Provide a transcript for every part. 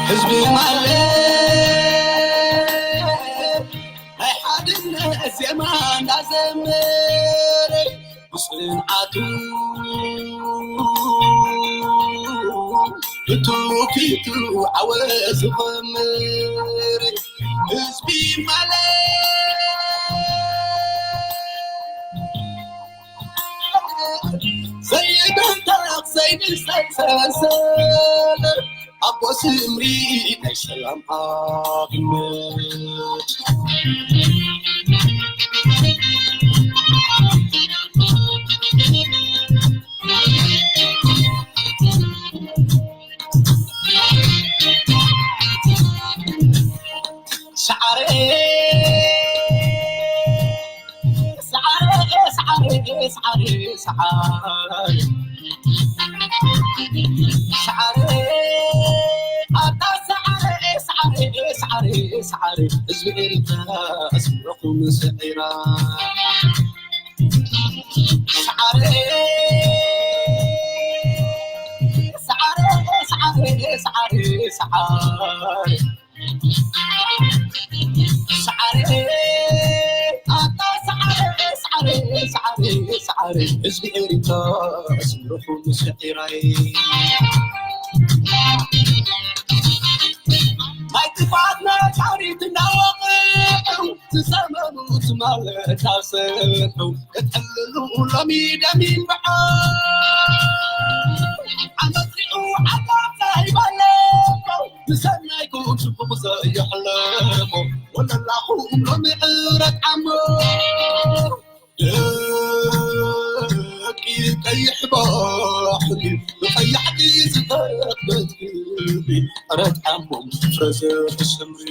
ህዝቢ ማለት ናይ ሓድነት ዜማ እንዳዘመረ ብፅንዓቱ ብትውፊቱ ዓወት ዝኸምር ህዝቢ ማለት ዘይበንታኽ ዘይንሰልሰል ኣቦ ስምሪ ናይ ሰላም ኣብነት። ሰዓረ ሰዓረ ሰዓረ ሰዓረ ሰዓረ ሰዓረ ኣታ ሰዓረ ሰዓረ ሰዓረ ሰዓረ ህዝቢ ኤሪትራ ኣስምረኹም ስዒራ ሰዓረ ሰዓረ ሰዓረ ሰዓረ ሰዓረ ሰዓረ ኣታ ሰዓረ ሰዓረ ሰዓረ ሰዓረ ህዝቢ ኤሪትራ ኣስምረኹም ስዒራይ ናይ ጥፋት ነጋሪት እናወቕዑ ዝሰመኑ ትማል ታሰሑ ክጥልሉ ሎሚ ደሚም በዓል ዓመት ሪኡ ዓጋብ ዘይበለቦ ብሰናይኩም ጽቡቕ ዘየሕለሞ ወለላኹም ሎሚ ዕረት ዓሞ ደቂ ቀይሕ ባሕሪ ብቀያሕቲ ዝተረኽበት ክብሪ ዕረት ዓሞም ፍረ ዘርኢ ስምሪ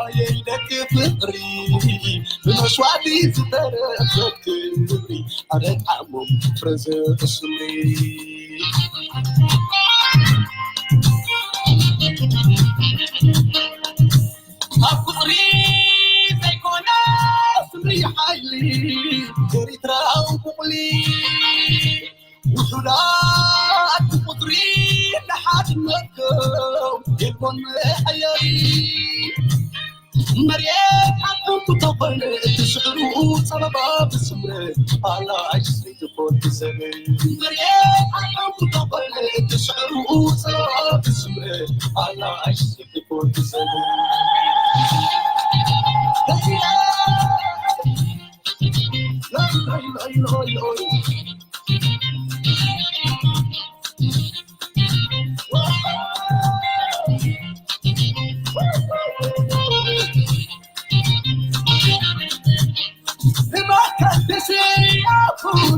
ኣየይ ደቂ ፍቕሪ ብመስዋእቲ ዝተረኽበት ክብሪ ዕረት ዓሞም ፍረ ዘርኢ ስምሪ ካብ ቁጽሪ ዘይኮነ ስምሪ ሓይሊ ኤሪትራዊ ቡቕሊ ውሑዳት ብቁጽሪ ንሓድነትኩም የልቦን መሐየሪ መሬት ዓቕምቲ ተኾይነ እቲ ስዕሩ ጸበባ ብስምረ ኣላ ኣይስሪ ትኾን ትሰበ መሬት ዓቕምቲ ተኾይነ እቲ ስዕሩ ጸበባ ብስምረ ኣላ ኣይስሪ ትኾን ትሰበ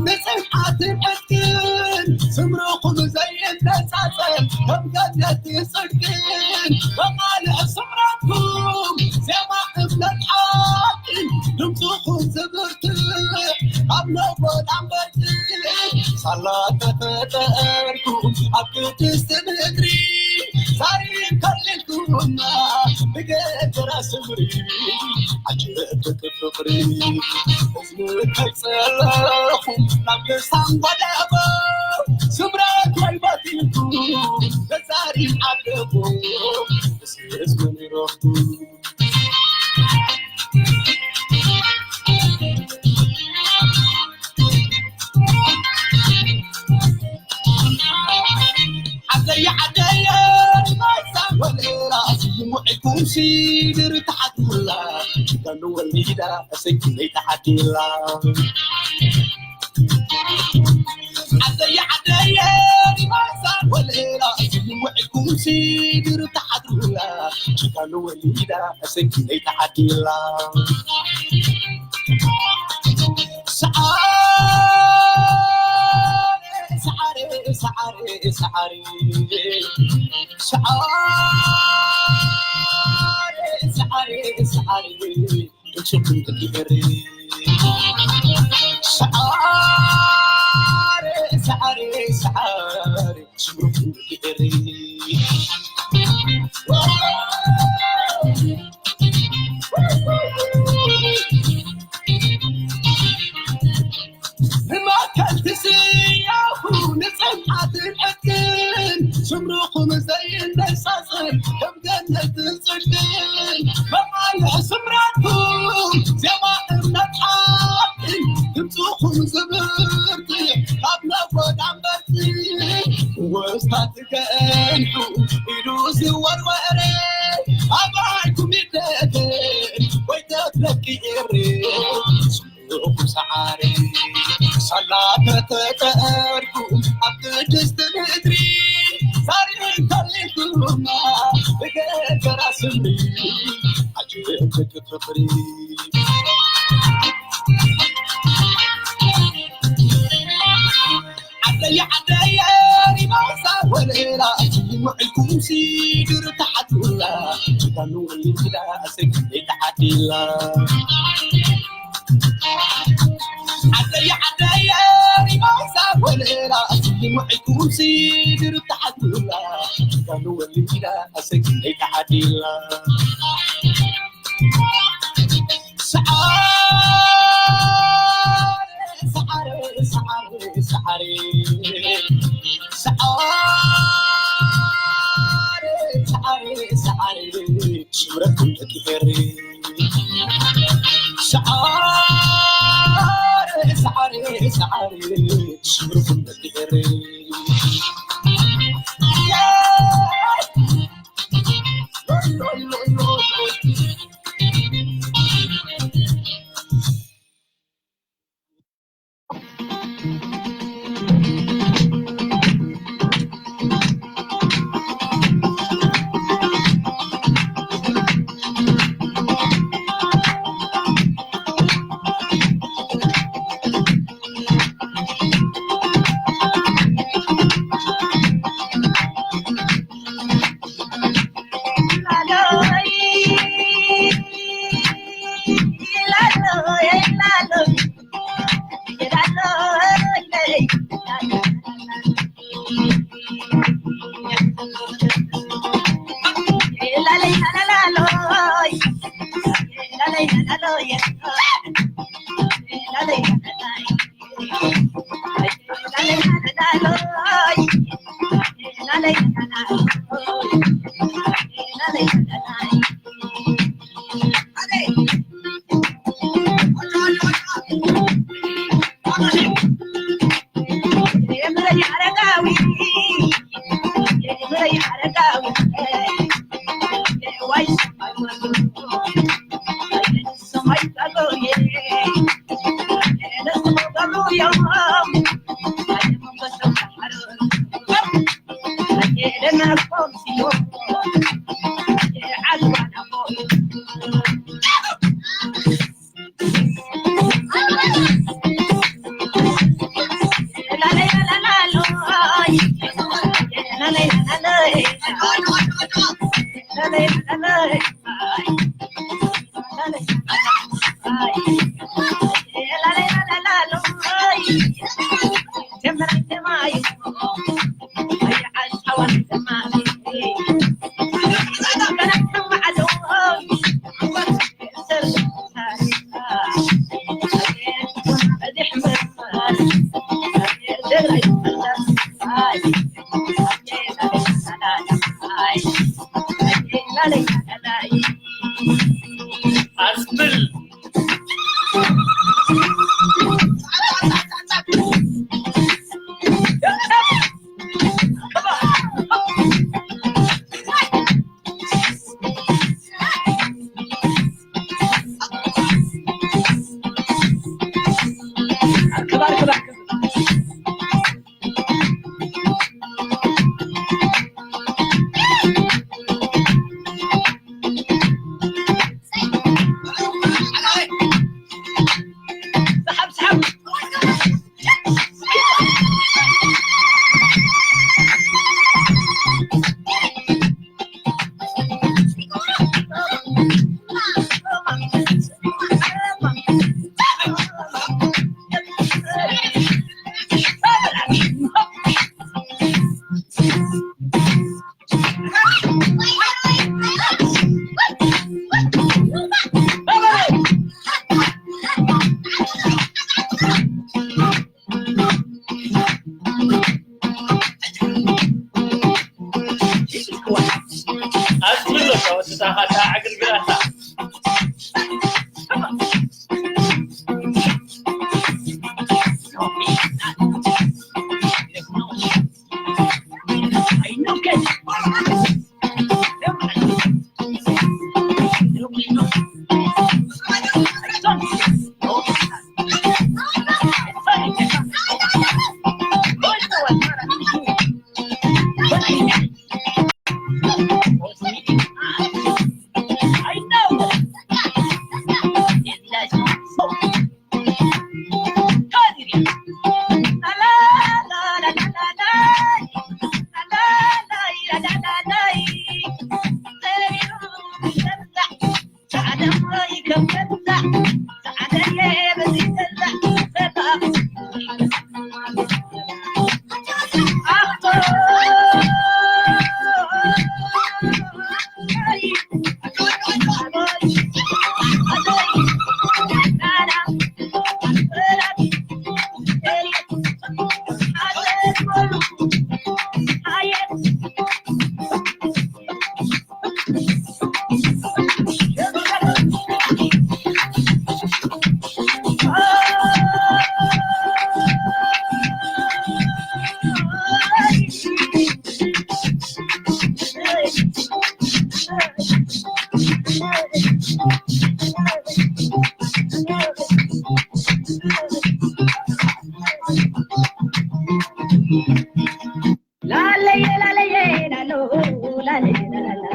ንጽንዓትን ዕጥቅን ስምርኹም ዘይነጻጸል ከም ገነት ጽድቅን በቓልዕ ስምረትኩም ዜማ እምነት ሓቅን ድምፅኹም ዝብርትዕ ኣብ ነጎዳም በርትዕ ሳላ ተፈጠርኩም ኣብ ቅድስቲ ምድሪ ዛሪም ከሊልኩምና ብገጀራ ስምሪ ዓጀብ ፍቕሪ ከይጸለኹ ናብ ልሳን ጓዳኹ ስምረት ወይ በቲንኩ ተዛሪም ዓደኹ ስስ መኒሮኹ ዓደየ ዓደየ ንባይሳ ወለላ ስይሙ ዕኩም ሲድር ተሓትሙላ ጅጋኑ ወሊዳ እሰይ ክንደይ ተዓዲላ ዓደየ ዓደየ ዲባሳ ወለላ ውዕልኩም ሲድር ተሓድሩላ ጅጋኑ ወሊዳ እሰይ ክንደይ ተዓዲላ ሰዓረ ሰዓረ ሰዓረ ሰዓረ ሰዓረ ሰዓረ ሰዓረ ሰዓረ ሰዓረ ሰዓረ ስምርኩም ይእሪ ብመከልቲ ስያኹ ንጽንዓትን ዕጥቅን ስምሩ ጽኹም ዝብርቲ ካብ ነጎዳ እምበርቲ ወስታት ገንሑ ኢሉ ዝወርወረ ኣባይኩም ይደገ ወይ ተትለኪ ኤሬ ጽኹም ሰዓሪ ሳላ ከተጠርኩ ኣብ ቅድስቲ ምድሪ ዛሬ እንተሊኩማ ብገገራ ስምሪ ኣጅብ ፍቅሪ ዓደየ ዓደየ ሪማሳ ወለላ ውዕልኩም ሲድር ተሓቱላ ዳኑ ወሊላ ሰግደ ተሓቲላ ዓደየ ዓደየ ሪማሳ ወለላ ውዕልኩም ሲድር ተሓቱላ ዳኑ ወሊላ ሰግደ ተሓቲላ ኣስብል ላለየ ላለየ ላሎ ላለየ ላላላ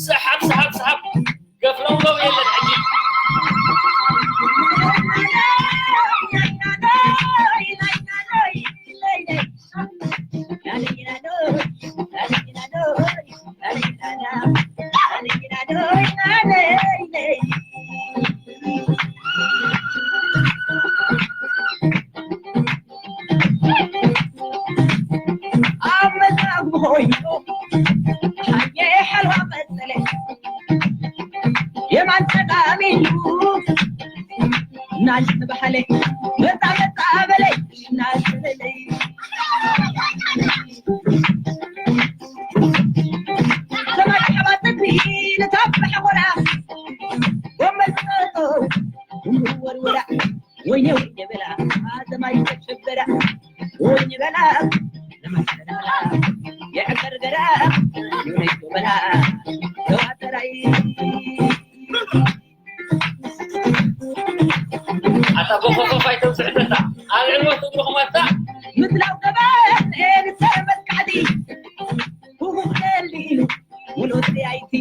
ሰሓብ ሰሓብ ሰሓብ። ገፍለውለው የለን ሕጂ። ኣብ መዛግቦ ኮይኑ ሃየ ሓልዋ መሰለ የማን ጸጋም ኢሉ እናተባህለ መጣ መጣ በለይ እናተበለይ ዘመድ ሓባጥቢ ንታብ ሓጎራ ወመዝጠጦ ወርወራ ወይኔ ወይኔ በላ ዘማይ ተሸበራ ወይኔ በላ ዘማይ ተሸበራ የዕገርገራ ወይኔ በላ ዘዋተራይ ኣታ ጎፈጎፍ ኣይተብዝሕተታ ኣብ ዕንወት እግርኹም ኣታ ምድላው ገበል ኤርትራ መጥቃዕቲ ሁሁብ ደሊሉ ሙሉእ ጥያይቲ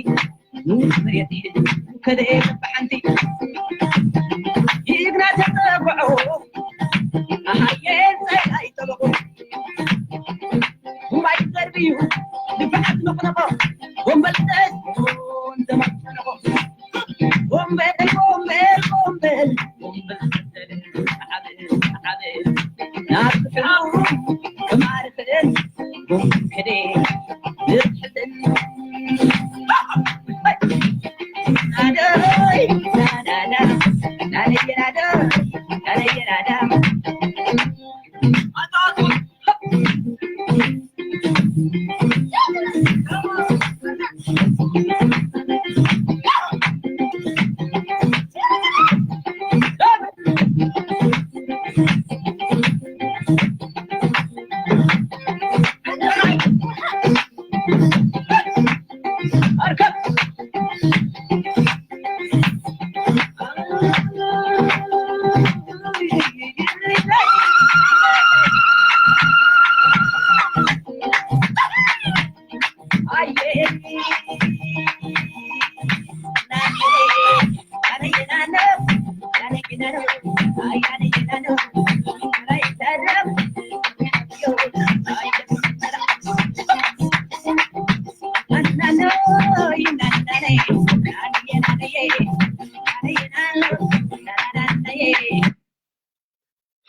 ንመሬት ከደኤ በሓንቲ ይግና ተጸግዖ ኣሃየ ጸላይ ጠበቑ ጉባይ ዘርብዩ ድፍዓት ነቕነቖ ወንበል ተስቦን ዘማጨነቖ ወንበል ወንበል ወንበል ወንበል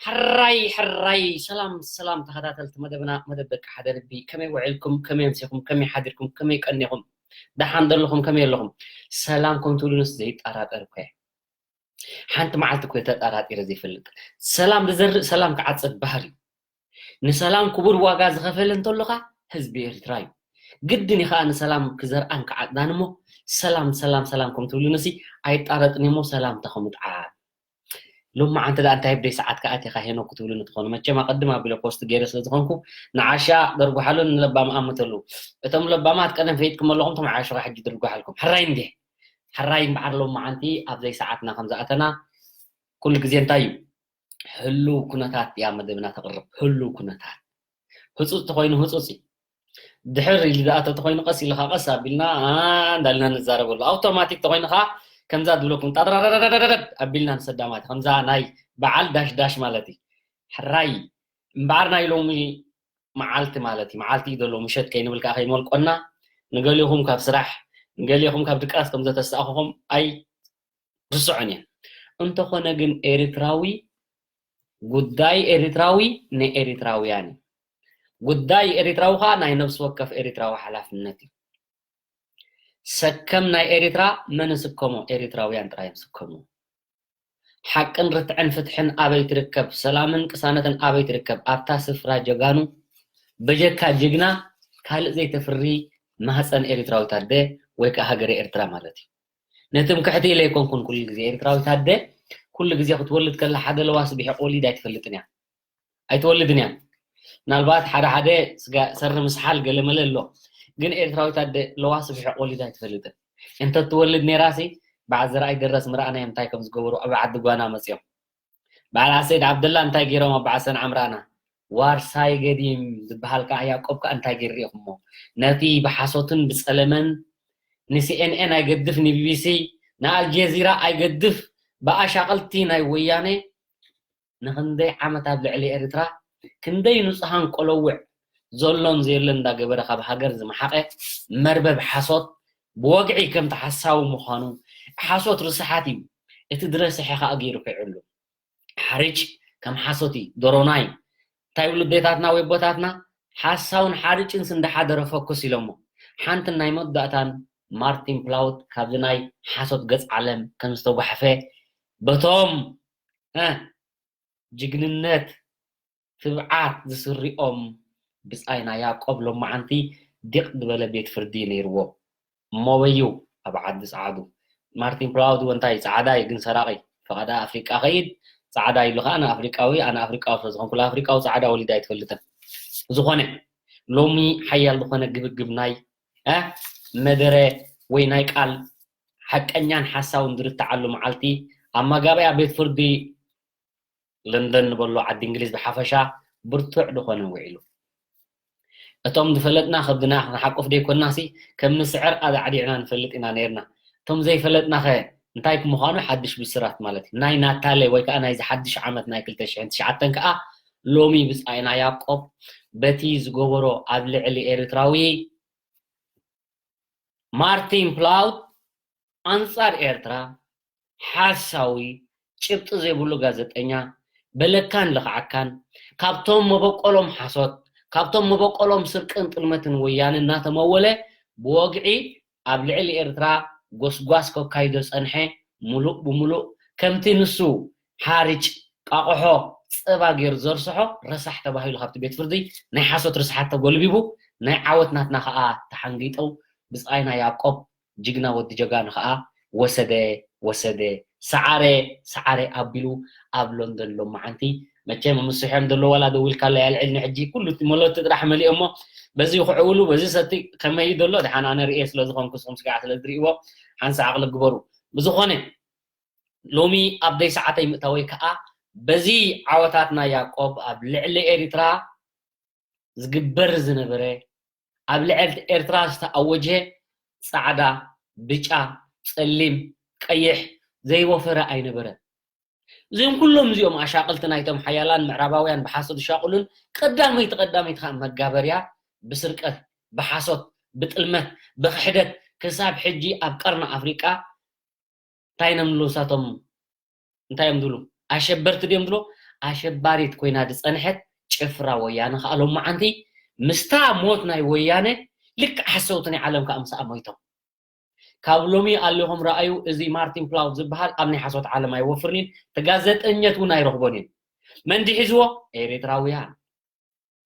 ሕራይ ሕራይ ሰላም ሰላም ተኸታተልቲ መደብና መደብ ደቂ ሓደ ልቢ ከመይ ውዒልኩም ከመይ ኣምሲኹም ከመይ ሓዲርኩም ከመይ ቀኒኹም ደሓን ዘለኹም ከመይ ኣለኹም ሰላም ከም ትብሉንስ ዘይጠራጠር እኮ እየ ሓንቲ መዓልቲ እኮ ተጠራጢረ ዘይፈልጥ። ሰላም ዝዘርእ ሰላም ክዓጽድ ባህር እዩ። ንሰላም ክቡር ዋጋ ዝኸፈለ እንተሎ ኸኣ ህዝቢ ኤርትራ እዩ። ግድን እዩ ኸኣ ንሰላም ክዘርኣን ክዓጽዳን እሞ፣ ሰላም ሰላም ሰላም ከም ትብሉንሲ ኣይጣረጥን እሞ ሰላምታ ከምጥዓም። ሎማዓንቲ ደኣ እንታይ ብደይ ሰዓት ከኣ ኣቲኻ ሄኖክ ክትብሉኒ ትኾኑ? መቸም ኣቐድም ኣቢለ ፖስት ገይረ ስለ ዝኾንኩ፣ ንዓሻ ደርጉሓሉን ንለባም ኣምተሉ። እቶም ለባማት ቀደም ፈይጥኩም ኣለኹም፣ እቶም ዓሾ ኸኣ ሕጂ ድርጉሓልኩም። ሕራይ እንዴ? ሕራይ እምበዓር ሎማዓንቲ ኣብ ዘይሰዓትና ከም ዝኣተና ኩሉ ግዜ እንታይ እዩ? ህሉው ኩነታት እያ መደብና ተቕርብ። ህሉው ኩነታት። ህጹጽ ተኾይኑ ህጹጽ እዩ። ድሕር ኢሉ ዝኣተ ተኾይኑ ቀስ ኢልኻ ቀስ ኣቢልና፣ ኣ፣ እንዳልና ንዛረበሉ። ኣውቶማቲክ ተኾይኑ ኸኣ ከምዛ ዝብለኩም ጣጥራራራራራራድ ኣቢልና ንሰዳ ማለት እዩ። ከምዛ ናይ በዓል ዳሽ ዳሽ ማለት እዩ። ሕራይ እምበኣር ናይ ሎሚ መዓልቲ ማለት እዩ። መዓልቲ እዩ ዘሎ፣ ምሸት ከይንብል ከኣ ከይመልቆና፣ ንገሊኹም ካብ ስራሕ፣ ንገሊኹም ካብ ድቃስ ከም ዘተሳእኹኹም ኣይ ርስዖን እየን። እንተኾነ ግን ኤርትራዊ፣ ጉዳይ ኤርትራዊ ንኤርትራውያን እዩ። ጉዳይ ኤርትራዊ ኸኣ ናይ ነብሲ ወከፍ ኤርትራዊ ሓላፍነት እዩ። ሰከም ናይ ኤርትራ መን ስከሞ? ኤርትራውያን ጥራይ እዮም ስከሞ። ሓቅን ርትዕን ፍትሕን ኣበይ ትርከብ? ሰላምን ቅሳነትን ኣበይ ትርከብ? ኣብታ ስፍራ ጀጋኑ በጀካ ጅግና ካልእ ዘይተፍሪ ማህፀን ኤርትራዊት ኣደ ወይ ከዓ ሃገረ ኤርትራ ማለት እዩ። ንትምክሕቲ ኢለ ኣይኮንኩን ኩሉ ግዜ ኤርትራዊት ኣደ ኩሉ ግዜ ክትወልድ ከላ ሓደ ለዋስ ብሒቕ ወሊድ ኣይትፈልጥን እያ። ኣይትወልድን እያ። ምናልባት ሓደ ሓደ ስጋ ሰሪ ምስሓል ገለመለ ኣሎ። ግን ኤርትራዊት ኣደ ለዋስ ብሒቕ ወሊድ ኣይትፈልጥን። እንተትወልድ ነይራሲ በዓል ዘርኣይ ደረስ ምረኣናዮም እንታይ ከም ዝገበሩ ኣብ ዓዲ ጓና መፅዮም። በዓል ኣሰይድ ዓብደላ እንታይ ገይሮም ኣብ በዓል ሰንዓም ረኣና። ዋርሳይ ገዲም ዝበሃል ከዓ ያዕቆብ ከዓ እንታይ ገይሩ ሪኢኹሞ? ነቲ ብሓሶትን ብፀለመን ንሲኤንኤን ኣይገድፍ ንቢቢሲ ንኣልጀዚራ ኣይገድፍ ብኣሻቐልቲ ናይ ወያነ ንክንደይ ዓመት ኣብ ልዕሊ ኤርትራ ክንደይ ንጹሃን ቆለውዕ ዘሎን ዘየሎን እንዳገበረ ካብ ሃገር ዝመሓቐ መርበብ ሓሶት ብወግዒ ከምቲ ሓሳዊ ምዃኑ ሓሶት ርስሓት እዩ። እቲ ዝረስሐ ከኣ ገይሩ ከይዕሉ ሓርጭ ከም ሓሶት እዩ። ዶሮናይ እንታይ ይብሉ ኣዴታትና ወይ ኣቦታትና ሓሳውን ሓርጭን ስንዳሓደረ ፈኩስ ኢሎሞ። ሓንትን ናይ መወዳእታን ማርቲን ፕላውት ካብዚ ናይ ሓሶት ገጽ ዓለም ከም ዝተጓሕፈ በቶም እ ጅግንነት ትብዓት ዝስሪኦም ብጻይና ያዕቆብ ሎማዓንቲ ዲቕ ዝበለ ቤት ፍርዲ ነይርዎ። እሞ በዩ ኣብ ዓዲ ጸዓዱ ማርቲን ፕላውድ ወንታይ ጸዓዳ እዩ ግን ሰራቒ ፈቐዳ ኣፍሪቃ ኸይድ ጸዓዳ ኢሉ ኸዓ ንኣፍሪቃዊ ኣነ ኣፍሪቃዊ ስለ ዝኾንኩ ኣፍሪቃዊ ጸዓዳ ወሊዳ ኣይትፈልጥን። ዝኾነ ሎሚ ሓያል ዝኾነ ግብግብ ናይ እ መደረ ወይ ናይ ቃል ሓቀኛን ሓሳውን ዝርትዓሉ መዓልቲ ኣብ መጋበያ ቤት ፍርዲ ለንደን ንበሎ ዓዲ እንግሊዝ ብሓፈሻ ብርቱዕ ዝኾነ ውዒሉ። እቶም ዝፈለጥና ከብድና ክንሓቁፍ ደይኮናሲ ከም ንስዕር ኣዛዕዲዕና ንፈልጥ ኢና ነይርና። እቶም ዘይፈለጥናኸ እንታይ ምዃኑ ሓድሽ ብስራት ማለት እዩ። ናይ ናታለ ወይ ከዓ ናይዚ ሓድሽ ዓመት ናይ ክልተ ሽሕን ትሽዓተን ከዓ ሎሚ ብጻይና ያዕቆብ በቲ ዝገበሮ ኣብ ልዕሊ ኤርትራዊ ማርቲን ፕላውት ኣንጻር ኤርትራ ሓሳዊ ጭብጢ ዘይብሉ ጋዜጠኛ በለካን ልኽዓካን ካብቶም መበቆሎም ሓሶት ካብቶም መበቆሎም ስርቅን ጥልመትን ወያነ እናተመወለ ብወግዒ ኣብ ልዕሊ ኤርትራ ጎስጓስ ከካይዶ ጸንሐ ሙሉእ ብሙሉእ ከምቲ ንሱ ሓርጭ ቃቕሖ ጸባ ገይሩ ዘርሰሖ ረሳሕ ተባሂሉ ካብቲ ቤት ፍርዲ ናይ ሓሶት ርስሓት ተጎልቢቡ ናይ ዓወት ናትና ከኣ ተሓንጊጠው ብጻይና ያዕቆብ ጅግና ወዲ ጀጋኑ ከኣ ወሰደ ወሰደ ሰዓረ ሰዓረ ኣቢሉ ኣብ ሎንደን ሎማዓንቲ መቸም ምስሕዮም ዘሎ ዋላ ደዊልካለይ ኣልዕልኒ ሕጂ ኩሉ እቲ መሎቲ ጥራሕ መሊኦሞ በዚ ክዕውሉ በዚ ሰቲ ከመይ ዘሎ ድሓን ኣነ ርእየ ስለ ዝኾንኩ ንስኹም ስጋዕ ስለ ዝርእይዎ ሓንሳእ ዓቕሊ ግበሩ ብዝኾነ ሎሚ ኣብ ደይ ሰዓተይ ምእታወይ ከኣ በዚ ዓወታትና ያዕቆብ ኣብ ልዕሊ ኤሪትራ ዝግበር ዝነበረ ኣብ ልዕሊ ኤርትራ ዝተኣወጀ ጻዕዳ፣ ብጫ፣ ጸሊም፣ ቀይሕ ዘይወፈረ ኣይነበረን። እዚኦም ኩሎም እዚኦም ኣሻቕልቲ ናይቶም ሓያላን ምዕራባውያን ብሓሶት ዝሻቕሉን ቀዳመይቲ ቀዳመይቲ ከዓ መጋበርያ ብስርቀት፣ ብሓሶት፣ ብጥልመት፣ ብኽሕደት ክሳብ ሕጂ ኣብ ቀርኒ ኣፍሪቃ እንታይ እዮም ዝብሉ ንሳቶም እንታይ እዮም ዝብሉ ኣሸበርቲ ድዮም ዝብሎ ኣሸባሪት ኮይና ዝፀንሐት ጭፍራ ወያነ ከዓ ሎማዓንቲ ምስታ ሞት ናይ ወያነ ልክዕ ሓሰውቲ ናይ ዓለም ከዓ ምስኣ ሞይቶም ካብ ሎሚ ኣሊኹም ረኣዩ፣ እዚ ማርቲን ፕላውት ዝበሃል ኣብ ናይ ሓሶት ዓለም ኣይወፍርን እዩ። እቲ ጋዜጠኛት እውን ኣይረኽቦን እዩ። መን ድዩ ሒዝዎ? ኤርትራውያን።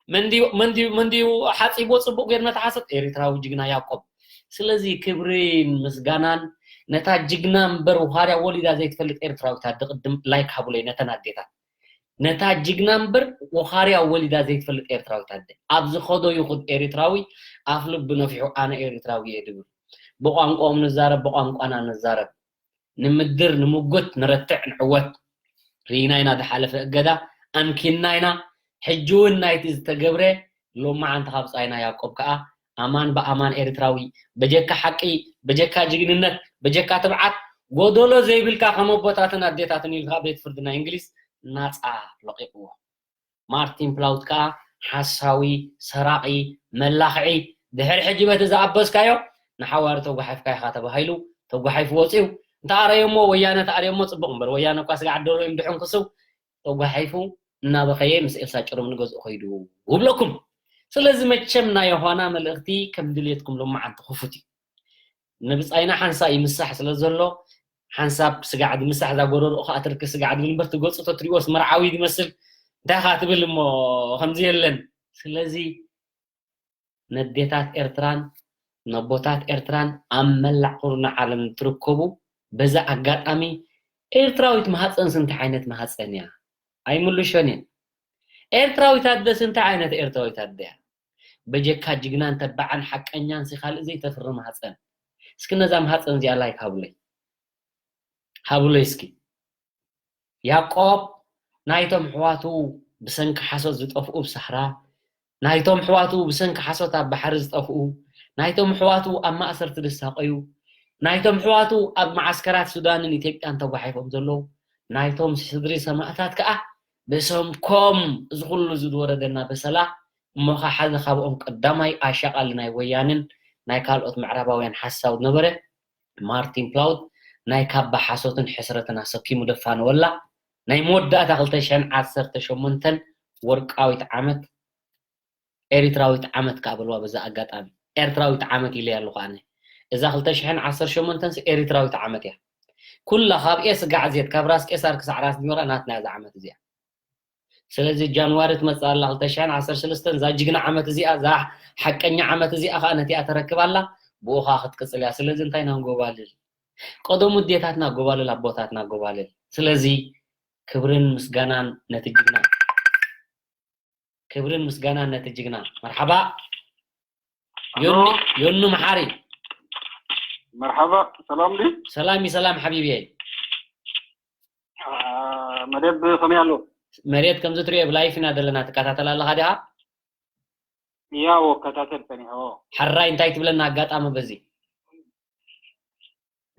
መን ድዩ መን ድዩ መን ድዩ ሓፂቦ ፅቡቅ ገይሩ ነቲ ሓሶት? ኤርትራዊ ጅግና ያዕቆብ። ስለዚ ክብርን ምስጋናን ነታ ጅግና እምበር ውኻርያ ወሊዳ ዘይትፈልጥ ኤርትራዊት ኣደ። ቅድም ላይክ ሃቡለይ ነተን ኣዴታት። ነታ ጅግና እምበር ውኻርያ ወሊዳ ዘይትፈልጥ ኤርትራዊት ኣደ። ኣብ ዝኸዶ ይኹን ኤርትራዊ ኣፍ ልቡ ነፊሑ ኣነ ኤርትራዊ እየ ድብል። ብቋንቋኦም ንዛረብ፣ ብቋንቋና ንዛረብ። ንምድር፣ ንምጉት፣ ንረትዕ፣ ንዕወት። ርኢና ኢና ዝሓለፈ እገዳ፣ ኣምኪንና ኢና። ሕጂ እውን ናይቲ ዝተገብረ ሎማዓንቲ ካብ ጻይና ያዕቆብ ከኣ ኣማን ብኣማን ኤርትራዊ፣ በጀካ ሓቂ፣ በጀካ ጅግንነት፣ በጀካ ትብዓት፣ ጎደሎ ዘይብልካ ከም ኣቦታትን ኣዴታትን ኢልካ ቤት ፍርዲ ናይ እንግሊዝ ናጻ ለቒቕዎ። ማርቲን ፕላውት ከኣ ሓሳዊ፣ ሰራቒ፣ መላኽዒ፣ ድሕሪ ሕጂ በቲ ዝኣበስካዮ ንሓዋሩ ተጓሒፍካ ኢኻ ተባሂሉ ተጓሒፉ ወጺኡ። እንተኣረዮሞ ወያነ ተኣረዮሞ ጽቡቕ እምበር ወያነ እኳ ስጋዕ ደሮ እዮም ድሕንክሱ ተጓሒፉ እናበኸየ ምስ ኤልሳ ጭሩም ንገዝኡ ኸይዱ ውብለኩም። ስለዚ መቸም ናይ ዮሃና መልእኽቲ ከም ድልየትኩም ሎማዓንቲ ክፉት እዩ። ንብጻይና ሓንሳእ ይምሳሕ ስለ ዘሎ ሓንሳብ ስጋዕ ድምሳሕ እዛ ጎረርኡ ኸኣ ትርክ ስጋዕ ድብል እምበር ትገጹ ተትሪእዎስ መርዓዊ ድመስል እንታይ ኸኣ ትብል እሞ ከምዚ የለን። ስለዚ ነዴታት ኤርትራን ነቦታት ኤርትራን ኣብ መላእ ኩርና ዓለም ትርከቡ በዛ ኣጋጣሚ ኤርትራዊት ማህፀንስ እንታይ ዓይነት ማህፀን እያ? ኣይምልሾን እየን። ኤርትራዊት ኣደስ እንታይ ዓይነት ኤርትራዊት ኣደ እያ? በጀካ ጅግናን ተባዕን ሓቀኛን ሲ ካልእ ዘይተፍሪ ማህፀን። እስኪ ነዛ ማህፀን እዚኣ ላይክ ሃቡለይ። ሃቡለይ እስኪ። ያዕቆብ ናይቶም ኣሕዋቱ ብሰንኪ ሓሶት ዝጠፍኡ ብሳሕራ፣ ናይቶም ኣሕዋቱ ብሰንኪ ሓሶት ኣብ ባሕሪ ዝጠፍኡ፣ ናይቶም ኣሕዋቱ ኣብ ማእሰርቲ ዝሳቐዩ፣ ናይቶም ኣሕዋቱ ኣብ መዓስከራት ሱዳንን ኢትዮጵያን ተጓሒፎም ዘለዉ፣ ናይቶም ስድሪ ሰማእታት ከኣ ብሰንኮም እዚ ኩሉ እዚ ዝወረደና በሰላ፣ እሞ ኸዓ ሓደ ካብኦም ቀዳማይ ኣሻቓሊ ናይ ወያንን ናይ ካልኦት ምዕራባውያን ሓሳብ ነበረ። ማርቲን ፕላውት ናይ ካባ ሓሶትን ሕስረትን ኣሰኪሙ ደፋነወላ። ናይ መወዳእታ ክልተ ሽሕን ዓሰርተ ሸሞንተን ወርቃዊት ዓመት፣ ኤሪትራዊት ዓመት ከኣ በልዋ በዛ ኣጋጣሚ። ኤርትራዊት ዓመት ኢለያ ኣለኹ ኣነ። እዛ ክልተ ሽሕን ዓሰርተ ሸሞንተን ሲ ኤሪትራዊት ዓመት እያ። ኩላ ካብ ኤ ስጋዕ ዜድ፣ ካብ ራስ ቄሳር ክሳዕ ራስ ዲሞራ ናትና እያ እዛ ዓመት እዚኣ። ስለዚ ጃንዋሪ ትመጽእ ኣላ ክልተ ሽሕን ዓሰርተ ሰለስተን፣ እዛ ጅግና ዓመት እዚኣ፣ እዛ ሓቀኛ ዓመት እዚኣ ከኣ ነቲኣ ተረክብ ኣላ፣ ብኡ ከኣ ክትቅጽል እያ። ስለዚ እንታይ ኢና ንጎባልል? ቀደሙ ኣዴታትና ጎባልል፣ ኣቦታትና ጎባልል። ስለዚ ክብርን ምስጋናን ነቲ ጅግና። ክብርን ምስጋናን ነቲ ጅግና። መርሓባ። ዮኒ፣ ዮኒ መሓሪ። መርሓባ፣ ሰላም ድዩ? ሰላም እዩ፣ ሰላም ሓቢብየይ። አ፣ መደብ ከመይ ኣሎ? መሬት ከምዚ ትሪኦ ብላይፍ ኢና ዘለና፣ ትከታተል ኣለኻ ዲኻ? ያው፣ እከታተል ጸኒሐ፣ ኦ። ሕራይ እንታይ ትብለና ኣጋጣሚ በዚ?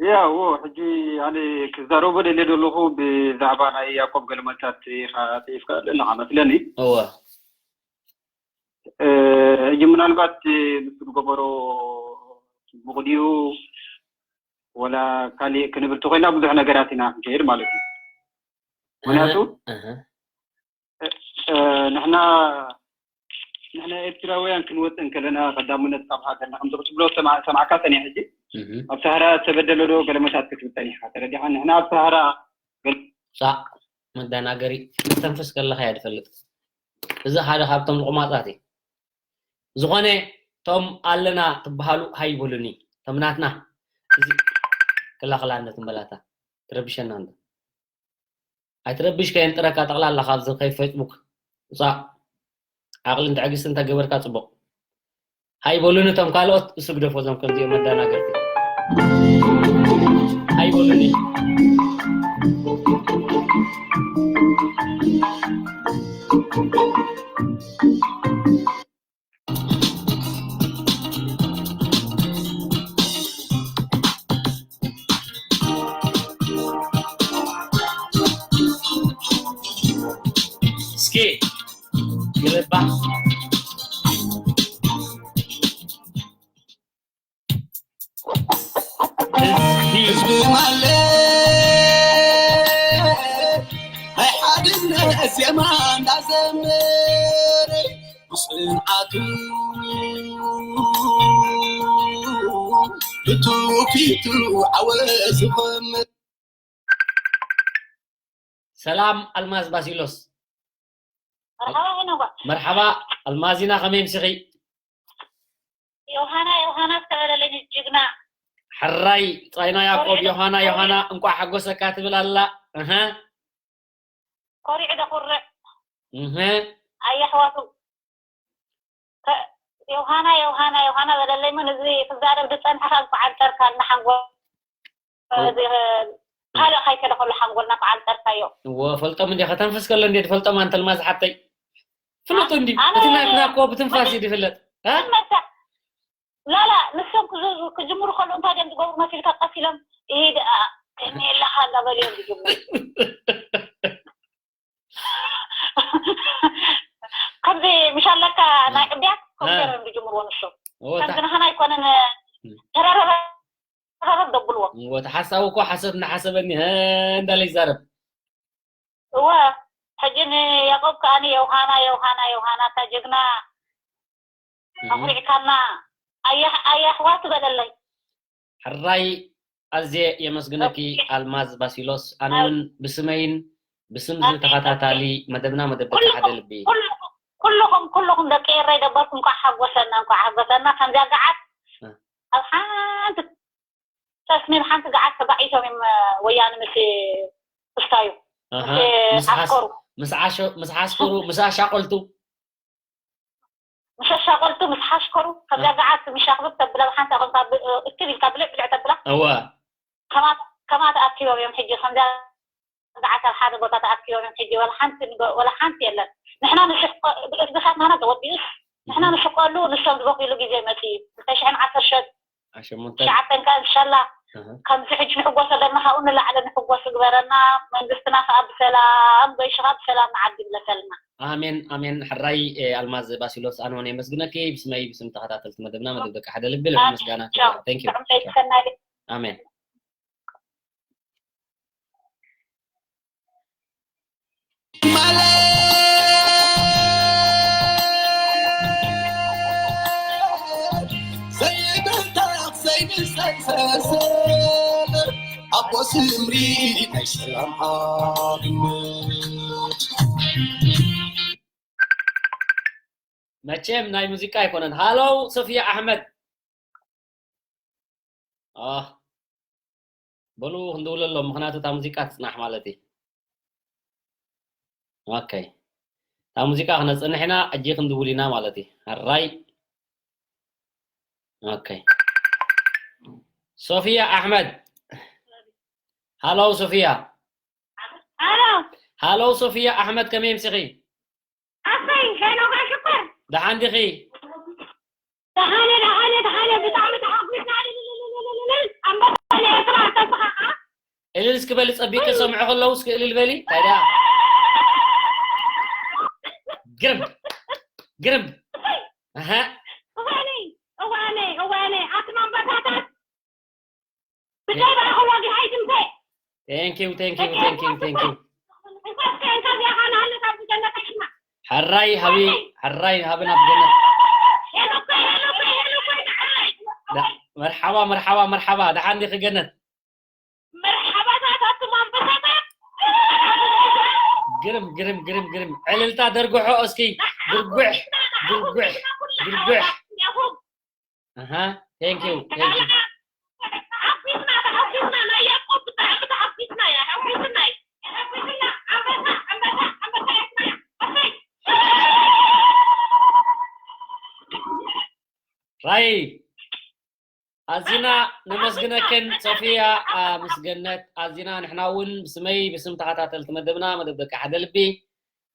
ያው፣ ሕጂ ኣነ ክዛረቦ ደልየ ዘለኹ ብዛዕባ ናይ ያዕቆብ ገልመታት ኢኻ ጽሒፍካ ኣለኻ መስለኒ። እወ። እ፣ ሕጂ ምናልባት ንሱ ዝገበሮ ጽቡቕ ድዩ ወላ ካሊእ ክንብል ተኾይና ብዙሕ ነገራት ኢና ክንከይድ ማለት እዩ። ምኽንያቱ፣ እህ፣ እህ። እ፣ እ፣ ንሕና፣ ንሕና ኤርትራውያን ክንወጽእ እንከለና ቀዳምነት ካብ ሃገርና ከም ዝኽትብሎ ሰማ-፣ ሰማዕካ ጸኒሐ ሕጂ። እህ። ኣብ ሰሃራ ዝተበደለ ዶ ገለመታት ክትብል ጸኒሕካ ተረዲኻ? ንሕና ኣብ ሰሃራ ገል- ጻእ፣ መደናገሪ፣ ክትተንፍስ ከለኻ እያ ትፈልጥ። እዚ ሓደ ካብቶም ልቑማጻት እዩ። ዝኾነ፣ እቶም ኣለና ትበሃሉ ሃይበሉኒ። እቶም ናትና፣ እዚ ክላኽላነት እምበላታ፣ ትረብሸና እንዶ። ኣይትረብሽ ከየንጥረካ ጠቕላላ ካብዚ ከይ ፌስቡክ ውጻእ። ዓቕልን ትዕግስትን እንተገበርካ ጽቡቕ። ሃይበሉኒ እቶም ካልኦት፣ እሱ ግደፎ እዞም ከምዚኦም መደናገርቲ። ሃይበሉኒ። እስኪ ግልባጥ። ህዝቢ ህዝቢ ማለት ናይ ሓድነት ዜማ እንዳዘመረ ብጽንዓቱ ፊቱ ዓወት ዝኾን ሰላም ኣልማዝ ባሲሎስ። መርሓባ ሄኖባ። መርሓባ ኣልማዚና፣ ከመይ ምሲኺ? ዮሃና ዮሃና ዝተበለለኝ ጅግና። ሕራይ ጻይና ያዕቆብ፣ ዮሃና ዮሃና እንቋዕ ሓጎሰካ ትብል ኣላ። እህ ኮሪዕ ደኹርዕ እህ ኣየሕዋቱ። ከ- ዮሃና ዮሃና ዮሃና በለለይ። ምን እዚ ክዛረብ ዝጸንሐኻ እንቋዕ ኣንጠርካ እና ሓንጎል እዚ ካልእ ካይከለ ከሎ ሓንጎልና እኳ ኣንጠርካዮ። እዎ ፈልጦም እንዲ ከተንፍስ ከሎ እንዲ ትፈልጦም ኣንተ ኣልማዝ ሓተይ። ፍለጦ እንዲ ኣነ እቲ ናትና እኮ ብትንፋስ እዩ ዝፍለጥ። እ? መሳ ላላ ንሶም ክዝ- ክጅምሩ ከሎ እንታይ ደም ዝገብሩ መሲልካ ቀስ ኢሎም ይሄድ ከመየለኻ እንዳበሉ እዮም ዝጅምሩ። ከምዚ ምሽ ኣለካ ናይ ዕብያት ከምኡ እ። ገይሮም ዝጅምርዎ ንሶም። እዎ፣ ከምዚ ታ- ንሕና ኣይኮነን ተራረበ ተራረብ ደብልዎ። እዎ፣ እቲ ሓሳዊ እኮ ሓሰብ እናሓሰበኒ ሀ እንዳለ ይዛረብ። እወ ሕጂ ንያቆብ ከኣ የውሃና የውሃና የውሃና እታ ጀግና ኣኹሪዕካና ኣያ ኣያ ኣሕዋት በለለይ። ሕራይ ኣዝየ የመስግነኪ ኣልማዝ ባሲሎስ። ኣነ እውን ብስመይን ብስም እዚ ተኸታታሊ መደብና መደብ ደቂ ሓደ ልቢ። ኩልኹም ኩልኹም ደቂ ኤረይ ደበርኩም እንኳዕ ሓጎሰና እንኳዕ ሓጎሰና። ከምዚኣ ገዓት ኣብ ሓንቲ ጠስሚ ኣብ ሓንቲ ገዓት ተጋዒቶም እዮም ወያነ ምስ እስታዩ ኣሃ፣ ምስ ምስ ሓስ- ዓስከሩ ምስ ዓሾ- ምስ ዓስከሩ ምስ ኣሻቆልቱ ምስ ኣሻቆልቱ ምስ ሓሽከሩ ከምዛ ገዓት ምሻኽብብ ተብላ ብሓንሳ ኮንካ ብ- እክብ ኢልካ ብልዕ ብልዕ ተብላ እወ ከማ- ከማ ተኣኪቦም እዮም ሕጂ ከምዛ ገዓት ኣብ ሓደ ቦታ ተኣኪቦም እዮም ሕጂ ወላ ሓንቲ ንገ- ወላ ሓንቲ የለን። ንሕና ንስሕቆ ብእዝግኻት ናና ተወዲኡስ ንሕና ንስቀሉ ንሶም ዝበኽይሉ ግዜ መፅእ እዩ ክልተ ሽሕን ዓሰርተ ኣሸሙንተ ሸዓተን ከ እንሻላ ኣሃ። ከምዚ ሕጂ ንሕጎሰ ዘለና ካብኡ ንላዕሊ ንሕጎስ ግበረና። መንግስትና ከዓ ብሰላም ገይሽኻ ብሰላም ንዓዲ ይምለሰልና። ኣሜን ኣሜን። ሕራይ እ፣ ኣልማዝ ባሲሎስ ኣነ እውን የመስግነኪ ብስመይ ብስም ተኸታተልቲ መደብና መደብ ደቂ ሓደ ልቢ ልዑል ምስጋና። ቻው። Thank you። ጥዑም ለይቲ ሰናይ። ኣሜን። ማለት ዘይብልታት ዘይንሰሰሰብ ኣቦ ስምሪ ናይ ሰላም ሓድነት መቸም ናይ ሙዚቃ ኣይኮነን። ሃሎ ሶፊያ ኣሕመድ። ኣህ፣ በሉ ክንድውለሎም፣ ምኽንያቱ እታ ሙዚቃ ትጽናሕ ማለት እዩ። ኦኬ፣ እታ ሙዚቃ ክነጽንሕ ኢና፣ ሕጂ ክንድውል ኢና ማለት እዩ። ሕራይ። ኦኬ፣ ሶፊያ ኣሕመድ። ሃሎ ሶፊያ። ኣሎ ሃሎ ሶፊያ ኣሕመድ፣ ከመይ ምሲኺ? ኣሰይ ሄኖካ ሽኮር ደሓን ዲኺ? ደሓነ ደሓነ ደሓነ ብጣዕሚ ተሓጒስና። ልልልልልልልል ኣንበሳ ናይ ኤርትራ ኣንተስኻ እልል እስኪ በሊ፣ ጸቢቅ ክሰምዑ ከለዉ እስኪ እልል በሊ። እንታይ ደኣ? ግርም ግርም። ኣሃ እዋነይ እዋነይ እዋነይ ኣቱም ኣንበሳታት ብዘይ በረኸ ወጊሕ ኣይትምተ። Thank you, thank you, thank you, thank you። እንኳን ከዚያ ኻናሃለካ ብጀነት ኣይሽማ ሕራይ ሃቢ፣ ሕራይ ሃቢ ናብ ገነት። ሄኖኮ ሄኖኮ ሄኖኮ ንዓይ ዳ- መርሓባ መርሓባ መርሓባ፣ ደሓን ዲኺ ገነት? መርሓባታት ኣቱም ኣንበሳታት። ግርም ግርም ግርም ግርም። ዕልልታ ደርግሖ እስኪ። ግርጉሕ ግርጉሕ ግርጉሕ። ኣሃ፣ thank you, thank you። ተሓጒስና ተሓጒስና ናይ ያዕቆብ ብጣዕሚ ተሓጒስና እያ። ሓጒስና እያ። ተሓጒስና። ኣንበሳ ኣንበሳ ኣንበሳ ኤርትራ። ኣሰይ። ራይ ኣዚና ነመስግነክን ሶፊያ፣ አ፣ ምስ ገነት ኣዚና። ንሕና እውን ብስመይ ብስም ተኸታተልቲ መደብና መደብ ደቂ ሓደ ልቢ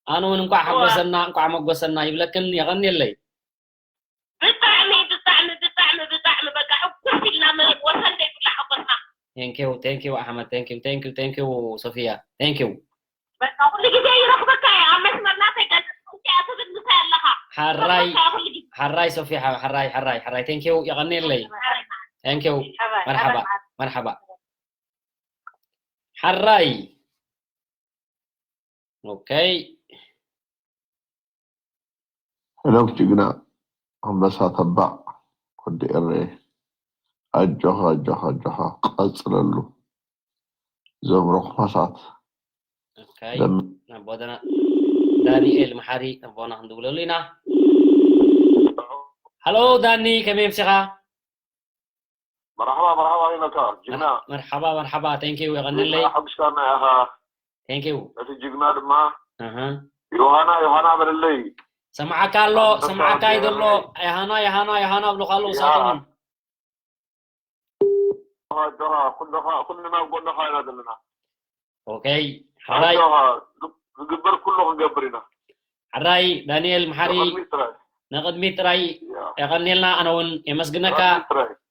ኣነ እውን እንቋዕ ሓጎሰና እንቋዕ መጎሰና ይብለክን። የቐንየለይ። ብጣዕሚ ብጣዕሚ ብጣዕሚ ብጣዕሚ በቃ ሕጉስ ኢልና መ- ወሰን ዘይብላ ሓጎስና። Thank you, thank you ኣሕመድ፣ thank you, thank you, thank you ሶፊያ፣ thank you። በቃ ኩሉ ግዜ ይረኽበካ እየ ኣብ መስመር ናተይ ገንዘብ ትምፅእ እያ ትብል ምሳይ ኣለኻ። ሓራይ ይረኽበካ እየ ኩሉ ግዜ። ሓራይ ሶፊያ ሓራይ ሓራይ ሓራይ thank you፣ የቐንየለይ። ሓራይ፣ Thank you። ሓራይ፣ መርሓባ ሓራይ። መርሓባ። ሓራይ። ኦኬ። ሄኖክ ጅግና ኣንበሳ ተባዕ ወዲ ኤሬ ኣጆኻ ኣጆኻ ኣጆኻ ቀጽለሉ። ዘምሮ ኳሳት ኦኬ። ኣቦና ዳንኤል መሓሪ ኣቦና ክንድውለሉ ኢና። ሃሎ ዳኒ፣ ከመይ ምሲኻ? መርሓባ መርሓባ ይመካ ጅግና። መርሓባ መርሓባ፣ thank you፣ የቐንለይ። ሓጉስካና ኢኻ። Thank you። እቲ ጅግና ድማ ኣሃ። ዮሃና ዮሃና በለለይ። ሰማዓካ ኣሎ፣ ሰማዓካ እዩ ዘሎ። ዮሃና ዮሃና ዮሃና ብሉኻ ኣለዉ ሳቶም። ኣጆኻ ኩልኻ ኩልና ኣብ ጎንኻ ኢና ዘለና። ኦኬይ። ሓራይ ዝግበር ኩሉ ክንገብር ኢና። ሓራይ ዳንኤል መሓሪ ንቕድሚት ጥራይ የቐንየልና። ኣነ እውን የመስግነካ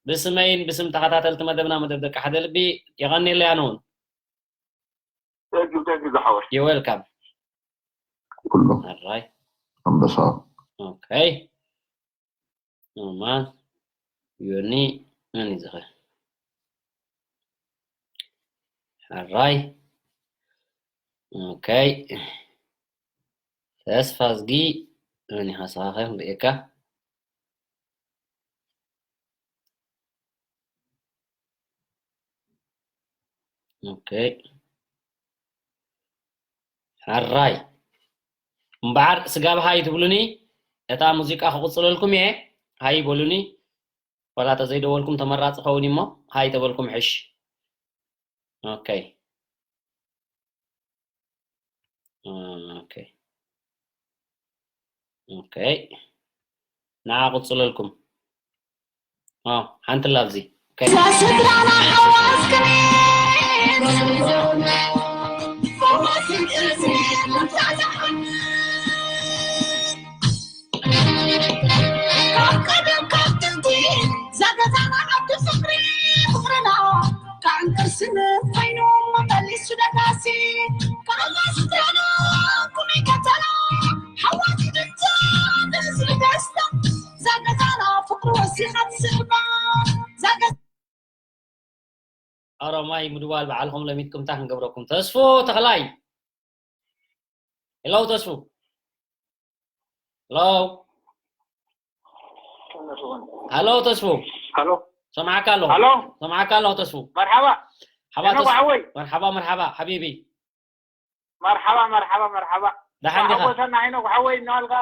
ብስመይን ብስም ተኸታተልቲ መደብና መደብ ደቂ ሓደ ልቢ የቐንየለይ። ኣነ እውን Thank you, thank you ዝሓወይ። You're welcome። ኩሉ ሓራይ ኣንበሳ ኦኬይ። ኖርማል ዮኒ መን እዩ ዝኸ ሓራይ ኦኬይ። ተስፋ ዝጊ መን ኢኻ ስኻ ኸ ንርእየካ። ኦኬ ሓራይ እምበዓር ስጋብ ሃይ ትብሉኒ፣ እታ ሙዚቃ ክቕጽለልኩም እየ። ሃይ በሉኒ። ዋላ ተዘይደወልኩም ተመራጺ ኸውን እሞ ሃይ ተበልኩም ሕሽ። ኦኬ ኦኬ ኦኬ ንዓ ቅጽለልኩም። ሓንቲ ላብዚ ስድራና ሓዋስክን ካብ ቀደም ካብ ጥንቲ ዛገታና ዓዲ ፍቅሪ ፍቅርና ካብ እንቅርስን ኮይኑ መመሊሱ ደጋሲ ካብ ስድራና ኩመይ ከተና ሓዋስ ድንታ ደስ ደስታ ዛገታና ፍቅሪ ወሲኻ ትስዕባ ዛገ ኣሮማይ ምድዋል በዓልኹም ለሚድኩም እንታይ ክንገብረኩም። ተስፉ ተኽላይ ሄሎ ተስፉ ሄሎ ሄሎ ተስፉ ሄሎ ሰማዕካ ኣለኹ ሄሎ ሰማዕካ ኣለኹ ተስፉ መርሓባ ሓባ ሄኖክ ተስፉ ሓወይ መርሓባ መርሓባ ሓቢቢ መርሓባ መርሓባ መርሓባ ደሓን ዲኻ ሓጎሰና ሄኖክ ሓወይ እናበልካ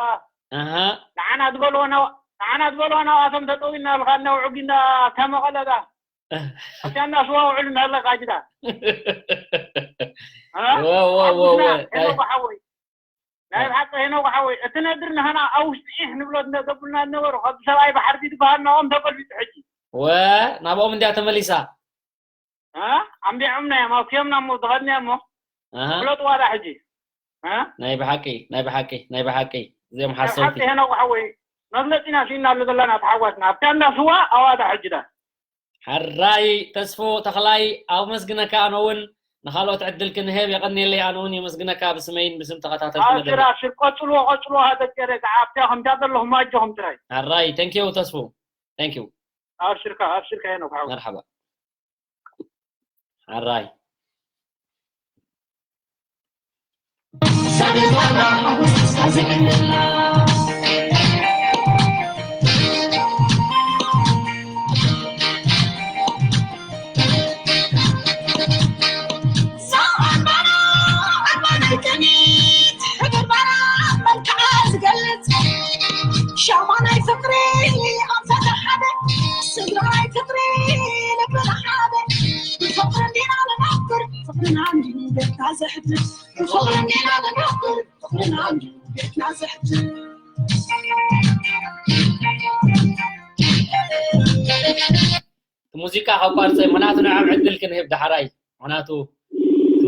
ኣሃ ንዓና ዝበልዎ ናብ ንዓና ዝበልዎ ናብኣቶም ተጠው እናበልካ እናውዕጊ እንዳ ተመቐለዳ ኣብታ እንዳ ስዋ ውዕል እናበለካ ጅዳ እ? ወ ወ ወ ወ ሓጎስና ሄኖክ ሓወይ ናይ ብሓቂ ሄኖክ ሓወይ እቲ ነድሪ ንህና ኣብ ውሽጢ ኢሕ ንብሎ እንደ ዘብሉና ዝነበሩ ከምዚ ሰብኣይ ባሕሪ ዝበሃል ናብኦም ተገልቢጡ ሕጂ ወ ናብኦም እንድያ ተመሊሳ እ? ኣንቢዖምና እዮም ኣብኪዮምና እሞ ዝኸድና እሞ ኣሃ ፍለጥዋ ዳ ሕጂ እ? ናይ ብሓቂ ናይ ብሓቂ ናይ ብሓቂ እዚኦም ናይ ሓሰውቲ ብሓቂ ሄኖክ ሓወይ መግለፂና ስኢና ኣሎ ዘለና ተሓጓስና ኣብታ እንዳ ስዋ ኣዋዳ ሕጂ ዳ ሓራይ ተስፎ ተኽላይ ኣመስግነካ። ኣነ እውን ንኻልኦት ዕድል ክንህብ የቐንየለይ። ኣነ እውን የመስግነካ ብስመይን ብስም ተኸታተልቲ መደብ። ኣብሽር ኣብሽር ቀፅልዎ ቀፅልዎ ሃደገረ ከዓ ኣብታ ከምታ ዘለኹም ኣጆኹም ጥራይ ሓራይ thank you ተስፎ thank you ኣብሽርካ ኣብሽርካ ሄኖክ ሓወይ መርሓባ ሓራይ ሻማ ናይ ፍቅሪ ኣምሳተ ሓደ ስድራ ናይ ፍቅሪ ልብና ሓደ ብፍቅሪ እንዲና ንነብር ፍቅርና እንዲና ዘሕድር ብፍቅሪ እንዲና ንነብር ፍቅርና እንዲና ዘሕድር ሙዚቃ ከቋርፀ ምክንያቱ ንዕም ዕድል ክንህብ ዳሕራይ ምክንያቱ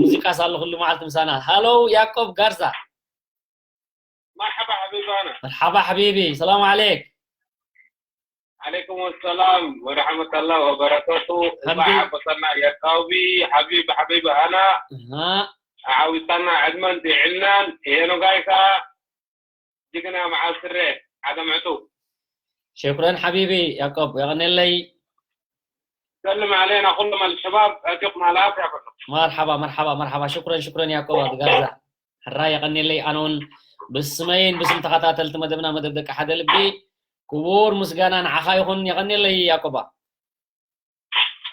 ሙዚቃ ሳሉ ኩሉ መዓልቲ ምሳና ሃሎ ያቆብ ጋርዛ مرحبا حبيبانا مرحبا حبيبي سلام عليك عليكم السلام ورحمة الله وبركاته حبيبي. ومع بطلنا يا قوي حبيب حبيب أنا ها عاوزنا عدمان دي عنان هنا قايكا جيكنا مع السرة هذا معتو شكرا حبيبي يعقوب يغني لي سلم علينا كلهم الشباب يعطيكم العافية كلهم مرحبا مرحبا مرحبا شكرا شكرا يعقوب ጋርዛ ሕራይ የቐንየለይ ኣነ እውን ብስመይን ብስም ተኸታተልቲ መደብና መደብ ደቂ ሓደ ልቢ ክቡር ምስጋና ንዓኻ ይኹን የቐንየለይ ያቆባ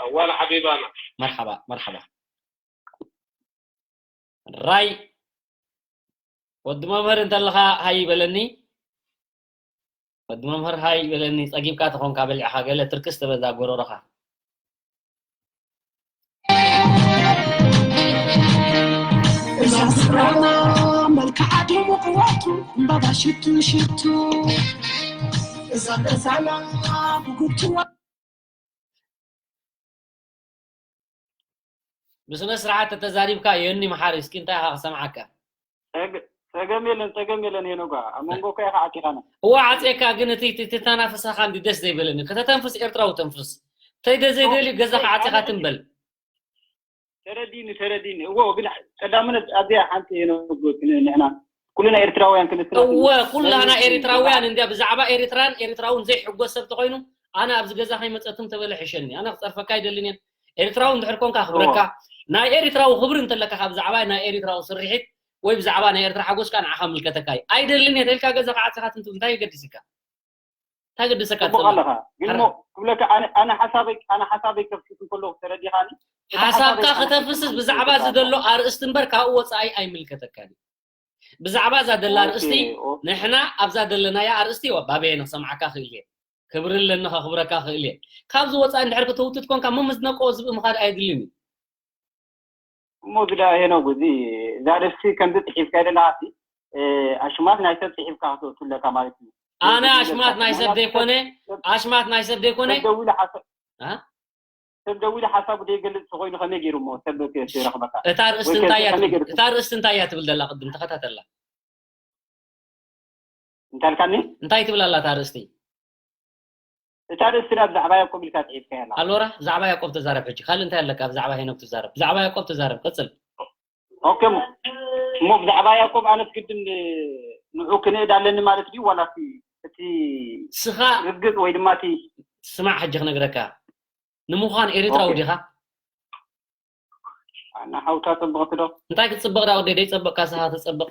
ولا حبيبانا. መርሓባ መርሓባ። ራይ ወዲ መምህር እንተለኻ ሃይ ይበለኒ። ወዲ መምህር ሃይ ይበለኒ። ጸጊብካ ተኾንካ በሊዕኻ ገለ ትርክስ ተበዛ ጎሮሮኻ። እዛ ስራና መልክዓ ድሙቕ ወቱ እምባባ ሽቱ ሽቱ እዛ ገዛና ብጉብትዋ ብስነ ስርዓት ተተዛሪብካ ዮኒ መሓሪ እስኪ እንታይ ኢኻ ክሰምዓካ? ጸገም የለን ጸገም የለን። ሄኖጋ ኣብ መንጎ እኮ ኢኻ ዓፂኻና። እዋ ዓፅየካ ግን እቲ እቲ ተናፍሳኻ እንዲ ደስ ዘይበለኒ ከተተንፍስ ኤርትራዊ ተንፍስ ተይደ ዘይደልዩ ገዛኻ ዓፂኻ ትንበል። ተረዲኒ ተረዲኒ እዎ ግን ቀዳምነት ኣብዚኣ ሓንቲ ሄኖግ ንሕና ኩልና ኤርትራውያን ክንስራ እወ ኩላና ኤሪትራውያን እንዲያ ብዛዕባ ኤሪትራን ኤሪትራውን ዘይሕጎስ ሰብ ተኮይኑ ኣነ ኣብዚ ገዛ ከይመፀትም ተበለ ሕሸኒ ኣነ ክፀርፈካ ኣይደልን እየ ኤሪትራዊ እንድሕር ኮንካ ክብረካ ናይ ኤሪትራዊ ክብሪ እንተለካ ካብ ብዛዕባ ናይ ኤሪትራዊ ስርሒት ወይ ብዛዕባ ናይ ኤርትራ ሓጎስካ ንዓኻ ምልከተካ እዩ ኣይደልን እየ ተልካ ገዛ ከዓፅኻ ትንትብ እንታይ ይገድስካ እንታይ ገድሰካ ጽቡቅ ኣለኻ ግን ሞ ክብለካ ኣነ ኣነ ሓሳበይ ኣነ ሓሳበይ ከፍስስ እንከሎ ተረዲኻኒ ሓሳብካ ከተፍስስ ብዛዕባ ዝደሎ ኣርእስቲ እምበር ካብኡ ወፃኢ ኣይምልከተካን እዩ ብዛዕባ እዛ ደላ ኣርእስቲ ንሕና ኣብዛ ደለናያ ኣርእስቲ ባበየ ንክሰምዓካ ክእል እየ ክብሪ ኣለኒ ከኽብረካ ክእል እየ ካብዚ ወፃኢ እንድሕር ክትውትት ኮንካ መምዝነቆ ዝብኢ ምኻድ ኣየድልን እዩ እሞ ግዳ ሄኖግ እዚ እዛ ኣርእስቲ ከምዚ ፅሒፍካ ደለካ ኣሽማት ናይ ሰብ ፅሒፍካ ክትወቱ ኣለካ ማለት እዩ ኣነ ኣሽማት ናይ ሰብ ዘይኮነ ኣሽማት ናይ ሰብ ዘይኮነ ደዊሉ ሓሳብ ሰብ ደዊሉ ሓሳቡ ዘይገልፅ ተኮይኑ ከመይ ገይሩ እሞ ሰብ ክረኽበካ እታ ርእስቲ እንታይ እያ ትብል እታ ርእስቲ እንታይ እያ ትብል ዘላ ቅድም ተኸታተላ እንታልካኒ እንታይ ትብል ኣላ እታ ርእስቲ እታ ርእስቲ ናብ ብዛዕባ ያዕቆብ ኢልካ ፅሒፍካ ያላ ኣሎራ ብዛዕባ ያዕቆብ ተዛረብ ሕጂ ካልእ እንታይ ኣለካ ብዛዕባ ሄኖክ ትዛረብ ብዛዕባ ያዕቆብ ተዛረብ ቀፅል ኦኬ እሞ ብዛዕባ ያዕቆብ ኣነስ ግድን ንዑ ክንእድ ኣለኒ ማለት ድዩ ዋላ እቲ ስኻ ርግፅ ወይ ድማ እቲ ስማዕ ሕጂ ክነግረካ ንምዃን ኤሪትራዊ ዲኻ ኣና ሓውታ ፅብቕቲ ዶ እንታይ ክትፅበቕ ዳ ወደይ ደይፀበቕካ ስኻ ትፀበቕ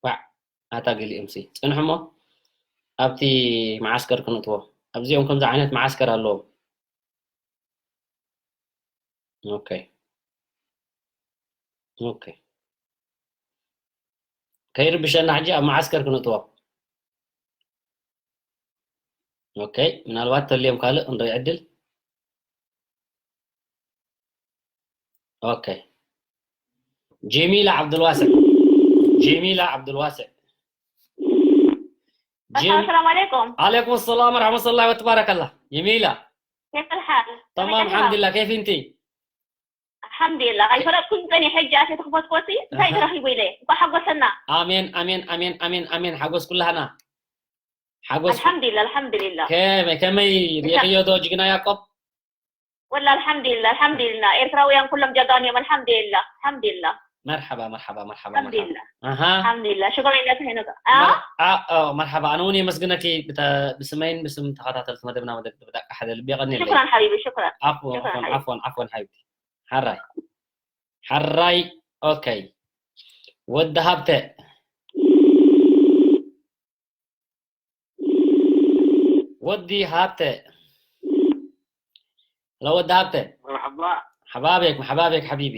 ዋዕ ኣታ ገሊኦም ሲ ፅንሑ እሞ ኣብቲ መዓስከር ክንእትዎ ኣብዚኦም ከምዚ ዓይነት መዓስከር ኣለዎም ኦኬ ኦኬ ከይርብሸና ሕጂ ኣብ መዓስከር ክንእትዎ ኦኬ ምናልባት ተልዮም ካልእ ክንርኢ ዕድል ኦኬ ጀሚላ ዓብዱልዋስዕ ጀሚላ ዓብዱልዋስዕ السلام عليكم عليكم السلام ورحمة الله وتبارك الله جميلة كيف الحال؟ تمام الحمد لله كيف انت؟ الحمد لله ኣይፈለጥኩን ጸኒ ሕጂ ኣተ ተኽፈትኮሲ እንታይ ትረኺቡ ኢለ እኳ ሓጎሰና ኣሜን ኣሜን ኣሜን ኣሜን ኣሜን ሓጎስ ኩላህና ሓጎስ الحمد لله الحمد لله ከመይ ከመይ ሪእኽዮ ዶ ጅግና ያዕቆብ والله الحمد لله الحمد لله ኤርትራውያን ኩሎም ጀጋኑ እዮም الحمد لله الحمد لله መርሓባ መርሓባ መርሓባ الحمد لله ኣሃ الحمد لله ሽኮር ኢለ ተሄኖጋ መርሓባ ኣነ እውን የመስግነኪ ብስመይን ብስም ተኸታተልቲ መደብና መደብ ብጣቂ ሓደ ልቢ የቐንየለይ شكرا حبيبي شكرا ዓፎን ዓፎን ዓፎን ሓቢብቲ ሓራይ ሓራይ ኦኬ ወዲ ሃብተ ወዲ ሃብተ ሎ ወዲ ሃብተ مرحبا ሓባቤክ ሓባቤክ ሓቢቢ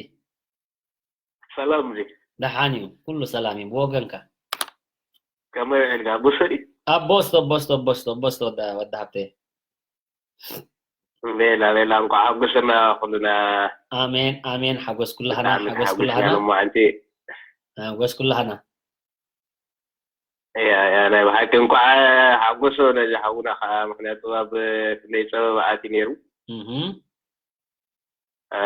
سلام لي ደሓን እዩ ኩሉ ሰላም እዩ ብወገንካ كما يلقى بصري ኣቦስቶ ኣቦስቶ ኣቦስቶ ኣቦስቶ ወዲ ሃብተ ሌላ ሌላ እንኳ ሓጎሰና ኩልና ኣሜን ኣሜን ሓጎስ ኩላህና ብጣዕሚ ሓጎስ ተሓጒስና ኩላህና ሎማዓንቲ ሓጎስ ኩላህና እያ እያ ናይ ብሓቂ እንኳዕ ሓጎሶ ነዚ ሓውና ከዓ ምክንያቱ ኣብ ክንደይ ፀበባ ኣትዩ ነይሩ እህም፣ እ፣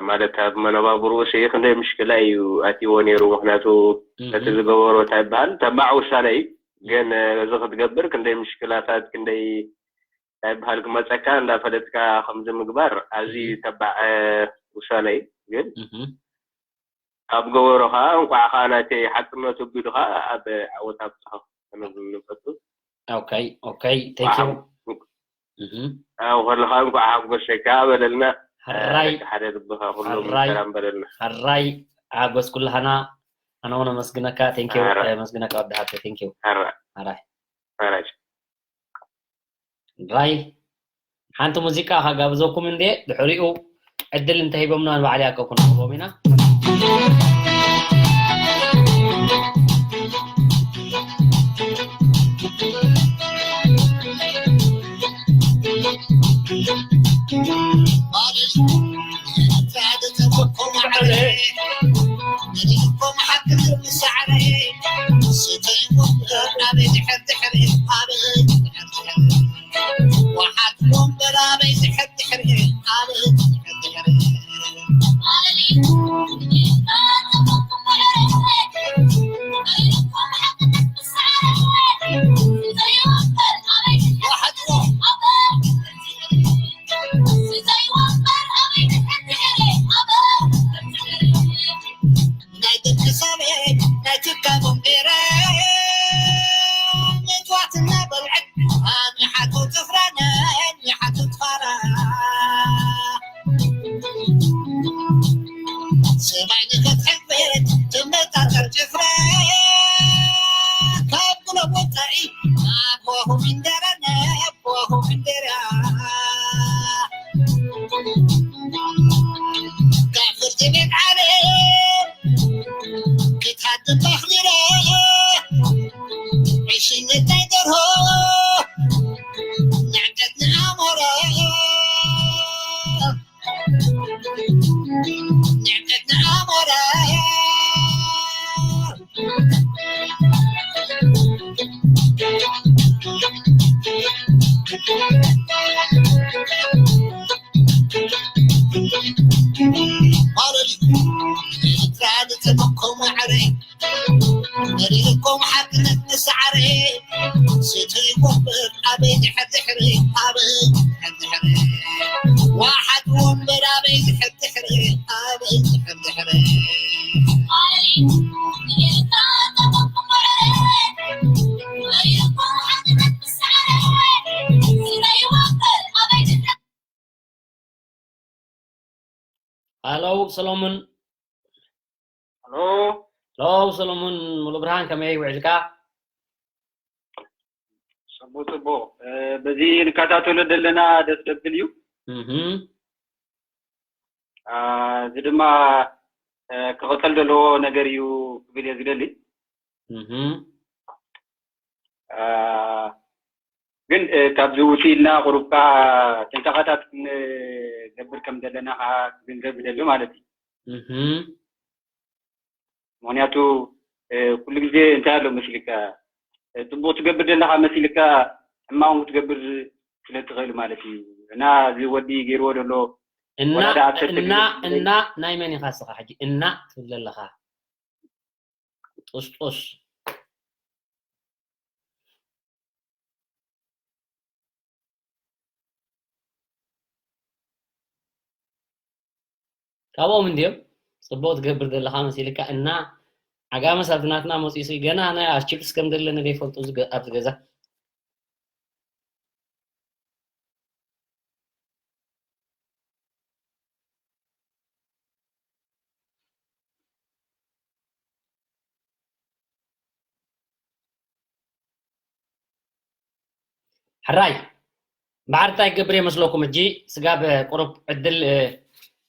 ማለት ኣብ መነባብርኡ ሲ ክንደይ ምሽክላ እዩ ኣትይዎ ነይሩ ምክንያቱ እህም፣ እቲ ዝገበሮ እንታይ ይበሃል ተባዕ ውሳነ እዩ ግን እዚ ክትገብር ክንደይ ምሽክላታት ክንደይ እንታይ ይበሃል ክመፀካ እንዳፈለጥካ ከምዚ ምግባር ኣዝዩ ተባዕ ውሳነ እዩ ግን እህም። ካብ ገበሮ ከዓ እንኳዕ ከዓ ናተይ ሓቅነቱ ኣቢሉ ከዓ ኣብ ዓወት ኣብፅሖ ክንብል ንፈቱ ኦኬ ኦኬ thank you እህም፣ ኣብ ከለካ እንኳዕ ሓጎሰካ በለልና ሕራይ ሓደ ልብካ ኩሎም ሕራይ ሰላም በለልና ሕራይ ሓጎስ ኩላህና ኣነ እውን ኣመስግነካ thank you ሕራይ። ኣመስግነካ ወዲ ሃብተ thank you ሕራይ ሕራይ ሕራይ ራይ ሓንቲ ሙዚቃ ከጋብዘኩም እንዴ፣ ድሕሪኡ ዕድል እንተሂቦምና ንባዕል ያከኩ ንቕርቦም ኢና። ሃሎ ሰሎሙን። ሃሎ። ሄሎ ሰሎሙን፣ ሙሉ ብርሃን፣ ከመይ ውዒልካ? ጽቡቅ ጽቡቅ። በዚ ንከታተሎ ዘለና ደስ ዘብል እዩ። እዚ ድማ ክቕጸል ዘለዎ ነገር እዩ ክብል እየ ዝደሊ። ግን ካብዚ ውፅእ ኢልና ቁሩብ ከዓ ጥንቃቐታት ክንገብር ከም ዘለና ከዓ ክግንዘብ ይደሊ ማለት እዩ። ምክንያቱ ኩሉ ግዜ እንታይ ኣሎ መሲልካ፣ ፅቡቅ ትገብር ዘለካ መሲልካ ሕማቅ ክትገብር ስለ ትኽእል ማለት እዩ። እና እዚ ወዲ ገይርዎ ዘሎ እና እና እና ናይ መን ኢኻ ስኻ ሕጂ እና ትብል ዘለኻ? ጡስጡስ። ካብኦም እንድዮም ጽቡቕ ትገብር ዘለኻ መሲልካ እና ዓጋመስ ኣብቲ ናትና መጺኡ ገና ናይ ኣርችብስ ከም ዘለኒ ዘይፈልጡ ኣብዚ ገዛ። ሕራይ ባሕሪ እንታይ ክገብር እየ መስለኩም? ሕጂ ስጋብ ቁሩብ ዕድል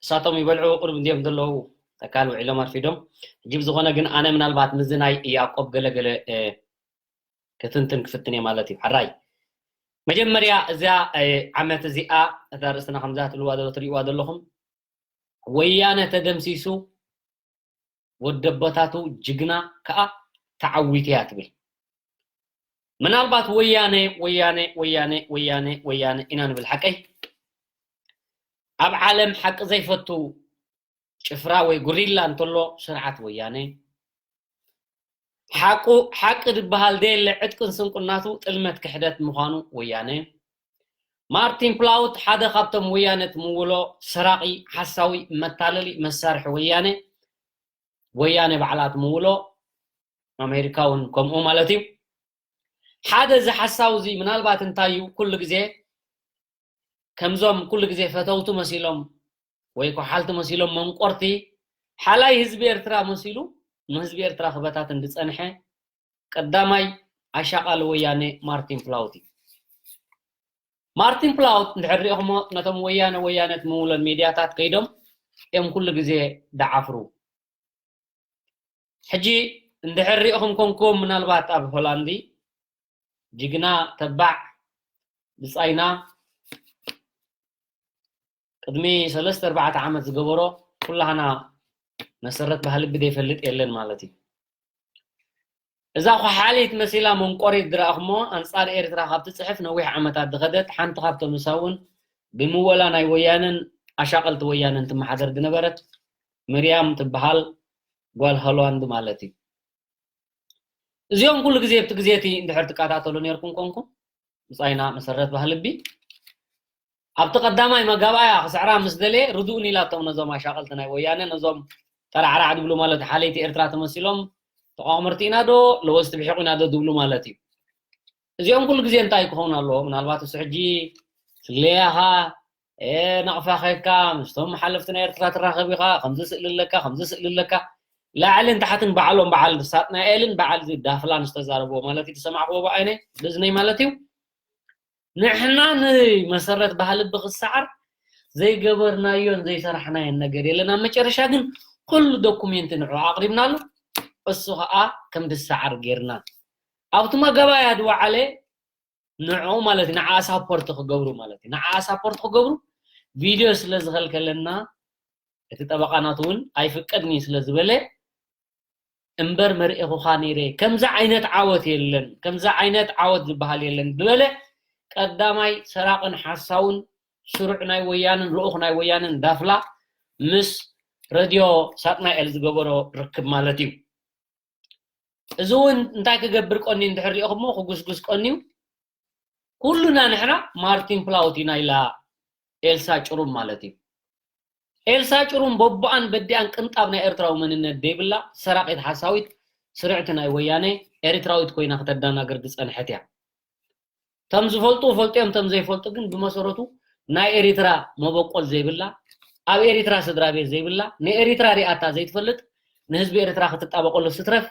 እሳቶም ይበልዑ ቁሩብ እንድዮም ዘለዉ ተካል ውዒሎም ኣርፊዶም። ሕጂ ብዝኾነ ግን ኣነ ምናልባት ምስዚ ናይ ያዕቆብ ገለ ገለ ክትንትን ክፍትን እየ ማለት እዩ። ሕራይ መጀመርያ እዚኣ ዓመት እዚኣ እታ ርእስና ከምዛ ትብልዋ ዘሎ ትርእይዋ ዘለኹም ወያነ ተደምሲሱ ወደቦታቱ ጅግና ከኣ ተዓዊቱ እያ ትብል። ምናልባት ወያነ ወያነ ወያነ ወያነ ወያነ ኢና ንብል ሓቀይ? ኣብ ዓለም ሓቂ ዘይፈቱ ጭፍራ ወይ ጉሪላ እንተሎ ስርዓት ወያነ ሓቁ ሓቂ ዝበሃል ደየለ ዕጥቅን ስንቁናቱ ጥልመት ክሕደት ምዃኑ ወያነ ማርቲን ፕላውት ሓደ ካብቶም ወያነ ትምውሎ ሰራቒ ሓሳዊ መታለሊ መሳርሒ ወያነ ወያነ ባዕላ ትምውሎ ኣሜሪካ እውን ከምኡ ማለት እዩ ሓደ እዚ ሓሳው እዚ ምናልባት እንታይ እዩ ኩሉ ግዜ ከምዞም ኩሉ ግዜ ፈተውቱ መሲሎም ወይ ኮሓልቲ መሲሎም መንቆርቲ ሓላይ ህዝቢ ኤርትራ መሲሉ ንህዝቢ ኤርትራ ክበታትን ዝጸንሐ ቀዳማይ ኣሻቓሊ ወያነ ማርቲን ፕላውት እዩ። ማርቲን ፕላውት እንድሕር ሪኢኹሞ ነቶም ወያነ ወያነ ትምውለን ሚድያታት ከይዶም እዮም ኩሉ ግዜ ደዓፍሩ። ሕጂ እንድሕር ሪኢኹም ኮንኩም ምናልባት ኣብ ሆላንዲ ጅግና ተባዕ ብጻይና ቅድሚ ሰለስተ ኣርባዕተ ዓመት ዝገበሮ ኩላህና መሰረት ባህሊ ብደይፈልጥ የለን ማለት እዩ። እዛ ኳሓሊት መሲላ መንቆሪት ዝረኣኹሞ ኣንጻር ኤርትራ ካብ ትጽሕፍ ነዊሕ ዓመታት ዝኸደት ሓንቲ ካብቶም ንሳ እውን ብምወላ ናይ ወያነን ኣሻቐልቲ ወያነን ትመሓደር ዝነበረት ምርያም ትበሃል ጓል ሆላንድ ማለት እዩ። እዚኦም ኩሉ ግዜ ኣብቲ ግዜ እቲ እንድሕር ትከታተሉ ነርኩም ኮንኩም ብጻይና መሰረት ባህልቢ ኣብቲ ቀዳማይ መጋባእያ ክስዕራ ምስ ደለየ ርድኡኒ ኢላቶም ነዞም ኣሻቐልቲ ናይ ወያነ ነዞም ጠራዕራዕ ዝብሉ ማለት ሓለይቲ ኤርትራ ተመሲሎም ተቋምርቲ ኢና ዶ ለወስቲ ብሒቑ ኢና ዶ ዝብሉ ማለት እዩ። እዚኦም ኩሉ ግዜ እንታይ ክኸውን ኣለዎ? ምናልባት እሱ ሕጂ ስለያኻ ነቕፋኸካ ምስቶም ሓለፍቲ ናይ ኤርትራ ትራኸብ ኢኻ ከምዚ ስእሊ ኣለካ ከምዚ ስእሊ ኣለካ ላዕልን ታሕትን ባዕሎም በዓል ሳጥናኤልን በዓል ዳፍላን ዝተዛረብዎ ማለት እዩ ዝሰማዕክዎ ብዓይነ ብእዝነይ ማለት እዩ። ንሕና ንመሰረት ባህሊ ብክሰዓር ዘይገበርናዮን ዘይሰራሕናዮን ነገር የለን። ኣብ መጨረሻ ግን ኩሉ ዶኩሜንት ንዑ ኣቕሪብናሉ። እሱ ከዓ ከም ዝሰዓር ጌርና ኣብቲ መገባያ ድወዓለ ንዑ ማለት ንዓ ሳፖርት ክገብሩ ማለት እዩ። ንዓ ሳፖርት ክገብሩ ቪድዮ ስለ ዝኸልከለና እቲ ጠበቃ ናቱ እውን ኣይፍቀድኒ ስለ ዝበለ እምበር መርኢኹኻ ነይረ። ከምዚ ዓይነት ዓወት የለን፣ ከምዚ ዓይነት ዓወት ዝበሃል የለን ዝበለ ቀዳማይ ሰራቕን ሓሳውን ስሩዕ ናይ ወያንን ልኡኽ ናይ ወያንን ዳፍላ ምስ ረድዮ ሳጥናኤል ዝገበሮ ርክብ ማለት እዩ። እዚ እውን እንታይ ክገብር ቀንዩ እንድሕር ሪኢኹሞ ክጉስጉስ ቀንዩ ኩሉና ንሕና ማርቲን ፕላውት ኢና ኢላ ኤልሳ ጭሩም ማለት እዩ። ኤልሳ ጭሩም በቦኣን በዲኣን ቅንጣብ ናይ ኤርትራዊ መንነት ዘይብላ ሰራቂት ሓሳዊት ስርዕቲ ናይ ወያነ ኤርትራዊት ኮይና ክተዳናግር ዝጸንሐት እያ። ተም ዝፈልጡ ፈልጡ እዮም፣ ተም ዘይፈልጡ ግን ብመሰረቱ ናይ ኤሪትራ መበቆል ዘይብላ ኣብ ኤሪትራ ስድራ ቤት ዘይብላ ንኤሪትራ ሪኣታ ዘይትፈልጥ ንህዝቢ ኤሪትራ ክትጣበቀሉ ስትረፍ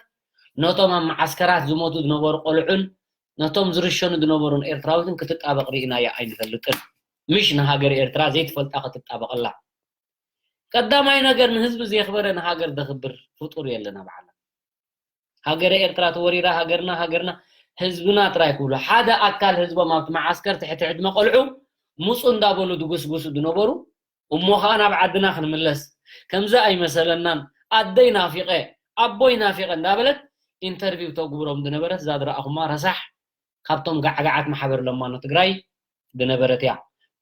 ነቶም ኣብ መዓስከራት ዝሞቱ ዝነበሩ ቆልዑን ነቶም ዝርሸኑ ዝነበሩን ኤርትራዊትን ክትጣበቕ ርኢናያ ኣይንፈልጥን። ምሽ ንሃገር ኤርትራ ዘይትፈልጣ ክትጣበቐላ። ቀዳማይ ነገር ንህዝቢ ዘየኽበረ ንሃገር ዘኽብር ፍጡር የለን ኣብ ዓለም። ሃገረ ኤርትራ ተወሪራ ሃገርና ሃገርና ህዝብና ጥራይ ክብሉ ሓደ ኣካል ህዝቦም ኣብቲ መዓስከር ትሕቲ ዕድመ ቆልዑ ምፁ እንዳበሉ ድጉስጉሱ ዝነበሩ እሞ ከዓ ናብ ዓድና ክንምለስ ከምዚ ኣይመሰለናን ኣደይ ናፊቐ ኣቦይ ናፊቐ እንዳበለት ኢንተርቪው ተጉብሮም ዝነበረት እዛ ዝረኣኹማ ረሳሕ ካብቶም ጋዕጋዓት ማሕበር ለማኖ ትግራይ ዝነበረት እያ።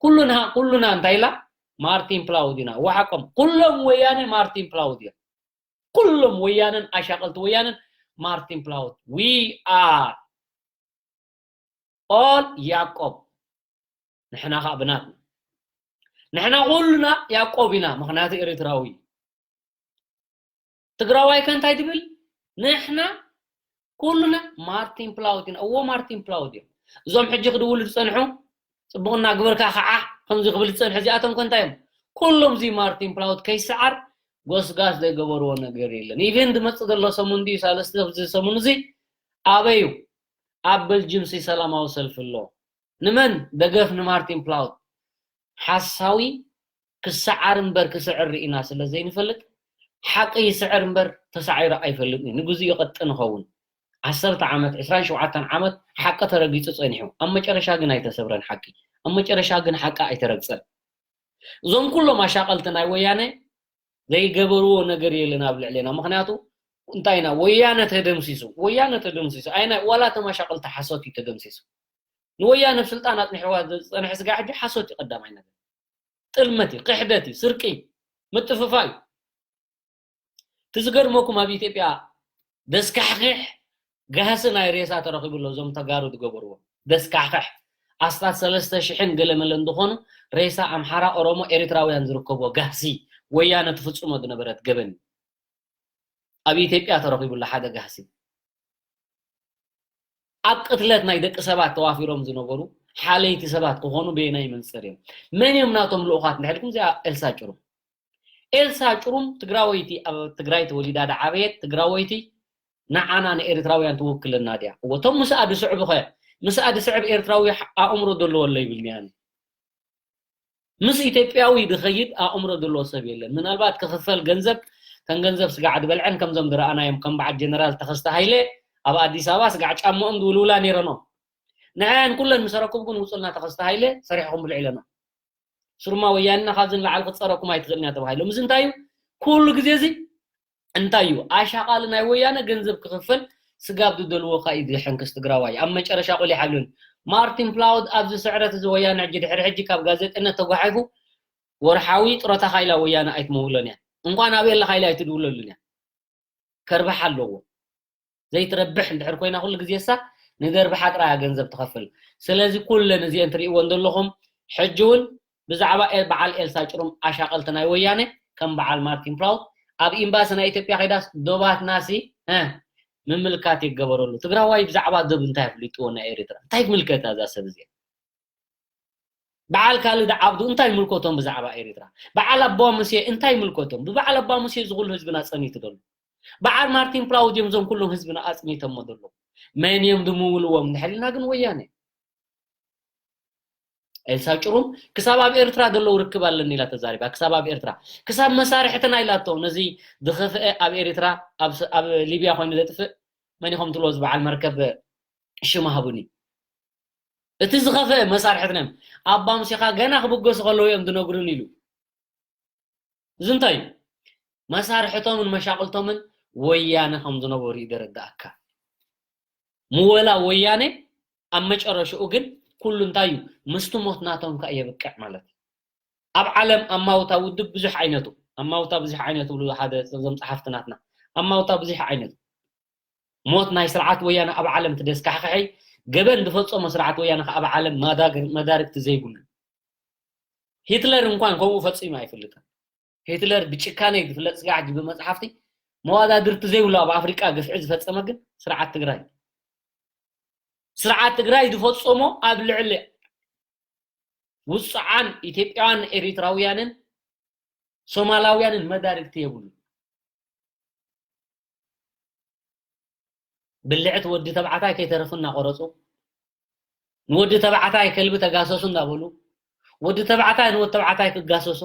ኩሉና ኩሉና እንታይ ኢላ ማርቲን ፕላውድ ኢና ወሓቆም ኩሎም ወያነ ማርቲን ፕላውድ እዮም። ኩሎም ወያነን ኣሻቀልቲ ወያነን ማርቲን ፕላውድ we are all ያቆብ ንሕና ከዓ ብናትና ንሕና ኩሉና ያቆብ ኢና ምክንያቱ ኤሪትራዊ ትግራዋይ ከ እንታይ ትብል ንሕና ኩሉና ማርቲን ፕላውድ ኢና እዎ ማርቲን ፕላውድ እዮም እዞም ሕጂ ክድውሉ ዝፀንሑ ፅቡቅና ግበርካ ከዓ ከምዚ ክብል ዝፀንሑ እዚኣቶም ከ እንታይ እዮም ኩሎም እዚ ማርቲን ፕላውድ ከይሰዓር ጎስጋስ ዘይገበርዎ ነገር የለን ኢቨን ዝመፅእ ዘሎ ሰሙን ድዩ ሳለስቲ ኣብዚ ሰሙን እዚ ኣበዩ ኣብ በልጅምሲ ሰላማዊ ሰልፊ ኣሎ ንመን ደገፍ ንማርቲን ፕላውድ ሓሳዊ ክሰዓር እምበር ክስዕር ርኢና ስለ ዘይንፈልጥ ሓቂ ይስዕር እምበር ተሳዒሩ ኣይፈልጥን እዩ ንግዚኡ ይቐጥን ይኸውን ዓሰርተ ዓመት ዕስራን ሸውዓተን ዓመት ሓቂ ተረጊፁ ፀኒሑ ኣብ መጨረሻ ግን ኣይተሰብረን ሓቂ ኣብ መጨረሻ ግን ሓቂ ኣይተረግፀን እዞም ኩሎም ኣሻቐልቲ ናይ ወያነ ዘይገበርዎ ነገር የለን ኣብ ልዕሌና ምክንያቱ እንታይ ኢና ወያነ ተደምሲሱ ወያነ ተደምሲሱ ኣይና ዋላ ተማሻቀልቲ ሓሶት እዩ ተደምሲሱ ንወያነ ኣብ ስልጣን ኣፅንሕዋ ዝፀንሐ ስጋ ሕጂ ሓሶት እዩ ቀዳማይ ነገር ጥልመት እዩ ክሕደት እዩ ስርቂ ምጥፍፋ እዩ እቲ ዝገርመኩም ኣብ ኢትዮጵያ ደስካሕክሕ ጋህሲ ናይ ሬሳ ተረኪቡ ኣሎ እዞም ተጋሩ ዝገበርዎ ደስካሕክሕ ኣስታት ሰለስተ ሽሕን ገለመለን ዝኾኑ ሬሳ ኣምሓራ ኦሮሞ ኤርትራውያን ዝርከቦ ጋህሲ ወያነ ትፍፅሞ ዝነበረት ገበን ኣብ ኢትዮጵያ ተረኺቡላ ሓደ ጋህሲ ኣብ ቅትለት ናይ ደቂ ሰባት ተዋፊሮም ዝነበሩ ሓለይቲ ሰባት ክኾኑ በየናይ መንፅር እዮም መን እዮም ናቶም ልኡኻት እንድሕልኩም እዚኣ ኤልሳ ጭሩም ኤልሳ ጭሩም ትግራወይቲ ኣብ ትግራይ ተወሊዳ ዳዓበየት ትግራወይቲ ንዓና ንኤርትራውያን ትውክልና ድያ እወቶም ምስኣ ዝስዕቡ ኸ ምስኣ ዝስዕብ ኤርትራዊ ኣእምሮ ዘለዎ ኣሎ ይብልኒ ኣነ። ምስ ኢትዮጵያዊ ዝኸይድ ኣእምሮ ዘለዎ ሰብ የለን። ምናልባት ክኽፈል ገንዘብ፣ ከም ገንዘብ ስጋዕ ዝበልዐን ከምዞም ዝረኣናዮም ከም በዓል ጀነራል ተኸስተ ሃይለ ኣብ ኣዲስ ኣበባ ስጋዕ ጫምኦም ዝውልውላ ነይረኖ። ንዓያን ኩለን ምስ ኣረክቡ ግን ውፁልና ተኸስተ ሃይለ ሰሪሕኹም ብልዑ ኢለና። ሱርማ ወያንና ካብዚ ንላዕሊ ክትፀረኩም ኣይትኽእልን እያ ተባሂሎም። እዚ እንታይ እዩ? ኩሉ ግዜ እዚ እንታይ እዩ? ኣሻቓሊ ናይ ወያነ ገንዘብ ክኽፈል ስጋብ ዝደልዎ ካ እዩ ዝሕንክስ ትግራዋይ። ኣብ መጨረሻ ቆሊሕ ኣብልን ማርቲን ፕላውድ ኣብዚ ስዕረት እዚ ወያነ ሕጂ ድሕሪ ሕጂ ካብ ጋዜጠነት ተጓሒፉ ወርሓዊ ጥሮታ ካይላ ወያነ ኣይትመውሎን እያ። እንኳን ኣብ ኤላ ካይላ ኣይትድውለሉን እያ። ከርብሕ ኣለዎ። ዘይትረብሕ እንድሕር ኮይና ኩሉ ግዜ እሳ ንደርብሓ ጥራያ ገንዘብ ትኸፍል። ስለዚ ኩለን እዚአን ትርእይዎ እንደለኹም ሕጂ እውን ብዛዕባ ኤ- በዓል ኤልሳ ጭሩም ኣሻቀልቲ ናይ ወያነ ከም በዓል ማርቲን ፕራውድ ኣብ ኤምባሲ ናይ ኢትዮጵያ ከይዳስ ዶባትናሲ እ፣ ምምልካት ይገበረሉ። ትግራዋይ ብዛዕባ ዶብ እንታይ ኣፍሊጥዎ ናይ ኤርትራ? እንታይ ትምልከታ እዛ ሰብ እዚኣ? በዓል ካልድ ዓብዱ እንታይ ምልከቶም ብዛዕባ ኤርትራ? በዓል ኣባ ሙሴ እንታይ ምልከቶም? ብበዓል ኣባ ሙሴ እዚ ኩሉ ህዝብና ጸኒቱ ዘሎ። በዓል ማርቲን ፕራውድ እዮም እዞም ኩሎም ህዝብና ኣጽኒቶሞ ዘለዉ። መን እዮም ድምውልዎም? ንሕልና ግን ወያነ። ኤልሳ ጭሩም ክሳብ ኣብ ኤርትራ ዘለዉ ርክብ ኣለኒ ኢላ ተዛሪባ። ክሳብ ኣብ ኤርትራ ክሳብ መሳርሕትና ኢላቶ ነዚ ዝኸፍአ ኣብ ኤርትራ ኣብ ስ- ኣብ ሊብያ ኮይኑ ዘጥፍእ መን ኢኹም ትብሎ ዝበዓል መርከብ ሽም ሃቡኒ። እቲ ዝኸፍአ መሳርሕትና እዮም። ኣባ ሙሴኻ ገና ክብገሱ ከለዉ እዮም ዝነግሩን ኢሉ። እዚ እንታይ እዩ? መሳርሕቶምን መሻቕልቶምን ወያነ ከም ዝነበሩ እዩ ዘረዳእካ። ምወላ ወያነ ኣብ መጨረሽኡ ግን ኩሉ እንታይ እዩ? ምስቲ ሞት ናቶም ከኣ የብቅዕ ማለት እዩ። ኣብ ዓለም ኣማውታ ውድብ ብዙሕ ዓይነቱ፣ ኣማውታ ብዙሕ ዓይነቱ ብሉ ሓደ እዞም ጸሓፍቲ ናትና። ኣማውታ ብዙሕ ዓይነቱ። ሞት ናይ ስርዓት ወያነ ኣብ ዓለም ትደስካሕክሐይ፣ ገበን ዝፈጸሞ ስርዓት ወያነ ከኣ ኣብ ዓለም ማዳግ- መዳርግቲ ዘይብሉ። ሂትለር እንኳን ከምኡ ፈጺሙ ኣይፈልጥን። ሂትለር ብጭካነ እዩ ዝፍለጥ። ስጋዕ ሕጂ ብመጽሓፍቲ መዋዳድርቲ ዘይብሉ ኣብ ኣፍሪቃ ግፍዒ ዝፈጸመ ግን ስርዓት ትግራይ። ስርዓት ትግራይ ዝፈጸሞ ኣብ ልዕሊ ውጹዓን ኢትዮጵያውያን ኤሪትራውያንን ሶማላውያንን መዳርግቲ የብሉ። ብልዕቲ ወዲ ተባዕታይ ከይተረፉ እናቆረጹ፣ ንወዲ ተባዕታይ ከልቢ ተጋሰሱ እንዳበሉ፣ ወዲ ተባዕታይ ንወዲ ተባዕታይ ክጋሰሶ፣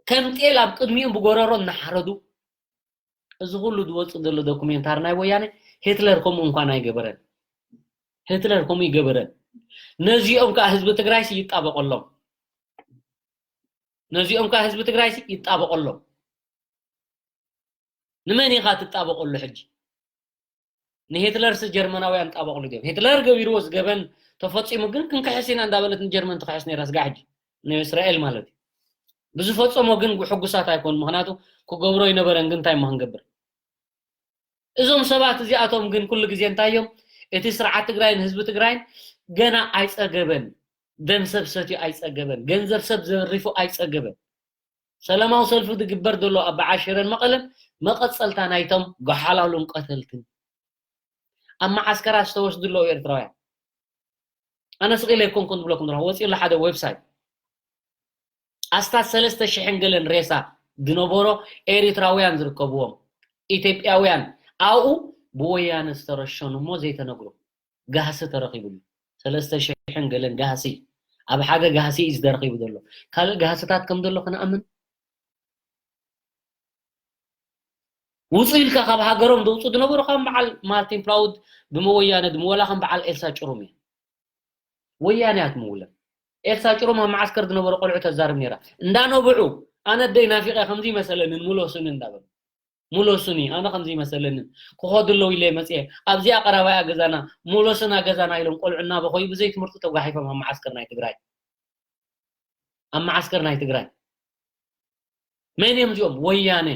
ከም ጤል ኣብ ቅድሚኡ ብጎረሮ እናሓረዱ፣ እዚ ኩሉ ዝወጽእ ዘሎ ዶኩሜንታሪ ናይ ወያነ፣ ሂትለር ከምኡ እንኳን ኣይገበረን። ሂትለር ከምኡ ይገበረን። ነዚኦም ከኣ ህዝቢ ትግራይሲ ይጣበቀሎም። ነዚኦም ከኣ ህዝቢ ትግራይሲ ይጣበቀሎም። ንመን ኢኻ ትጣበቀሉ ሕጂ? ንሂትለርሲ ጀርመናውያን ጣበቅሉ ድዮም? ሂትለር ገቢርዎ ዝገበን ተፈጺሙ ግን ክንክሕስ ኢና እንዳበለት ንጀርመን ትክሕስ ነይራ ስጋ ሕጂ ንእስራኤል ማለት እዩ። ብዝፈጸሞ ግን ሕጉሳት ኣይኮኑ፣ ምክንያቱ ክገብሮ ይነበረን ግን እንታይ እሞ ክንገብር? እዞም ሰባት እዚኣቶም ግን ኩሉ ግዜ እንታይ እዮም? እቲ ስርዓት ትግራይን ህዝቢ ትግራይን ገና ኣይጸገበን፣ ደም ሰብ ሰትዩ ኣይጸገበን፣ ገንዘብ ሰብ ዘሪፉ ኣይጸገበን። ሰላማዊ ሰልፊ ዝግበር ዘሎ ኣብ በዓል ሽረን መቐለን መቐጸልታ ናይቶም ጎሓላሉን ቀተልትን ኣብ መዓስከራት ዝተወስዱ ኣለዉ ኤርትራውያን። ኣነ ስቕ ኢለ ኣይኮንኩን ዝብለኩም ዘለኹ፣ ወፂኡ ኣሎ ሓደ ዌብሳይት ኣስታት ሰለስተ ሽሕን ገለን ሬሳ ዝነበሮ ኤሪትራውያን ዝርከብዎም ኢትዮጵያውያን ኣብኡ ብወያነ ዝተረሸኑ እሞ ዘይተነግሩ ጋህሲ ተረኺቡሉ። ሰለስተ ሽሕን ገለን ጋህሲ ኣብ ሓደ ጋህሲ እዩ ዝተረኺቡ ዘሎ። ካልእ ጋህስታት ከም ዘሎ ክንኣምን ውፁ ኢልካ ካብ ሃገሮም ዘውፁ ዝነበሩ ከም በዓል ማርቲን ፕላውድ ብምወያነ ድምወላ ከም በዓል ኤልሳ ጭሩም እዩ። ወያነ እያ ትምውለን። ኤልሳ ጭሩም ኣብ መዓስከር ዝነበሩ ቆልዑ ተዛርብ ነይራ። እንዳነብዑ ኣነ ኣደይ ናፊቐ ከምዚ ይመሰለንን ሙሎሱኒ እንዳበሉ። ሙሎሱኒ ኣነ ከምዚ ይመሰለንን ክኸዱ ኣለዉ ኢለ መፅየ። ኣብዚኣ ቀራባያ ገዛና ሙሎስና ገዛና ኢሎም ቆልዑ እናበኸዩ ብዘይ ትምህርቲ ተጓሒፎም ኣብ መዓስከር ናይ ትግራይ። ኣብ መዓስከር ናይ ትግራይ መን እዮም እዚኦም? ወያነ።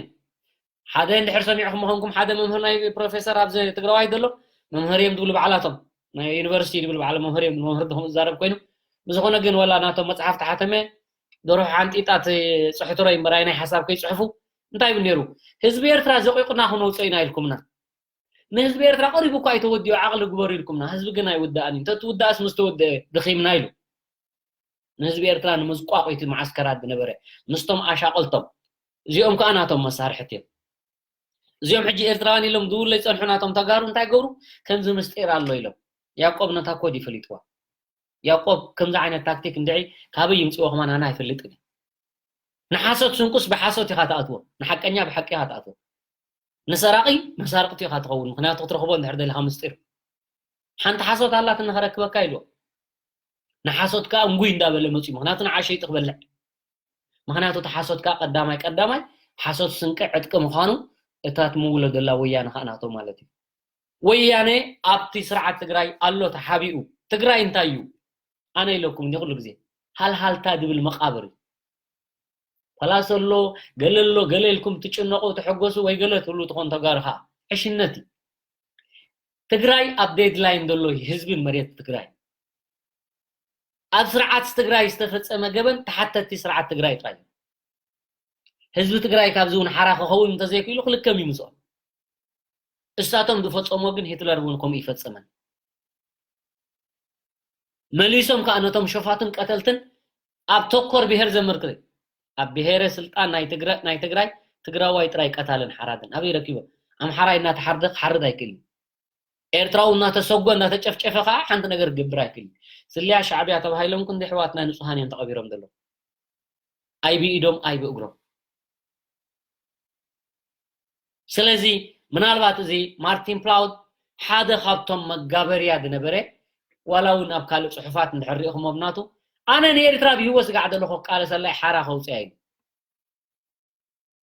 ሓደ እንድሕር ሰሚዕኹም ምኾንኩም ሓደ መምህር ናይ ፕሮፌሰር ኣብዚ ትግራዋይ ዘሎ መምህር እዮም ዝብሉ ባዕላቶም ናይ ዩኒቨርሲቲ ዝብሉ ባዕሎም መምህር እዮም መምህር ድኹም ዝዛረብ ኮይኑ ብዝኾነ ግን ወላ ናቶም መፅሓፍ ተሓተመ ደርሑ ሓንጢጣ ትፅሕትሮ እምበር ኣይ ናይ ሓሳብ ከይፅሕፉ እንታይ ይብል ነይሩ? ህዝቢ ኤርትራ ዘቂቑና ክነውፅኦ ኢና ኢልኩምና። ንህዝቢ ኤርትራ ቀሪቡ እኳ ኣይተወዲኡ ዓቕሊ ግበሩ ኢልኩምና። ህዝቢ ግን ኣይውዳእን እዩ። እንተትውዳእስ ምስ ተወደአ ድኺምና ኢሉ። ንህዝቢ ኤርትራ ንምዝቋቕ እቲ መዓስከራት ዝነበረ ምስቶም ኣሻቐልቶም እዚኦም ከኣ ናቶም መሳርሕቲ እዮም። እዚኦም ሕጂ ኤርትራውያን ኢሎም ዝውለይ ጸንሑ ናቶም ተጋሩ እንታይ ገብሩ? ከምዚ ምስጢር ኣሎ ኢሎም። ያዕቆብ ነታ ኮድ ይፈሊጥዋ። ያዕቆብ ከምዚ ዓይነት ታክቲክ እንድዒ ካበይ ይምጽዎ ከማን ኣነ ኣይፈልጥን እየ። ንሓሶት ስንቁስ ብሓሶት ኢኻ ትኣትዎ፣ ንሓቀኛ ብሓቂ ኢኻ ትኣትዎ። ንሰራቒ መሳርቕቲ ኢኻ ትኸውን፣ ምኽንያቱ ክትረኽቦ እንድሕር ደሊኻ ምስጢር። ሓንቲ ሓሶት ኣላትኒ ከረክበካ ኢልዎ። ንሓሶት ከኣ እንጉይ እንዳበለ መጽዩ፣ ምኽንያቱ ንዓ ሸይጢ ክበልዕ። ምኽንያቱ እቲ ሓሶት ከኣ ቀዳማይ ቀዳማይ ሓሶት ስንቂ ዕጥቂ ምዃኑ እታ ትምውሎ ዘላ ወያነ ከኣ ናቶ ማለት እዩ። ወያነ ኣብቲ ስርዓት ትግራይ ኣሎ ተሓቢኡ። ትግራይ እንታይ እዩ? ኣነ ኢለኩም እንዲ ኩሉ ግዜ ሃልሃልታ ዝብል መቃብር እዩ። ፓላስ ኣሎ፣ ገለ ኣሎ፣ ገለ ኢልኩም ትጭነቁ፣ ትሕጎሱ ወይ ገለ ትብሉ ትኾን ተጋሩ ከኣ ዕሽነት እዩ። ትግራይ ኣብ ዴድላይን ዘሎ ህዝብን መሬት ትግራይ። ኣብ ስርዓት ትግራይ ዝተፈጸመ ገበን ተሓተቲ ስርዓት ትግራይ ጥራይ እዮም። ህዝቢ ትግራይ ካብዚ እውን ሓራ ክኸውን እንተዘይክኢሉ ክልከም ይምስኦም። እሳቶም ዝፈጸሞ ግን ሂትለር እውን ከምኡ ይፈጸመን። መሊሶም ከኣ ነቶም ሸፋቱን ቀተልትን ኣብ ተኮር ብሄር ዘመርክት፣ ኣብ ብሄረ ስልጣን ናይ ትግረ-፣ ናይ ትግራይ ትግራዋይ ጥራይ ቀታልን ሓራድን ኣበይ ረኪቦ? ኣምሓራይ እናተሓርደ ክሓርድ ኣይክእልን። ኤርትራዊ እናተሰጎ እናተጨፍጨፈ ከኣ ሓንቲ ነገር ክገብር ኣይክእልን። ስልያ ሻዕብያ ተባሂሎም ክንዲ ኣሕዋትና ንጹሃን እዮም ተቐቢሮም ዘለዉ። ኣይ ብኢዶም ኣይ ብእግሮም። ስለዚ ምናልባት እዚ ማርቲን ፕላውድ ሓደ ካብቶም መጋበርያ ዝነበረ፣ ዋላ እውን ኣብ ካልእ ጽሑፋት እንድሕር ሪኢኹሞ ብናቱ፣ ኣነ ንኤርትራ ብህይወት ስጋዕ ዘለኹ ክቃለሰላ ሓራ ከውፅያ ኢሉ።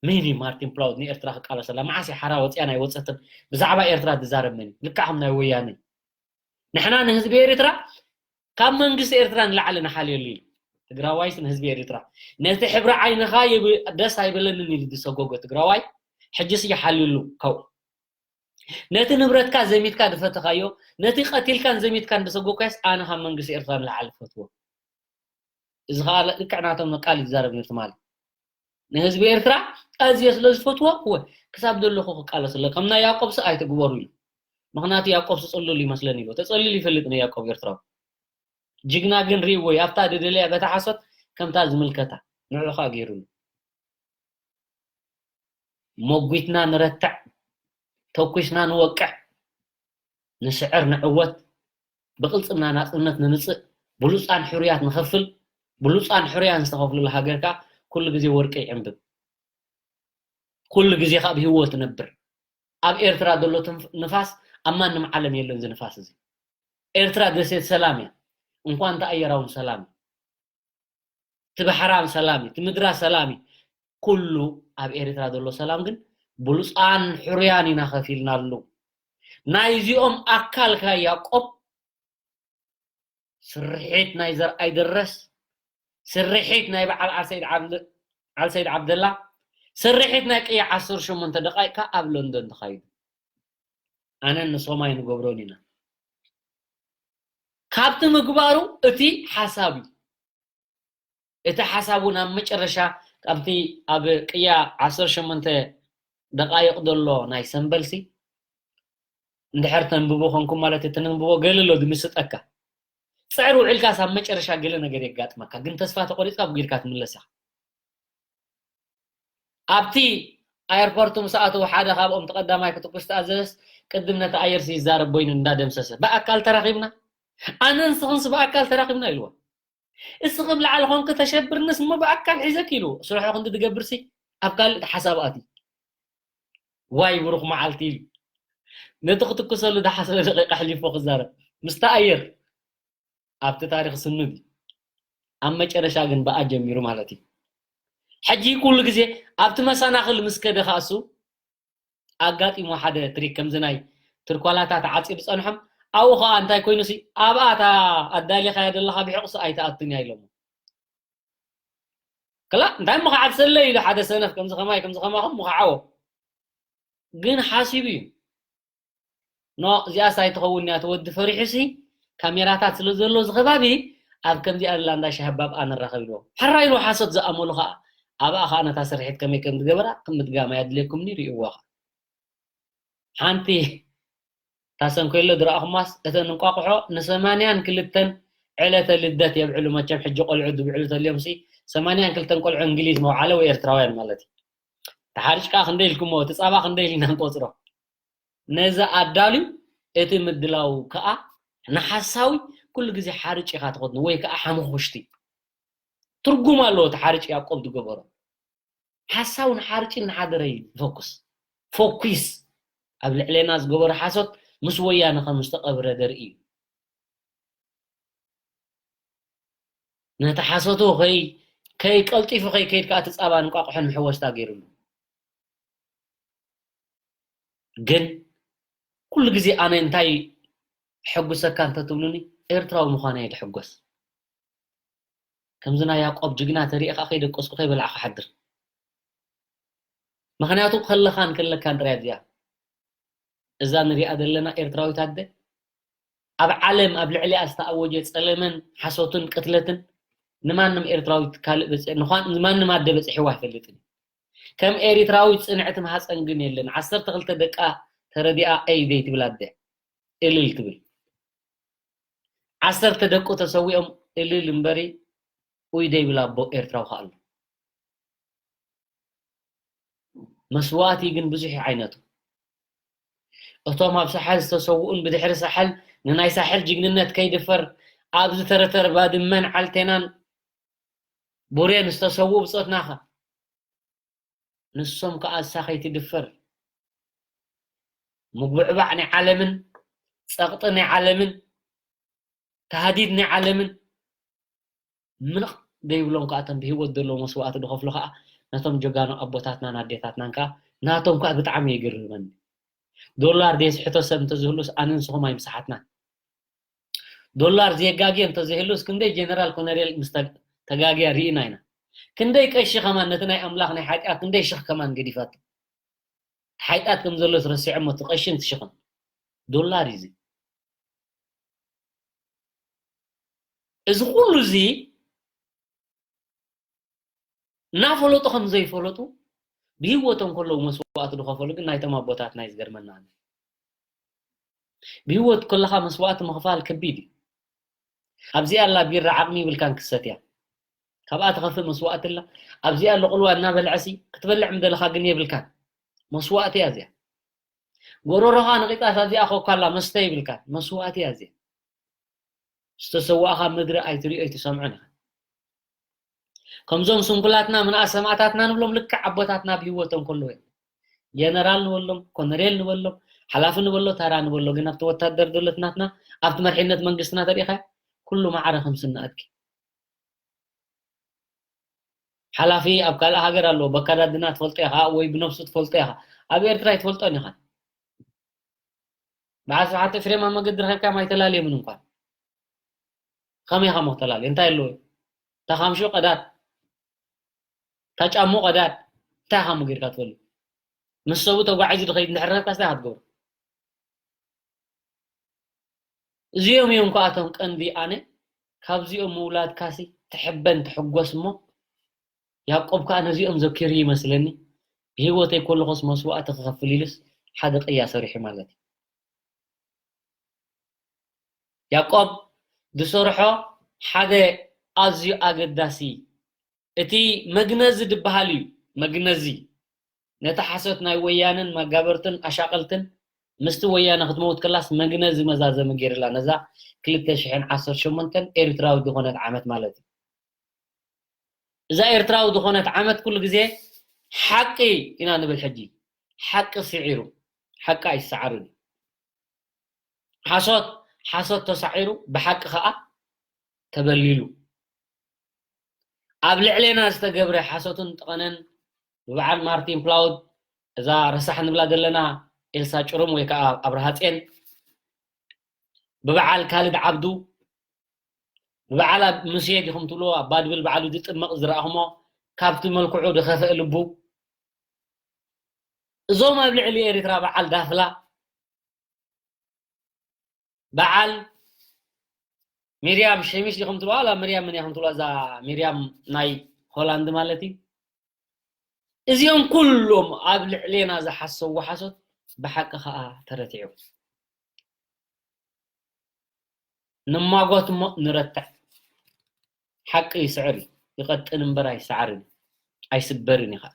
መን እዩ ማርቲን ፕላውድ ንኤርትራ ክቃለሰላ? መዓስ እዩ ሓራ ወፅያ ናይ ወፀትን? ብዛዕባ ኤርትራ ዝዛረብ መን እዩ? ልክዕ ከም ናይ ወያነ። ንሕና ንህዝቢ ኤርትራ ካብ መንግስቲ ኤርትራ ንላዕሊ ንሓልየሉ ኢሉ። ትግራዋይስ ንህዝቢ ኤርትራ ነቲ ሕብሪ ዓይንኻ ይብ-፣ ደስ ኣይበለንን ኢሉ ዝሰጎጎ ትግራዋይ ሕጅስ ይሓልየሉ ካብኡ። ነቲ ንብረትካ ዘሚትካ ዝፈተኻዮ፣ ነቲ ቀቲልካን ዘሚትካን ዝሰጎግካዮስ ኣነ ካብ መንግስቲ ኤርትራ ንላዕሊ ዝፈትዎ። እዚ ኸኣ ልክዕ ናቶም ቃል ይዛረብ ነቲ ትማሊ። ንህዝቢ ኤርትራ ኣዝየ ስለ ዝፈትዎ፣ እወ፣ ክሳብ ዘለኹ ክቃለስ ኣሎ። ከም ናይ ያዕቆብሲ ኣይትግበሩ ኢሉ። ምኽንያቱ ያዕቆብሲ ጽሉል ይመስለኒ ኢሉ። ተጸሊሉ ይፈልጥ ንያዕቆብ ኤርትራዊ። ጅግና ግን ርእይዎ እዩ። ኣብታ ዝደለያ በታ ሓሶት ከምታ ዝምልከታ ንዕኡ ኸኣ ገይሩሉ። ሞጒትና ንረትዕ፣ ተኲስና ንወቅዕ፣ ንስዕር ንዕወት፣ ብቕልጽምና ናጽነት ንምጽእ፣ ብሉጻን ሕሩያት ንኸፍል፣ ብሉጻን ሕሩያን ዝተኸፍልሉ ሃገር ከኣ ኩሉ ግዜ ወርቂ ይዕንብብ። ኩሉ ግዜ ከኣ ብህይወት ይነብር። ኣብ ኤርትራ ዘሎ ትንፍ-፣ ንፋስ ኣብ ማንም ዓለም የለን እዚ ንፋስ እዚ። ኤርትራ ደሴት ሰላም እያ። እንኳን እቲ ኣየራ እውን ሰላም እዩ። እቲ ባሕራ ሰላም እዩ፣ እቲ ምድራ ሰላም እዩ። ኩሉ ኣብ ኤርትራ ዘሎ ሰላም ግን ብሉጻን ሕሩያን ኢና ከፊልናሉ። ናይዚኦም ኣካል ከ ያዕቆብ፣ ስርሒት ናይ ዘርኣይ ደረስ፣ ስርሒት ናይ በዓል ዓልሰይድ ዓብደ-፣ ዓልሰይድ ዓብደላ፣ ስርሒት ናይ ቅያ ዓሰርተ ሸሞንተ ደቃይቅ ከ ኣብ ሎንዶን ተኻይዱ። ኣነን ንሶም ኣይንገብሮን ኢና። ካብቲ ምግባሩ እቲ ሓሳብ እዩ። እቲ ሓሳብ እውን ኣብ መጨረሻ ካብቲ ኣብ ቅያ ዓሰርተ ሸሞንተ ደቃይቕ ዘሎ ናይ ሰምበልሲ እንድሕር ተንብቦ ኮንኩም ማለት እዩ፣ ተንብቦ ገለ ኣሎ ዝምስጠካ። ጽዕር ውዒልካስ ኣብ መጨረሻ ገለ ነገር የጋጥመካ፣ ግን ተስፋ ተቆሪጽካ ብጉ ኢልካ ትምለስ ኢኻ። ኣብቲ ኣየርፖርት ምስ ኣተዉ ሓደ ካብኦም እቲ ቀዳማይ ክትኩስ ተኣዘዘስ ቅድም ነቲ ኣየርሲ ይዛረብ በይኑ እንዳደምሰሰ፣ ብኣካል ተራኺብና፣ ኣነ ንስኽንስ ብኣካል ተራኺብና ኢልዎ። እስኺ ኣብ ላዕሊ ኾንኪ ተሸብርንስ እሞ ብኣካል ሒዘኪ ኢሉ ስርሑ ክንዲ ትገብርሲ ኣብ ካልእ ሓሳብ ኣትዩ። ዋይ ብሩኽ መዓልቲ ኢሉ ነቲ ክትኩሰሉ ዝሓሰበ ደቂቕ ኣሕሊፎ ክዛረብ ምስቲ ኣየር ኣብቲ ታሪኽ ስኑድ እዩ። ኣብ መጨረሻ ግን ብኣ ጀሚሩ ማለት እዩ። ሕጂ ኩሉ ግዜ ኣብቲ መሰናኽል ምስ ከደ ከኣ እሱ ኣጋጢሞ ሓደ ትሪክ ከምዚ ናይ ትርኳላታት ዓፂዱ ጸንሖም። ኣብኡ ኸዓ እንታይ ኮይኑ ሲ ኣብኣ እታ ኣዳሊኻያ ዘለኻ ብሕቑሲ ኣይትኣቱን እያ ኢሎሞ። ክላ እንታይ እሞ ከዓ ብሰለይ ኢሉ ሓደ ሰነፍ ከምዚ ከማይ ከምዚ ከማኹም ምኸዓዎ። ግን ሓሲቡ እዩ። ኖ እዚኣስ ኣይትኸውን እያ፣ እቲ ወዲ ፈሪሑሲ ካሜራታት ስለ ዘሎ እዚ ከባቢ ኣብ ከምዚኣ ዘላ እንዳ ሻህባብ ኣንራኸብ ኢልዎ። ሕራይ ኢልዎ ሓሶት ዝኣመሉ ኸዓ ኣብኣ ኸዓ ነታ ስርሒት ከመይ ከም ዝገበራ ክምድጋም ኣየድልየኩምኒ ርእይዎ ኸዓ። ሓንቲ ታሰንኮሎ ዝረኣኹማስ እተን እንቋቑሖ ንሰማንያን ክልተን ዕለተ ልደት የብዕሉ። መቸም ሕጂ ቆልዑ ዝብዕሉ ተልዮምሲ ሰማንያን ክልተን ቆልዑ እንግሊዝ መውዓለ ወይ ኤርትራውያን ማለት እዩ። ተሓሪጭ ከኣ ክንደይ ኢልኩሞ፣ እቲ ጻባ ክንደይ ኢልና ንቆጽሮ። ነዚ ኣዳልዩ፣ እቲ ምድላው ከኣ ንሓሳዊ ኩሉ ግዜ ሓርጭ ኢኻ ትኸድኖ ወይ ከኣ ሓመኹሽቲ። ትርጉም ኣለዎ እቲ ሓርጭ ያዕቆብ ዝገበሮ። ሓሳውን ሓርጭን ንሓደረ እዩ ዝፈኩስ። ፎኪስ ኣብ ልዕሌና ዝገበሮ ሓሶት ምስ ወያነ ከም ዝተቐብረ ዘርኢ እዩ። ነቲ ሓሶቱ ከይ-፣ ከይቀልጢፉ ከይከይድ ከኣ እቲ ጻባን እንቋቑሖን መሕወስታ ገይሩሉ። ግን ኩሉ ግዜ ኣነ እንታይ ሕጉሰካ እንተትብሉኒ፣ ኤርትራዊ ምዃነይ እየ ዝሕጎስ። ከምዚ ናይ ያዕቆብ ጅግና ተሪኤ ከኣ ከይደቀስኩ ከይበላዕኩ ሓድር። ምኽንያቱ ከለኻን ከለካን ጥራይ እያ እዚኣ። እዛ ንሪኣ ዘለና ኤርትራዊት ኣደ፣ ኣብ ዓለም ኣብ ልዕሊኣ ዝተኣወጀ ጸለመን ሓሶትን ቅትለትን ንማንም ኤርትራዊት ካልእ በጽ-፣ ንኳን-፣ ንማንም ኣደ በጺሕዋ ኣይፈልጥን። ከም ኤሪትራዊት ጽንዕቲ ማህጸን ግን የለን። ዓሰርተ ክልተ ደቃ ተረዲኣ እይ ዘይትብል ኣደ፣ እልል ትብል። ዓሰርተ ደቁ ተሰዊኦም እልል እምበሪ፣ ኡይ ዘይብል ኣቦ ኤርትራዊ ከኣ ኣሎ። መስዋእቲ ግን ብዙሕ እዩ ዓይነቱ። እቶም ኣብ ሳሕል ዝተሰውኡን ብድሕሪ ሳሕል ንናይ ሳሕል ጅግንነት ከይድፈር ኣብ ዝተረተር ባድመን ዓልቴናን ቡሬን ዝተሰውኡ ብጾትናኸ? ንሶም ከኣ እሳ ከይትድፈር ምጉብዕባዕ ናይ ዓለምን ጸቕጢ ናይ ዓለምን ታህዲድ ናይ ዓለምን ምንቕ ዘይብሎም ከኣ እቶም ብህይወት ዘለዉ መስዋእቲ ዝኸፍሉ ከኣ ነቶም ጀጋኑ ኣቦታትናን ኣዴታትናን ከኣ ናቶም ከኣ ብጣዕሚ የግርመኒ። ዶላር ዘይስሕቶ ሰብ እንተዝህሉስ ኣነ ንስኹም ኣይምሰሓትናን። ዶላር ዘየጋግየ እንተዘይህሉስ ክንደይ ጀነራል ኮነሬል ምስ ተ-፣ ተጋግያ ርኢና ኢና። ክንደይ ቀሺ ከማን ነቲ ናይ ኣምላኽ ናይ ሓጢኣት ክንደይ ሽኽ ከማን ገዲፋቶ። ሓጢኣት ከም ዘሎስ ረሲዖሞ እቲ ቀሽን እቲ ሽኽን። ዶላር እዩ እዚ። እዚ ኩሉ እዚ እናፈለጡ ከም ዘይፈለጡ ብህይወቶም ከለዉ መስዋእቲ ዝኸፈሉ ግን ናይቶም ኣቦታትና እዩ ዝገርመና። ብህይወት ከለኻ መስዋእቲ ምኽፋል ከቢድ እዩ። ኣብዚኣ ኣላ ቢራ ዓቕሚ ይብልካን ክሰትያ። ካብኣ ትኸፍእ መስዋእቲ ኣላ። ኣብዚኣ ኣሎ ቁልዋ እናበልዐሲ ክትበልዕ ምደለኻ ግን የብልካን። መስዋእቲ እያ እዚኣ። ጎረሮኻ ነቒጻስ ኣብዚኣ ኮካ ኣላ መስተ ይብልካን። መስዋእቲ እያ እዚኣ። ዝተሰዋእኻ ምድሪ ኣይትሪኦ ኣይትሰምዖን ኢኻ። ከምዞም ስንኩላትና ምንኣ ሰማእታትና ንብሎም ልክዕ ኣቦታትና ብህይወቶም ከለዉ እዮም። ጀነራል ንበሎም፣ ኮነሬል ንበሎም፣ ሓላፊ ንበሎ፣ ተራ ንበሎ፣ ግን ኣብቲ ወታደር ዘሎ እቲ ናትና፣ ኣብቲ መርሒነት መንግስትና ተሪኢኻ ኩሉ ማዕረ ከም ስኒ ኣድጊ። ሓላፊ ኣብ ካልእ ሃገር ኣለዎ፣ በካዳድና ትፈልጦ ኢኻ ወይ ብነብሱ ትፈልጦ ኢኻ። ኣብ ኤርትራ ኣይትፈልጦን ኢኻ። በዓል ስብሓት ኤፍሬም ኣብ መገዲ ረኺብካዮም ኣይተላልዮምን እንኳን። ከመይ ኢኻ እሞ ክተላልዮ? እንታይ ኣለዎ? እታ ካምሽኡ ቀዳድ፣ እታ ጫምኡ ቀዳድ፣ እንታይ ኢኻ እሞ ጌርካ ትፈልጥ? ምስ ሰብኡ ተጓዒዙ ዝኸይድ እንድሕር ረኺብካስ እንታይ ኢኻ ትገብሮ? እዚኦም እዮም ከኣቶም ቀንዲ። ኣነ ካብዚኦም ምውላድካሲ ትሕበን ትሕጎስ እሞ፣ ያዕቆብ ከኣ ነዚኦም ዘኪሩ ይመስለኒ። ብህይወተይ ከለኹስ መስዋእቲ ክኸፍል ኢሉስ ሓደ ቅያ ሰሪሑ ማለት እዩ። ያዕቆብ ዝሰርሖ ሓደ ኣዝዩ ኣገዳሲ፣ እቲ መግነዚ ዝበሃል እዩ። መግነዚ ነቲ ሓሶት ናይ ወያነን መጋበርትን ኣሻቐልትን ምስቲ ወያነ ክትመውት ከላስ መግነዚ መዛዘሚ ገይርላ ነዛ ክልተ ሽሕን ዓሰርተ ሸሞንተን ኤርትራዊ ዝኾነት ዓመት ማለት እዩ። እዛ ኤርትራዊ ዝኾነት ዓመት ኩሉ ግዜ ሓቂ ኢና ንብል። ሕጂ ሓቂ ስዒሩ፣ ሓቂ ኣይሰዓርን እዩ። ሓሶት፣ ሓሶት ተሳዒሩ ብሓቂ ኸኣ ተበሊሉ። ኣብ ልዕሌና ዝተገብረ ሓሶትን ጠቐነን ብበዓል ማርቲን ፕላውድ፣ እዛ ረሳሕ ንብላ ዘለና ኤልሳ ጭሩም ወይ ከኣ ኣብርሃ ጼን፣ ብበዓል ካልድ ዓብዱ፣ ብበዓል ኣብ ሙሴ ዲኹም ትብልዎ፣ ኣብ ባድብል ባዕሉ ዝጥመቕ ዝረኣኹሞ፣ ካብቲ መልክዑ ዝኸፍአ ልቡ፣ እዞም ኣብ ልዕሊ ኤርትራ በዓል ዳፍላ፣ በዓል ሚርያም ሸሚሽ ዲኹም ትብልዋ፣ ኣላ ሚርያም መን እያ ከም ትብልዋ፣ እዛ ሚርያም ናይ ሆላንድ ማለት እዩ። እዚኦም ኩሎም ኣብ ልዕሌና ዝሓሰቡ ሓሶት ብሓቂ ኸኣ ተረቲዑ። ንማጎት እሞ ንረትዕ። ሓቂ ይስዕር እዩ፣ ይቐጥን እምበር ኣይሰዓርን እዩ፣ ኣይስበርን እዩ ኸኣ።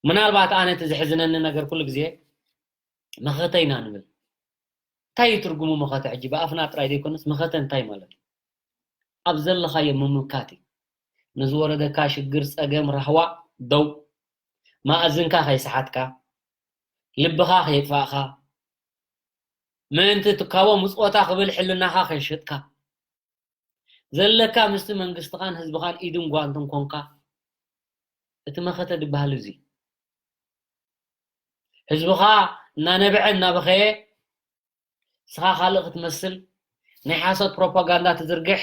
ምናልባት ኣነ እቲ ዘሕዝነኒ ነገር ኩሉ ግዜ መኸተ ኢና ንብል። እንታይ እዩ ትርጉሙ መኸተ? ሕጂ ብኣፍና ጥራይ ዘይኮነስ መኸተ እንታይ ማለት እዩ? ኣብ ዘለኻዮ ምምካት እዩ። ንዝወረደካ ሽግር፣ ጸገም፣ ራህዋ ደው፣ ማእዝንካ ከይሰሓትካ፣ ልብኻ ከየጥፋእኻ፣ ምእንቲ ትካቦ ምጽወታ ክብል ሕልናኻ ከይሸጥካ፣ ዘለካ ምስቲ መንግስትኻን ህዝብኻን ኢድን ጓንትን ኮንካ፣ እቲ መኸተ ዝበሃል እዚ። ህዝብኻ እናነብዐ እናበኸየ፣ ንስኻ ካልእ ክትመስል፣ ናይ ሓሶት ፕሮፓጋንዳ ትዝርግሕ፣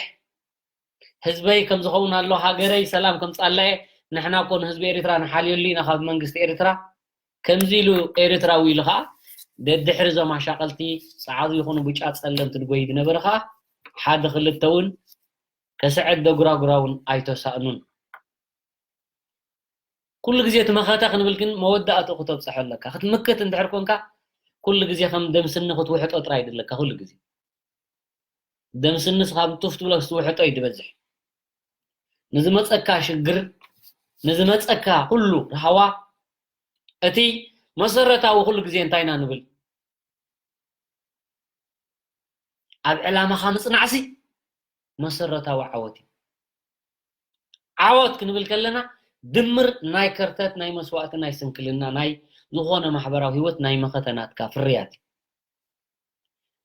ህዝበይ ከም ዝኸውን ኣሎ፣ ሃገረይ ሰላም ከምጻለየ፣ ንሕና እኮ ንህዝቢ ኤርትራ ንሓልየሉ ኢና ካብ መንግስቲ ኤርትራ፣ ከምዚ ኢሉ ኤርትራዊ ኢሉ ኸኣ፣ ደድሕሪ እዞም ኣሻቐልቲ ጸዓዱ ይኹኑ ብጫ ጸለምቲ ድጎይ ዝነበረ ኸኣ፣ ሓደ ክልተ እውን ከስዕድ ደጉራጉራ እውን ኣይተሳእኑን። ኩሉ ግዜ እቲ መኸተ ክንብል ግን መወዳእትኡ ክተብጽሖ ኣለካ። ክትምክት እንድሕር ኮንካ፣ ኩሉ ግዜ ከም ደምስኒ ክትውሕጦ ጥራይ ድለካ፣ ኩሉ ግዜ። ደምስኒ ስኻ ቱፍ ትብሎ ክትውሕጦ እዩ ዝበዝሕ። ንዝመጸካ ሽግር፣ ንዝመጸካ ኩሉ ራህዋ፣ እቲ መሰረታዊ ኩሉ ግዜ እንታይ ኢና ንብል? ኣብ ዕላማኻ ምጽናዕሲ መሰረታዊ ዓወት እዩ። ዓወት ክንብል ከለና ድምር ናይ ከርተት፣ ናይ መስዋእቲ፣ ናይ ስንክልና፣ ናይ ዝኾነ ማሕበራዊ ህይወት ናይ መኸተ ናትካ ፍርያት እዩ።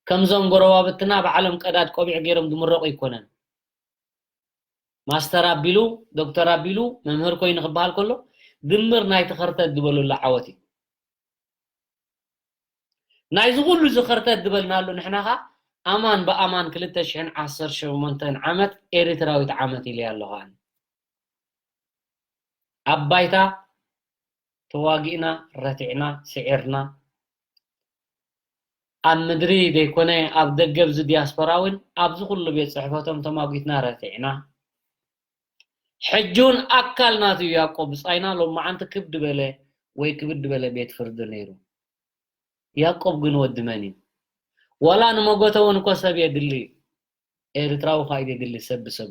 ከምዞም ጎረባብትና ባዕሎም ቀዳድ ቆቢዕ ገይሮም ዝምረቑ ኣይኮነን። ማስተር ኣቢሉ፣ ዶክተር ኣቢሉ፣ መምህር ኮይኑ ክበሃል ከሎ ድምር ናይቲ ከርተት ዝበለሉ ዓወት እዩ። ናይዚ ኩሉ እዚ ከርተት ዝበልናሉ ንሕና ኸኣ ኣማን ብኣማን ክልተ ሽሕን ዓሰርተ ሸሞንተን ዓመት ኤርትራዊት ዓመት ኢለያ ኣለኹ ኣነ። ኣብ ባይታ ተዋጊእና፣ ረቲዕና፣ ስዒርና፣ ኣብ ምድሪ ዘይኮነ ኣብ ደገ ኣብዚ ዲያስፖራ እውን ኣብዚ ኩሉ ቤት ጽሕፈቶም ተማጒትና ረቲዕና። ሕጂ እውን ኣካል ናቱ እዩ ያዕቆብ ብጻይና ሎማዓንቲ ክብድ በለ ወይ ክብድ በለ ቤት ፍርዲ ነይሩ። ያዕቆብ ግን ወዲ መን እዩ? ዋላ ንመጎተ እውን እኮ ሰብ የድሊ እዩ። ኤርትራዊ ኸኣ እዩ ዘድሊ ሰብ ብሰቡ።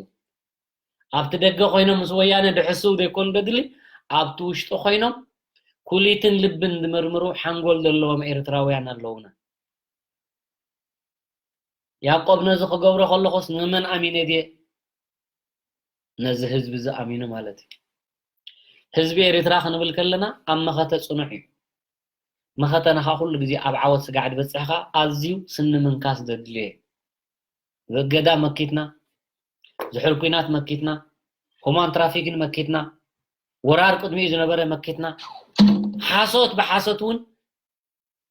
ኣብቲ ደገ ኮይኖም ምስ ወያነ ድሕስው ዘይኮኑ ዘድሊ፣ ኣብቲ ውሽጢ ኮይኖም ኩሊትን ልብን ዝምርምሩ ሓንጎል ዘለዎም ኤርትራውያን ኣለዉና። ያዕቆብ ነዚ ክገብሮ ከለኹስ ንመን ኣሚነ ድየ? ነዚ ህዝቢ እዚ ኣሚኑ ማለት እዩ። ህዝቢ ኤርትራ ክንብል ከለና ኣብ መኸተ ጽኑዕ እዩ። መኸተና ኸኣ ኩሉ ግዜ ኣብ ዓወት ስጋዕ ዝበጽሕ ኸኣ ኣዝዩ ስኒ ምንካስ ዘድልዮ እዩ። በገዳ መኪትና፣ ዝሑል ኲናት መኪትና፣ ሁማን ትራፊክን መኪትና፣ ወራር ቅድሚኡ ዝነበረ መኪትና፣ ሓሶት ብሓሶት እውን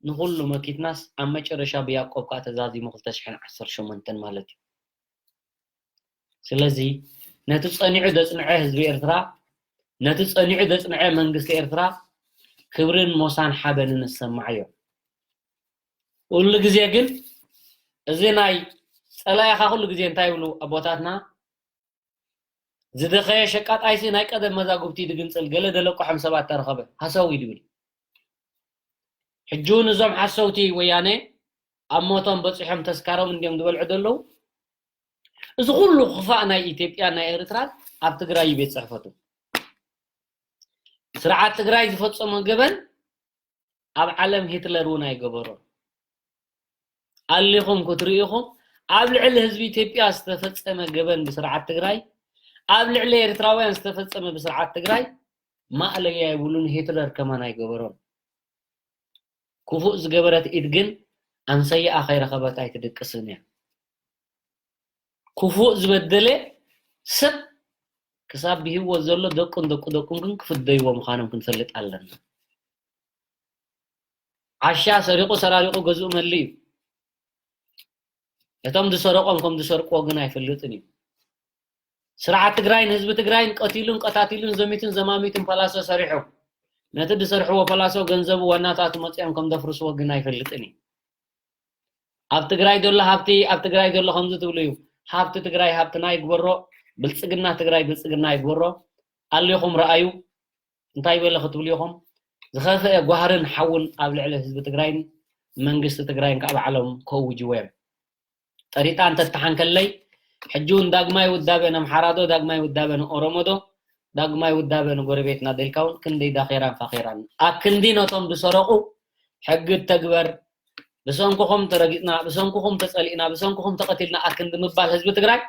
ንኹሉ መኪትናስ ኣብ መጨረሻ ብያዕቆብ ከኣ ተዛዚሙ ክልተ ሽሕን ዓሰርተ ሸሞንተን ማለት እዩ። ስለዚ ነቲ ጸኒዑ ዘጽንዐ ህዝቢ ኤርትራ፣ ነቲ ጸኒዑ ዘጽንዐ መንግስቲ ኤርትራ ክብርን ሞሳን ሓበንን ንሰማዓዮ። ኩሉ ግዜ ግን እዚ ናይ ጸላኢኻ ኩሉ ግዜ እንታይ ይብሉ ኣቦታትና? ዝደኸየ ሸቃጣይሲ ናይ ቀደም መዛግብቲ ድግንጽል ገለ ደለቅሖም ሰባት ተረኸበ። ሃሰው እዩ ድብል። ሕጂ እውን እዞም ሓሰውቲ ወያነ ኣብ ሞቶም በጺሖም ተስካሮም እንድዮም ዝበልዑ ዘለዉ። እዚ ኩሉ ክፋእ ናይ ኢትዮጵያ ናይ ኤርትራ ኣብ ትግራይ እዩ ቤት ጽሕፈቱ። ስርዓት ትግራይ ዝፈጸሞ ገበን ኣብ ዓለም ሂትለር እውን ኣይገበሮን። ኣሊኹም ክትርኢ ኢኹም፣ ኣብ ልዕሊ ህዝቢ ኢትዮጵያ ዝተፈጸመ ገበን ብስርዓት ትግራይ፣ ኣብ ልዕሊ ኤርትራውያን ዝተፈጸመ ብስርዓት ትግራይ ማእለያ የብሉን። ሂትለር ከማን ኣይገበሮን። ክፉእ ዝገበረት ኢድ ግን ኣምሰያኣ ከይረኸበት ኣይትድቅስን እያ። ክፉእ ዝበደለ ሰብ ክሳብ ብህይወት ዘሎ ደቁን ደቁ ደቁን ግን ክፍደይዎ ምዃኖም ክንፈልጥ ኣለና። ዓሻ ሰሪቑ ሰራሪቑ ገዝኡ መሊ እዩ። እቶም ዝሰረቖም ከም ዝሰርቅዎ ግን ኣይፈልጥን እዩ። ስርዓት ትግራይን ህዝቢ ትግራይን ቀቲሉን ቀታቲሉን ዘሚቱን ዘማሚቱን ፓላሶ ሰሪሑ፣ ነቲ ዝሰርሕዎ ፓላሶ ገንዘቡ ዋናታቱ መፂኦም ከም ዘፍርስዎ ግን ኣይፈልጥን እዩ። ኣብ ትግራይ ዘሎ ሃብቲ ኣብ ትግራይ ዘሎ ከምዚ ትብሉ እዩ። ሃብቲ ትግራይ ሃብትና ይግበሮ፣ ብልፅግና ትግራይ ብልፅግና ይግበሮ። ኣሊኹም ረኣዩ። እንታይ በለ ክትብሉ ኢኹም? ዝኸፍአ ጓህርን ሓውን ኣብ ልዕሊ ህዝቢ ትግራይን መንግስቲ ትግራይን ከዓ ባዕሎም ከእውጅዎ እዮም። ጠሪጣ እንተትሓንከለይ፣ ሕጂ እውን ዳግማይ ውዳበ ነምሓራዶ ዳግማይ ውዳበ ንኦሮሞዶ ዳግማይ ውዳበ ንጎረቤትና ደልካ እውን ክንደይ ዳኼራን ፋኼራን። ኣክንዲ ነቶም ዝሰረቑ ሕጊ ተግበር፣ ብሰንኩኹም ተረጊጽና፣ ብሰንኩኹም ተጸሊእና፣ ብሰንኩኹም ተቐቲልና ኣክንዲ ምባል ህዝቢ ትግራይ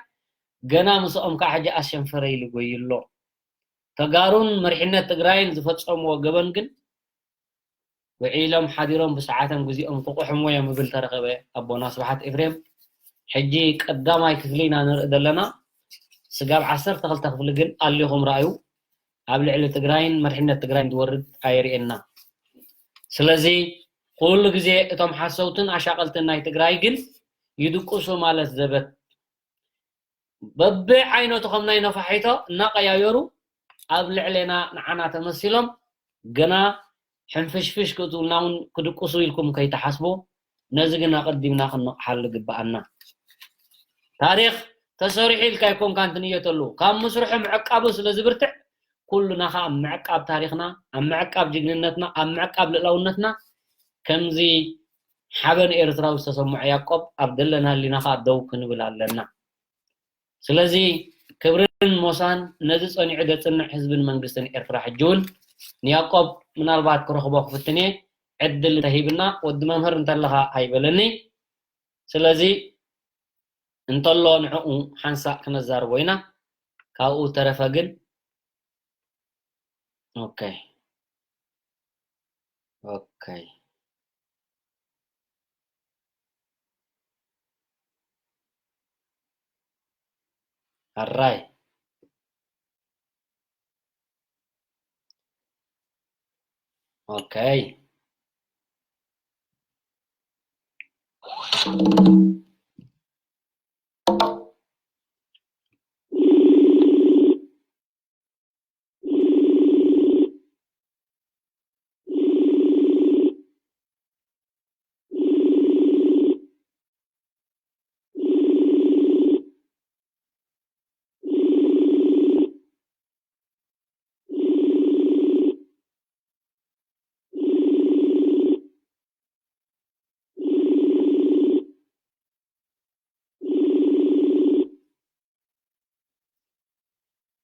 ገና ምስኦም ከዓ ሕጂ ኣሸንፈረ ኢሉ ጎይሎ። ተጋሩን መሪሕነት ትግራይን ዝፈጸምዎ ገበን ግን ውዒሎም ሓዲሮም ብሰዓቶም ግዜኦም ክቑሕምዎ እዮም ይብል ተረኸበ ኣቦና ስብሓት ኤፍሬም። ሕጂ ቀዳማይ ክፍሊ ኢና ንርኢ ዘለና። ስጋብ ዓሰርተ ክልተ ክፍሊ ግን ኣሊኹም ረኣዩ። ኣብ ልዕሊ ትግራይን መሪሕነት ትግራይን ዝወርድ ኣየርእየና። ስለዚ ኩሉ ግዜ እቶም ሓሰውትን ኣሻቐልትን ናይ ትግራይ ግን ይድቅሱ ማለት ዘበት በብዓይነቱ ከም ናይ ነፋሒቶ እናቐያየሩ ኣብ ልዕሌና ንዓና ተመሲሎም ገና ሕንፍሽፍሽ ክትብሉና እውን ክድቅሱ ኢልኩም ከይትሓስቡ፣ ነዚ ግን ኣቐዲምና ክንነቕሓሉ ይግብኣና። ታሪኽ ተሰሪሑ ኢልካ ኣይኮንካን ትንየተሉ፣ ካብ ምስርሑ ምዕቃቡ ስለ ዝብርትዕ ኩሉና ኸዓ ኣብ ምዕቃብ ታሪኽና፣ ኣብ ምዕቃብ ጅግንነትና፣ ኣብ ምዕቃብ ልእላውነትና ከምዚ ሓበን ኤርትራዊ ዝተሰምዖ ያዕቆብ ኣብ ደለናሉ ኢና ኸዓ ደው ክንብል ኣለና። ስለዚ ክብርን ሞሳን ነዚ ጸኒዑ ዘጽንዕ ህዝብን መንግስትን ኤርትራ። ሕጂ እውን ንያዕቆብ ምናልባት ክረኽቦ ክፍትን እየ፣ ዕድል እንተሂብና፣ ወዲ መምህር እንተለኻ ኣይበለኒ። ስለዚ እንተሎ ንዕኡ ሓንሳእ ክነዛርቦ ኢና። ካብኡ ተረፈ ግን ኦኬ። ኦኬ። ኣራይ። ኦኬ።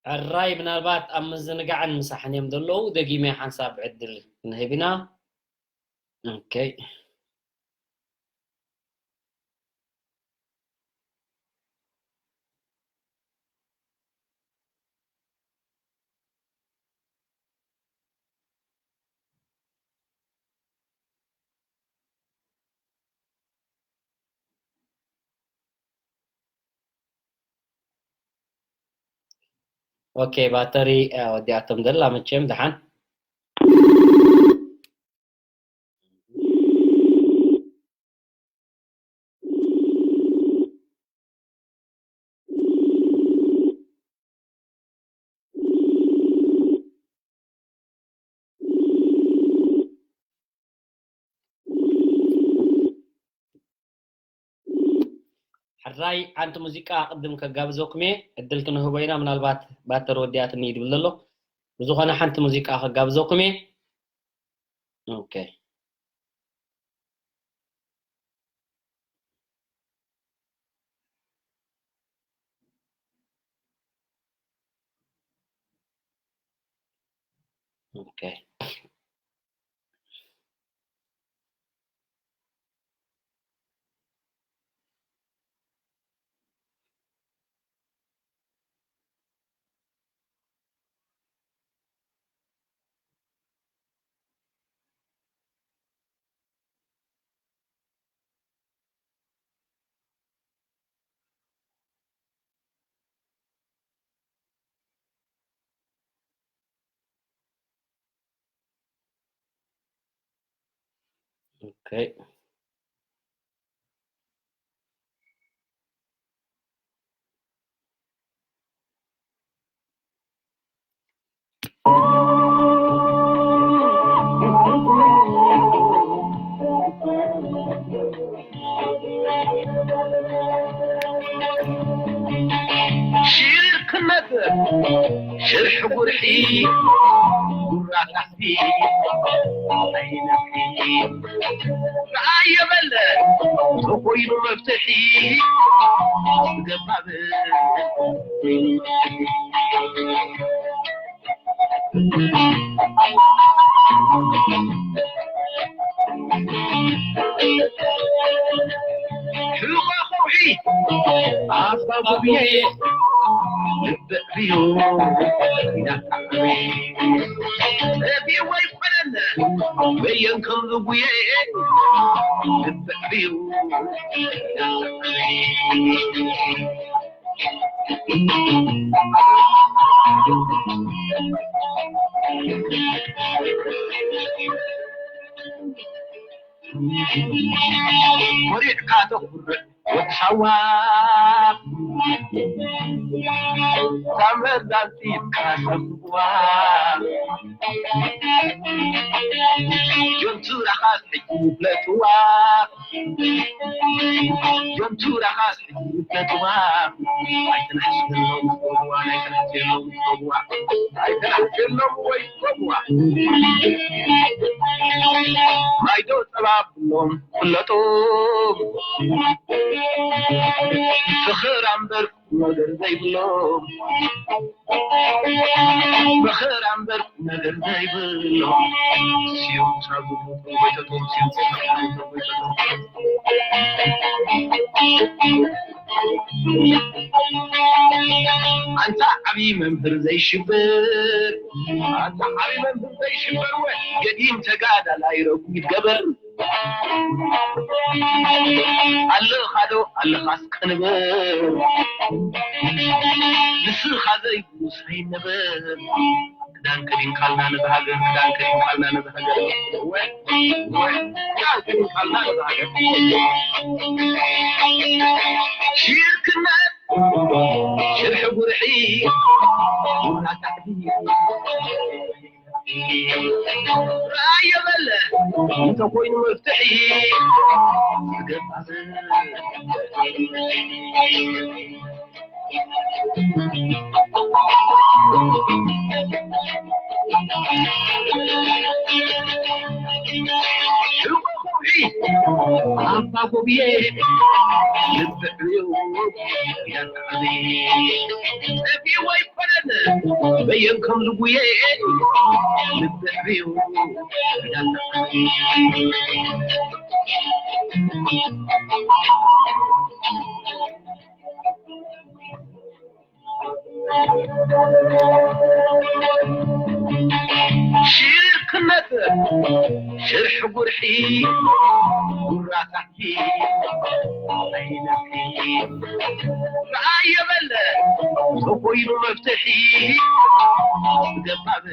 ሕራይ ምናልባት ኣብ ምዝንጋዕን ምሳሕን እዮም ዘለዉ። ደጊመ ሓንሳብ ዕድል ክንህብ ኢና። ኦኬ። ኦኬ፣ ባተሪ፣ እ፣ ወዲኣቶም ዘላ መቸም ደሓን። ሕራይ ሓንቲ ሙዚቃ ቅድም ከጋብዘኩም እየ፣ ዕድል ክንህቦ ኢና። ምናልባት ባተር ወዲኣትኒ እዩ ድብል ዘሎ። ብዝኾነ ሓንቲ ሙዚቃ ከጋብዘኩም እየ። ኦኬ። ኦኬ። ኦኬ። ሽርክነት ሽርሒ ጉርሒ ጉራ ካሕሲ ኣይነፍሒ። ኣየበለ ተኾይኑ መፍትሒ ገባብ። ሕቖ ከውሒ ኣባ ጉብየ ልብዕዮ ይናፍዓኒ። ረቢዎ ይኮነን በየን ከም ዝጉየ ልብዕዮ ይናፍዓኒ። ኮሪዕካ ተኹርዕ ወዲ ሳዋ፣ ሳመር ዳንሲካ ሰብዋ፣ ጆንቱራኻስ ሕጂ ፍለጥዋ። ጆንቱራኻስ ይፈትዋ። ኣይተናሕስሎም ጸጉዋ፣ ኣይተናሕስሎም ጸጉዋ፣ ኣይተናሕስሎም ወይ ጸጉዋ። ማይዶ ጸባ ብሎም ፍለጡ። ፍኽር ኣምበር ነገር ዘይብሎም። መኸራ እምበር ነገር ዘይብሎ። ሲዮም ሳጉ ወይ ተቶም ሲዮም ወይ ተቶም። ኣንታ ዓብዪ መምህር ዘይሽበር፣ ኣንታ ዓብዪ መምህር ዘይሽበር፣ ወ ገዲም ተጋዳላይ ረጉድ ገበር። ኣለኻ ዶ ኣለኻስ ቅንብር፣ ንስኻ ዘይብሉስ ኣይንበር። ክዳን ከዲንካልና ነዚ ሃገር፣ ክዳን ከዲንካልና ነዚ ሃገር። ወ፣ ወ፣ ክዳን ከዲንካልና ነዚ ሃገር። ሽርክነት፣ ሽርሒ ጉርሒ፣ ቡና ታሕቲ። ራእየ በለ እንተኮይኑ መፍትሒ፣ ኣባ ጎብየ ልብዕዮ ያጣዕኒ። ጠፊኡ ኣይኮነን በየን ከም ዝጉየ ልብዕዮ ያጣዕኒ። ሽርክነት ሽርሒ ጉርሒ ጉራ ካሕኪ ኣይነፍሒ። ርኣየ በለ ተኾይኑ መፍትሒ ገባብ።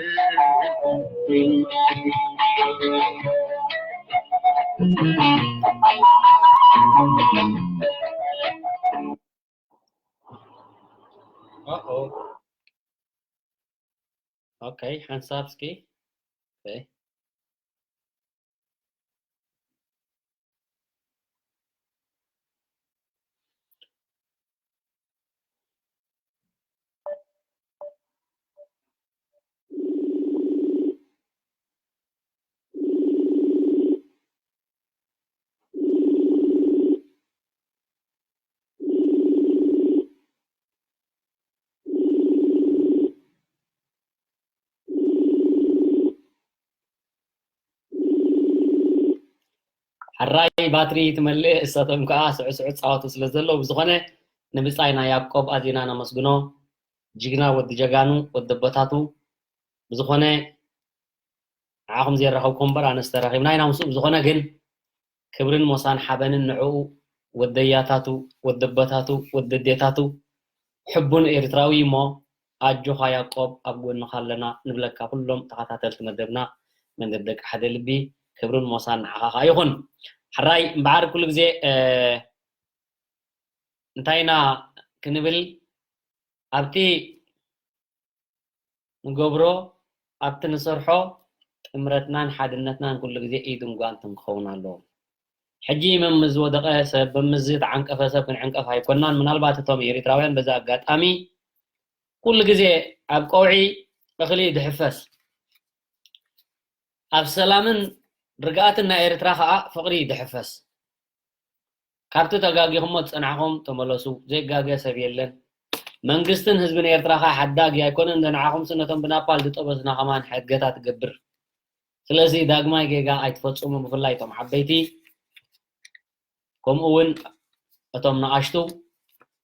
Uh-oh. Okay, ሓንሳብ እስኪ። Okay. ሕራይ ባትሪ ትመልእ፣ እሳቶም ከዓ ስዕስዑ ፃወቱ ስለ ዘለዉ፣ ብዝኾነ ንብፃይና ያዕቆብ ኣዚና ነመስግኖ። ጅግና ወዲ ጀጋኑ፣ ወዲ ኣቦታቱ። ብዝኾነ ንዓኹም ዘይራኸብኩም እምበር ኣነስ ተራኺብና ኢና ምስኡ። ብዝኾነ ግን ክብርን ሞሳን ሓበንን ንዕኡ፣ ወደያታቱ፣ ወደቦታቱ፣ ወደዴታቱ፣ ሕቡን ኤርትራዊ እሞ ኣጆኻ ያዕቆብ ኣብ ጎንኻ ኣለና ንብለካ ኩሎም ተኸታተልቲ መደብና መንደድ ደቂ ሓደ ልቢ። ክብርን ሞሳን ንዓኻ ኸኣ ይኹን። ሕራይ እምበኣር ኩሉ ግዜ፣ እ፣ እንታይ ኢና ክንብል ኣብቲ ንገብሮ ኣብቲ ንሰርሖ ጥምረትናን ሓድነትናን ኩሉ ግዜ ኢድን ጓንትን ክኸውን ኣለዎ። ሕጂ መምዝ ዝወደቐ ሰብ፣ መምዝ ዝዓንቀፈ ሰብ ክንዕንቀፍ ኣይኮናን። ምናልባት እቶም ኤሪትራውያን በዚ ኣጋጣሚ ኩሉ ግዜ ኣብ ቀውዒ እኽሊ ድሕፈስ፣ ኣብ ሰላምን ርግኣትን ናይ ኤርትራ ኸኣ ፍቕሪ ድሕፈስ። ካብቲ ተጋጊኹሞ ዝጸናሕኩም ተመለሱ፣ ዘይጋገ ሰብ የለን። መንግስትን ህዝብን ኤርትራ ከኣ ሓዳጊ ኣይኮነን። እንደ ንዓኹምሲ ነቶም ብናፓል ዝጠበሱና ከማን ሕድገታ ትገብር። ስለዚ ዳግማይ ጌጋ ኣይትፈጽሙ፣ ብፍላይ እቶም ዓበይቲ። ከምኡ እውን እቶም ንኣሽቱ።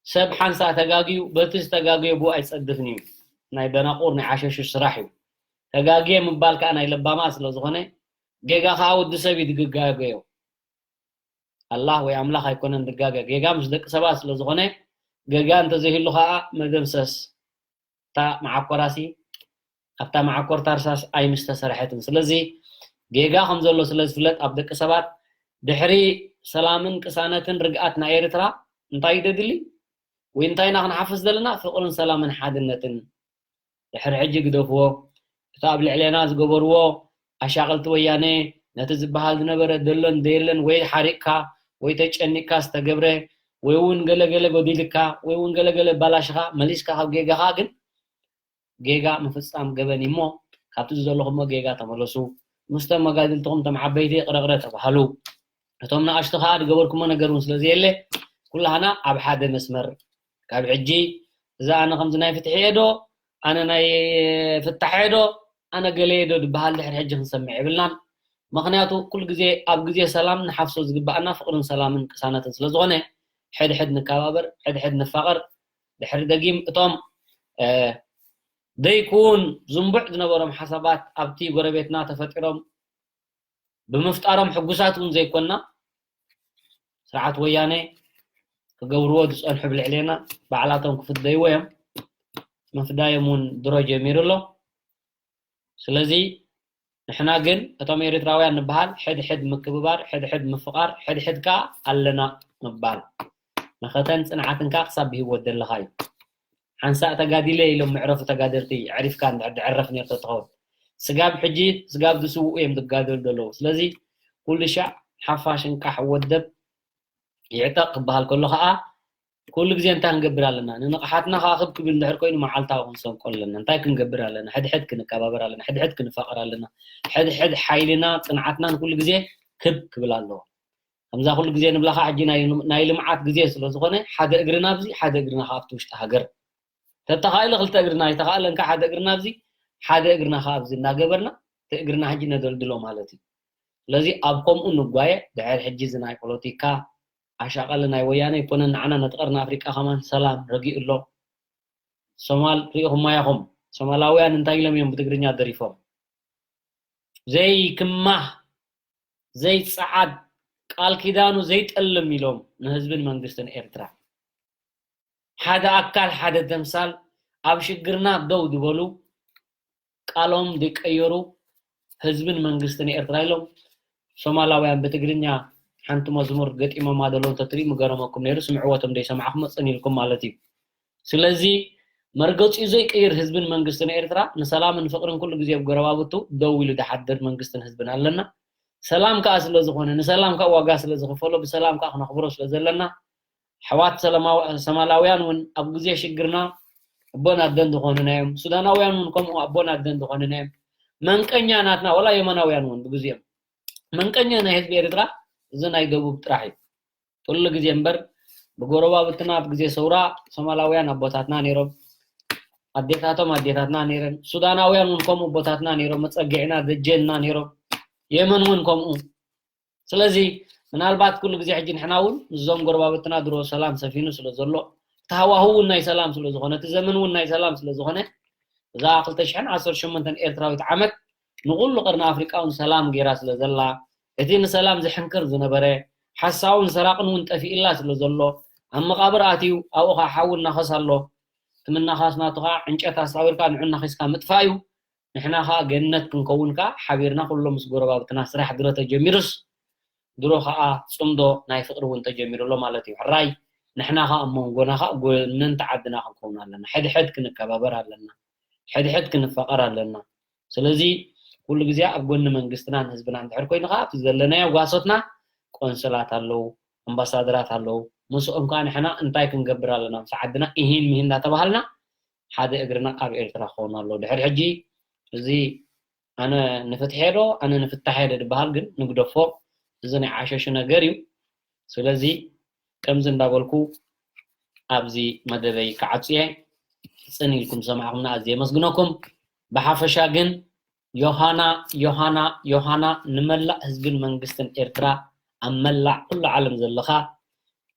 ሰብ ሓንሳእ ተጋግዩ፣ በቲ ዝተጋግየ ብኡ ኣይጸድፍን እዩ። ናይ ደናቁር ናይ ዓሸሹ ስራሕ እዩ። ተጋግየ ምባል ከኣ ናይ ለባማት ስለ ዝኾነ፣ ጌጋ ከኣ ወዲ ሰብ እዩ ዝግጋገዮ። ኣላህ ወይ ኣምላኽ ኣይኮነን ዝጋገ። ጌጋ ምስ ደቂ ሰባት ስለ ዝኾነ፣ ጌጋ እንተዘይህሉ ከኣ መደምሰስ። እታ መዓኮራሲ ኣብታ መዓኮር ታርሳስ ኣይምስተሰርሐትን። ስለዚ ጌጋ ከም ዘሎ ስለ ዝፍለጥ ኣብ ደቂ ሰባት ድሕሪ ሰላምን ቅሳነትን ርግኣት ናይ ኤርትራ እንታይ ደድሊ ወይ እንታይ ኢና ክንሓፍስ ዘለና? ፍቕርን ሰላምን ሓድነትን። ድሕሪ ሕጂ ግደፍዎ። እቲ ኣብ ልዕሌና ዝገበርዎ ኣሻቐልቲ ወያነ ነቲ ዝበሃል ዝነበረ ደሎን ደየለን ወይ ሓሪቕካ ወይ ተጨኒቕካ ዝተገብረ ወይ እውን ገለገለ ጎዲልካ ወይ እውን ገለገለ ባላሽኻ መሊስካ ካብ ጌጋኻ ግን ጌጋ ምፍጻም ገበን እዩ እሞ፣ ካብቲ ዝዘለኹሞ ጌጋ ተመለሱ። ምስቶም መጋድልትኹም እቶም ዓበይቲ ቅረቕረ ተባሃሉ። እቶም ንኣሽቱ ከኣ ዝገበርኩሞ ነገር እውን ስለ ዘየለ፣ ኩላህና ኣብ ሓደ መስመር። ካብ ሕጂ እዛ ኣነ ከምዚ ናይ ፍትሒ እየ ዶ፣ ኣነ ናይ ፍታሕ እየ ዶ፣ ኣነ ገለ እየ ዶ ዝበሃል ድሕሪ ሕጂ ክንሰምዕ የብልናን። ምኽንያቱ ኩሉ ግዜ ኣብ ግዜ ሰላም ንሓፍሶ ዝግባኣና ፍቕርን ሰላምን ቅሳነትን ስለ ዝኾነ፣ ሕድሕድ ንከባበር፣ ሕድሕድ ንፋቐር። ድሕሪ ደጊም እቶም፣ እ፣ ደይኩውን ዝንቡዕ ዝነበሮም ሓሳባት ኣብቲ ጎረቤትና ተፈጢሮም ብምፍጣሮም ሕጉሳት እውን ዘይኮንና፣ ስርዓት ወያነ ክገብርዎ ዝጸንሑ ብልዕሌና ባዕላቶም ክፍደይዎ እዮም። ምፍዳዮም እውን ድሮ ጀሚሩ ኣሎ። ስለዚ ንሕና ግን እቶም ኤርትራውያን ንበሃል ሕድሕድ ምክብባር፣ ሕድሕድ ምፍቓር፣ ሕድሕድ ከኣ ኣለና ምባል። መኸተን ጽንዓትን ከኣ ክሳብ ብህይወት ዘለኻ እዩ። ሓንሳእ ተጋዲለ ኢሎም መዕረፉ ተጋደልቲ ኣዕሪፍካ እንድሕር ድዕረፍ ነይሩ ተትኸውን። ስጋብ ሕጂ ስጋብ ዝስውኡ እዮም ዝጋደሉ ዘለዉ። ስለዚ ኩሉ ሻዕ ሓፋሽ እንቃሕ ወደብ ይዕጠቕ ክበሃል ከሎ ከኣ ኩሉ ግዜ እንታይ ክንገብር ኣለና? ንንቕሓትና ከኣ ክብ ክብል እንድሕር ኮይኑ መዓልታዊ ክንሰንቆ ኣለና። እንታይ ክንገብር ኣለና? ሕድሕድ ክንከባበር ኣለና። ሕድሕድ ክንፋቐር ኣለና። ሕድሕድ ሓይልና ጽንዓትናን ኩሉ ግዜ ክብ ክብል ኣለዎ። ከምዛ ኩሉ ግዜ ንብላ ከኣ ሕጂ ናይ ናይ ልምዓት ግዜ ስለ ዝኾነ ሓደ እግርና ኣብዚ ሓደ እግርና ከኣ ኣብቲ ውሽጢ ሃገር። ተተኻኢለ ክልተ እግርና ኣይተኻእለን ከኣ ሓደ እግርና ኣብዚ ሓደ እግርና ከኣ ኣብዚ እናገበርና እቲ እግርና ሕጂ ነደልድሎ ማለት እዩ። ስለዚ ኣብ ከምኡ ንጓየ ድሕር ሕጂ እዚ ናይ ፖለቲካ ኣሻቐሊ ናይ ወያነ ኣይኮነን። ንዓና ነቲ ቀርኒ ኣፍሪቃ ከማን ሰላም ረጊኡ ኣሎ። ሶማል ሪኢኹማ ኢኹም። ሶማላውያን እንታይ ኢሎም እዮም ብትግርኛ ደሪፎም? ዘይክማህ ዘይጸዓድ ቃል ኪዳኑ ዘይጠልም ኢሎም ንህዝብን መንግስትን ኤርትራ። ሓደ ኣካል ሓደ ተምሳል ኣብ ሽግርና ደው ዝበሉ ቃሎም ዘይቀየሩ ህዝብን መንግስትን ኤርትራ ኢሎም ሶማላውያን ብትግርኛ ሓንቲ መዝሙር ገጢሞማ ደሎ እንተትሪኡ ምገረመኩም ነይሩ። ስምዕዎ እቶም ዘይሰማዕኩም መጽን ኢልኩም ማለት እዩ። ስለዚ መርገጺኡ ዘይቀይር ህዝብን መንግስትን ኤርትራ ንሰላምን ፍቕርን ኩሉ ግዜ ኣብ ጎረባብቱ ደው ኢሉ ዝሓድር መንግስትን ህዝብን ኣለና። ሰላም ከኣ ስለ ዝኾነ ንሰላም ከኣ ዋጋ ስለ ዝኽፈሎ ብሰላም ከኣ ክነኽብሮ ስለ ዘለና ኣሕዋት ሰላማዊ- ሰማላውያን እውን ኣብ ግዜ ሽግርና ኣቦን ኣደን ዝኾኑና እዮም። ሱዳናውያን እውን ከምኡ ኣቦን ኣደን ዝኾኑና እዮም። መንቀኛ ናትና ወላ የመናውያን እውን ብግዜኦም መንቀኛ ናይ ህዝቢ ኤርትራ እዚ ናይ ደቡብ ጥራሕ እዩ። ኩሉ ግዜ እምበር ብጎረባብትና ኣብ ግዜ ሰውራ ሶማላውያን ኣቦታትና ነይሮም፣ ኣዴታቶም ኣዴታትና ነይረን፣ ሱዳናውያን እውን ከምኡ ኣቦታትና ነይሮም፣ መጸግዕና ደጀንና ነይሮም፣ የመን እውን ከምኡ። ስለዚ ምናልባት ኩሉ ግዜ ሕጂ ንሕና እውን ምስዞም ጎረባብትና ድሮ ሰላም ሰፊኑ ስለ ዘሎ እቲ ሃዋህው እውን ናይ ሰላም ስለ ዝኾነ እቲ ዘመን እውን ናይ ሰላም ስለ ዝኾነ እዛ ክልተ ሽሕን ዓሰርተ ሸሞንተን ኤርትራዊት ዓመት ንኹሉ ቀርኒ ኣፍሪቃ እውን ሰላም ገይራ ስለ ዘላ እቲ ንሰላም ዝሕንክር ዝነበረ ሓሳውን ሰራቕን እውን ጠፊእላ ስለ ዘሎ ኣብ መቓብር ኣትዩ ኣብኡ ከዓ ሓዊ እናኸስ ኣሎ። እቲ ምናኻስ ናቱ ከዓ ዕንጨት ኣሳዊርካ ንዑ እናኺስካ ምጥፋእ እዩ። ንሕና ከዓ ገነት ክንከውን ከዓ ሓቢርና ኩሎም ምስ ጎረባብትና ስራሕ ድሮ ተጀሚሩስ ድሮ ከዓ ፅምዶ ናይ ፍቅሪ እውን ተጀሚሩ ኣሎ ማለት እዩ። ሕራይ ንሕና ከዓ ኣብ መንጎና ከዓ ጎነንቲ ዓድና ክንከውን ኣለና። ሕድሕድ ክንከባበር ኣለና። ሕድሕድ ክንፋቀር ኣለና። ስለዚ ኩሉ ግዜ ኣብ ጎኒ መንግስትና ንህዝብና እንድሕር ኮይኑ ከዓ ኣብቲ ዘለናዮ ጓሶትና ቆንስላት ኣለዉ፣ ኣምባሳደራት ኣለዉ። ምስኦም ከዓ ንሕና እንታይ ክንገብር ኣለና ምስ ዓድና ኢሂን ምሂን እንዳተባሃልና ሓደ እግርና ኣብ ኤርትራ ክኸውን ኣለዎ። ድሕሪ ሕጂ እዚ ኣነ ንፍትሐ ዶ ኣነ ንፍታሐ ዶ ዝበሃል ግን ንግደፎ። እዚ ናይ ዓሸሹ ነገር እዩ። ስለዚ ከምዚ እንዳበልኩ ኣብዚ መደበይ ክዓጹ እየ። ጽን ኢልኩም ዝሰማዕኹምና ኣዝየ የመስግነኩም። ብሓፈሻ ግን ዮሃና ዮሃና ዮሃና ንመላእ ህዝብን መንግስትን ኤርትራ ኣብ መላእ ኩሉ ዓለም ዘለኻ፣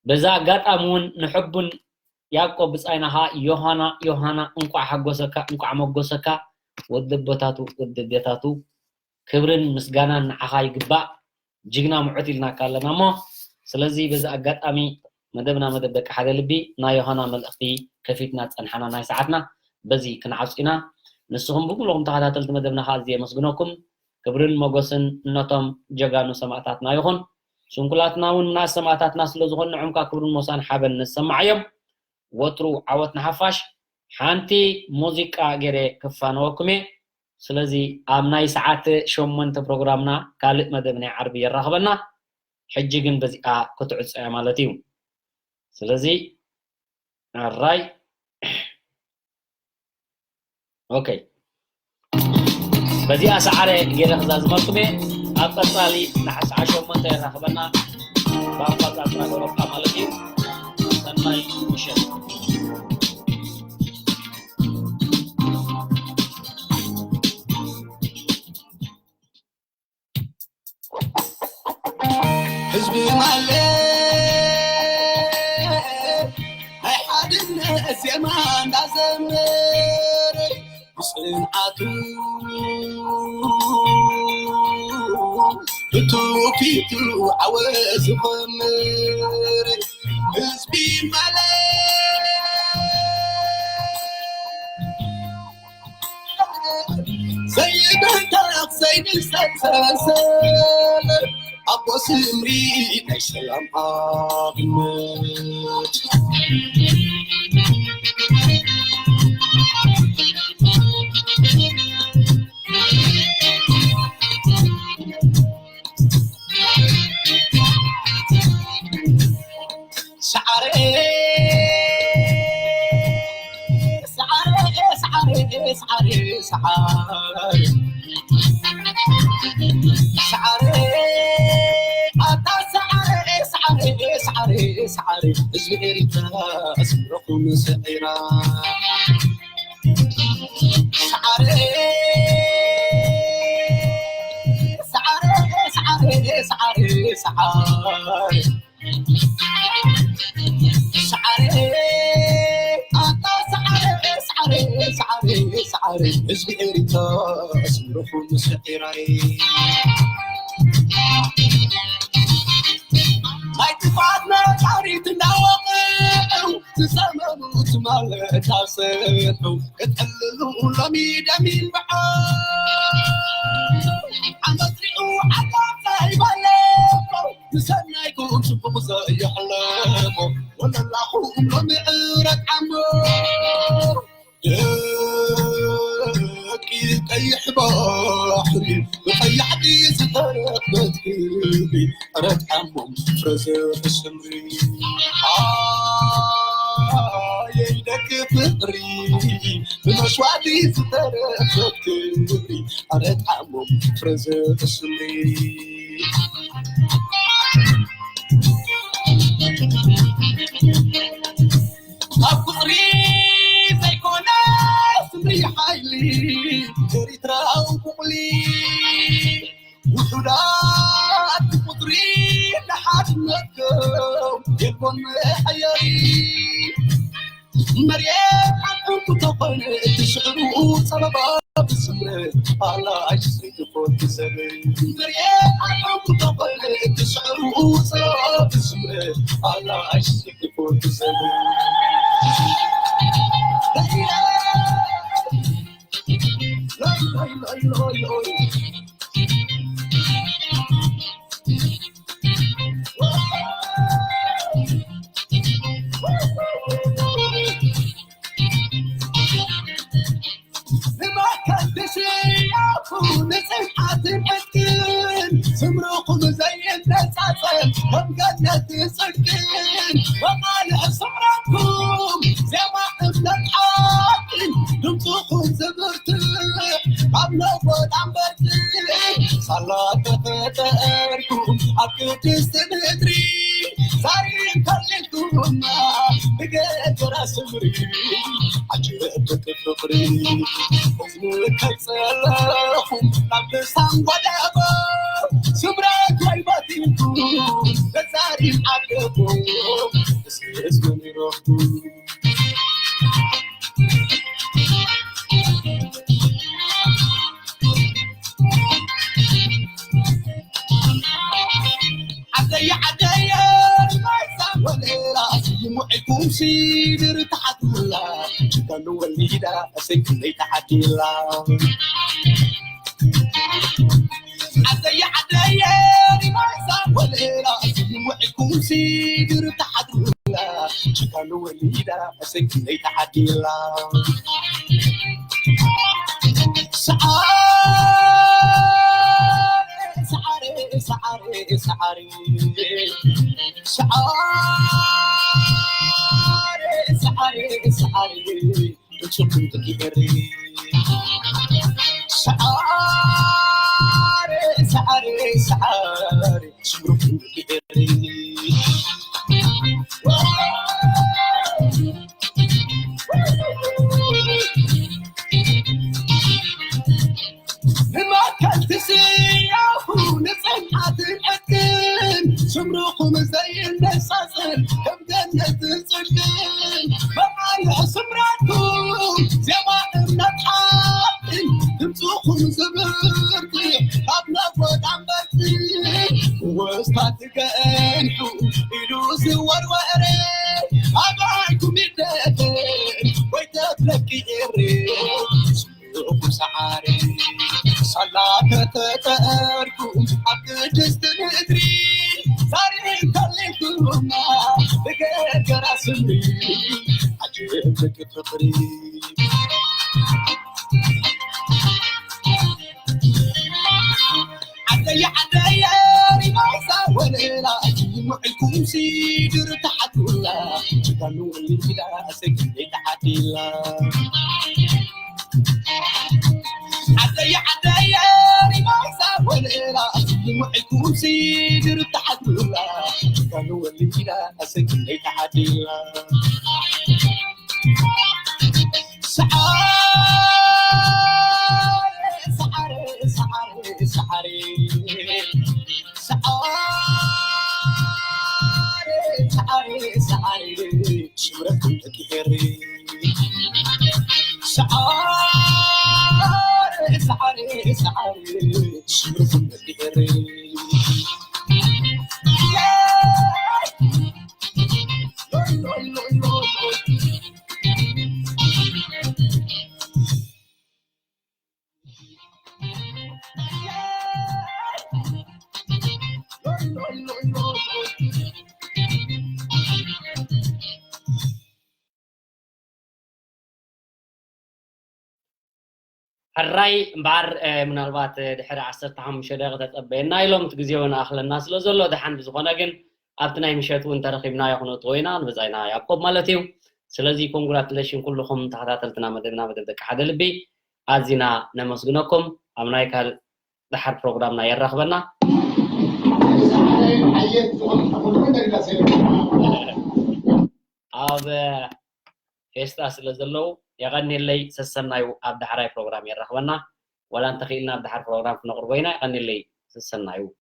በዛ ኣጋጣሚ እውን ንሕቡን ያዕቆብ ብጻይና ኸኣ ዮሃና ዮሃና እንቋዕ ሓጎሰካ እንቋዕ መጎሰካ። ወዲ ኣቦታቱ ወዲ ኣዴታቱ ክብርን ምስጋናን ንዓኻ ይግባእ። ጅግና ምዑት ኢልናካ ኣለና እሞ፣ ስለዚ በዚ ኣጋጣሚ መደብና መደብ ደቂ ሓደ ልቢ ናይ ዮሃና መልእኽቲ ከፊትና ዝጸንሓና ናይ ሰዓትና በዚ ክንዓጹ ኢና። ንስኹም ብምሉኹም ተኸታተልቲ መደብና ከኣ ኣዝየ የመስግነኩም። ክብርን ሞገስን ነቶም ጀጋኑ ሰማእታትና ይኹን። ስንኩላትና እውን ምናስ ሰማእታትና ስለ ዝኾኑ ንዖም ከኣ ክብርን ሞሳን ሓበን ነሰማዓዮም። ወትሩ ዓወት ንሓፋሽ። ሓንቲ ሙዚቃ ገይረ ክፋነወኩም እየ። ስለዚ ኣብ ናይ ሰዓት ሸሞንተ ፕሮግራምና ካልእ መደብ ናይ ዓርቢ የራኽበና። ሕጂ ግን በዚኣ ክትዕጾ እያ ማለት እዩ። ስለዚ ኣራይ ኦኬ፣ በዚኣ ሰዓረ ገይረ ክዛዝመልኩም እየ። ኣብ ቀጻሊ ንሓ ሰዓት ሸሞንተ የራኽበና ብኣቆጻጽራ ኤውሮጳ ማለት እዩ። ሰናይ ምሸት። ህዝቢ ማለት ናይ ሓድነት ዜማ እንዳዘመረ ብጽንዓቱ ብትውፊቱ ዓወት ዝኸምር ህዝቢ ማለት ዘይብህታኽ ዘይንሰሰሰ ኣቦ ስምሪ ናይ ሰላም ኣብነት። ሰዓረ ሰዓረ ሰዓረ ሰዓረ ሰዓረ ሰዓረ ኣታ ሰዓረ ሰዓረ ሰዓረ ሰዓረ ህዝቢ ኤሪትራ ኣስምረኹም ስዒራ ሰዓረ ሰዓረ ሰዓረ ሰዓረ ሰዓረ ሰዓረ ኣታ ሰዓረ ሰዓረ ሰዓረ ሰዓረ ህዝቢ ኤሪትራ ኣስምረኹም ስዒራይ ናይ ጥፍኣት ነጋሪት እንዳወቕዑ ዝሰመሙ ትማል እንዳሰርሑ ክጥልሉ ሎሚ ደም ይንብዖ ዓመት ሪኡ ዓጋብ ዘይበለቆ ንሰናይኩም ጽቡቕ ዘየሕለፎ ወለላኹም ሎሚ ዕረት ዓሞ ደቂ ቀይሕ ባሕሪ ብቐያሕቲ ዝተረኽበት ክብሪ ዕረት ዓሞም ፍረ ዘርኢ ስምሪ ኣየይ ደቂ ፍቕሪ ብመስዋእቲ ዝተረኽበት ክብሪ ዕረት ዓሞም ፍረ ዘርኢ ስምሪ ካብ ቁፅሪ ዘይኮነ ስምሪ ሓይሊ ኤሪትራዊ ቡቕሊ ውሑዳት ብቁፅሪ ንሓድነትኩም የልቦን መሐየሪ መርየት ዓንቁ ተኾነ እቲ ሽዕሩ ጸበባ ብስምረት ኣላ ኣይስይኮ ትዘበ መርየት ዓንቁ ተኾነ እቲ ሽዕሩ ጸበባ ብስምረት ኣላ ኣይስይኮ ትዘበ ንመከልሽ ያኹ ንጽንዓትን ዕጥቅን ስምርኹም ዘይነጻጸል ከም ገነት ጽድቅን ወቃልዕ ስምረኩም ዜማ እምነት ሓቅን ድምፅኹም ዝብርትዕ ካብ ነጎድ ኣንበርትዕ ሳላ ተፈጠርኩም ኣብ ቅድስቲ ምድሪ ዛሬ ከሊልኩምና ብገጀራ ስምሪ ዓጀብ ደቂ ፍቕሪ እዝኒ ከጸለኹ ናብ ልሳን ጓዳጎ ስምረት ወይ ባቲንኩ ተዛሪብ ዓገቦ እስኪ እዝኒ ረኽቡ። ዓደየ ዓደየ ሪማይዛ ወለላ ይሙዒኩም ሲድር ተሓትሙላ ጅጋኑ ወሊዳ እሰይ ክንደይ ተዓዲላ። ዓደየ ዓደየ ሪማይዛ ወለላ ይሙዒኩም ሲድር ተሓትሙላ ጅጋኑ ወሊዳ እሰይ ክንደይ ተዓዲላ። ሰዓሪ ሰዓሪ ሰዓሪ ሰዓሪ ሰዓሪ ሰዓሪ ሰዓሪ ድምፅኩም ትግበሪ። ሰዓሪ ሰዓሪ ሰዓሪ ስምርኩም ትግበሪ። ንማእከል ትስያኹ ንጽንዓትን ዕጥቅን ስምርኹም ዘይነጻጽል ከም ገነትን ጽድቅን በዓል ስምረትኩም ዜማ እምነት ሓቅን ድምፅኹም ዝብርት ካብ ነጎድ ኣንበርት ወስታት ገንሑ ኢሉ ዝወርወረ ኣባይኩም ይደፈን ወይ ተፍለቂ ኤሬ። ሰዓሪ ሳላ ከተጠርኩ ኣብ ቅድስቲ ምድሪ ዛሬ ከሊኩማ ብገገራ ስምሪ ዓጀብ ደቂ ፍቕሪ። ዓደየ ዓደየ ሪማይዛ ወለላ ይሙዒኩም ሲድር ተሓትሙላ ጅጋኑ ወሊዳ እሰይ ክንደይ ተዓዲላ። ዓደየ ዓደየ ሪማይዛ ወለላ ይሙዒኩም ሲድር ተሓትሙላ ጅጋኑ ወሊዳ እሰይ ክንደይ ተዓዲላ። ሰዓሪ ሰዓሪ ሰዓሪ ሰዓሪ ሰዓሪ ሰዓሪ ሰዓሪ ሽምረኩም ደቂ ኤሪ። ሰዓሪ ሰዓሪ ሰዓሪ ሽምረኩም ደቂ ኤሪ። ሕራይ እምበኣር፣ እ፣ ምናልባት፣ እ፣ ድሕሪ ዓሰርተ ሓሙሽተ ደቂቕ ተጸበየና ኢሎም እቲ ግዜ እውን ኣኽለና ስለ ዘሎ፣ ደሓን ብዝኾነ ግን ኣብቲ ናይ ምሸት እውን ተረኺብናዮ ክነእትዎ ኢና፣ ንብጻይና ያዕቆብ ማለት እዩ። ስለዚ ኮንግራቱሌሽን ኩልኹም ተኸታተልትና መደብና መደብ ደቂ ሓደ ልቢ ኣዚና ነመስግነኩም። ኣብ ናይ ካል-፣ ደሓር ፕሮግራምና የራኽበና። ኣብ ፌስታ ስለ ዘለዉ የቐንየለይ ሰሰናዩ ኣብ ዳሕራይ ፕሮግራም የራኽበና። ዋላ እንተኽኢልና ኣብ ዳሕር ፕሮግራም ክነቕርቦ ኢና። የቐንየለይ ሰሰናዩ።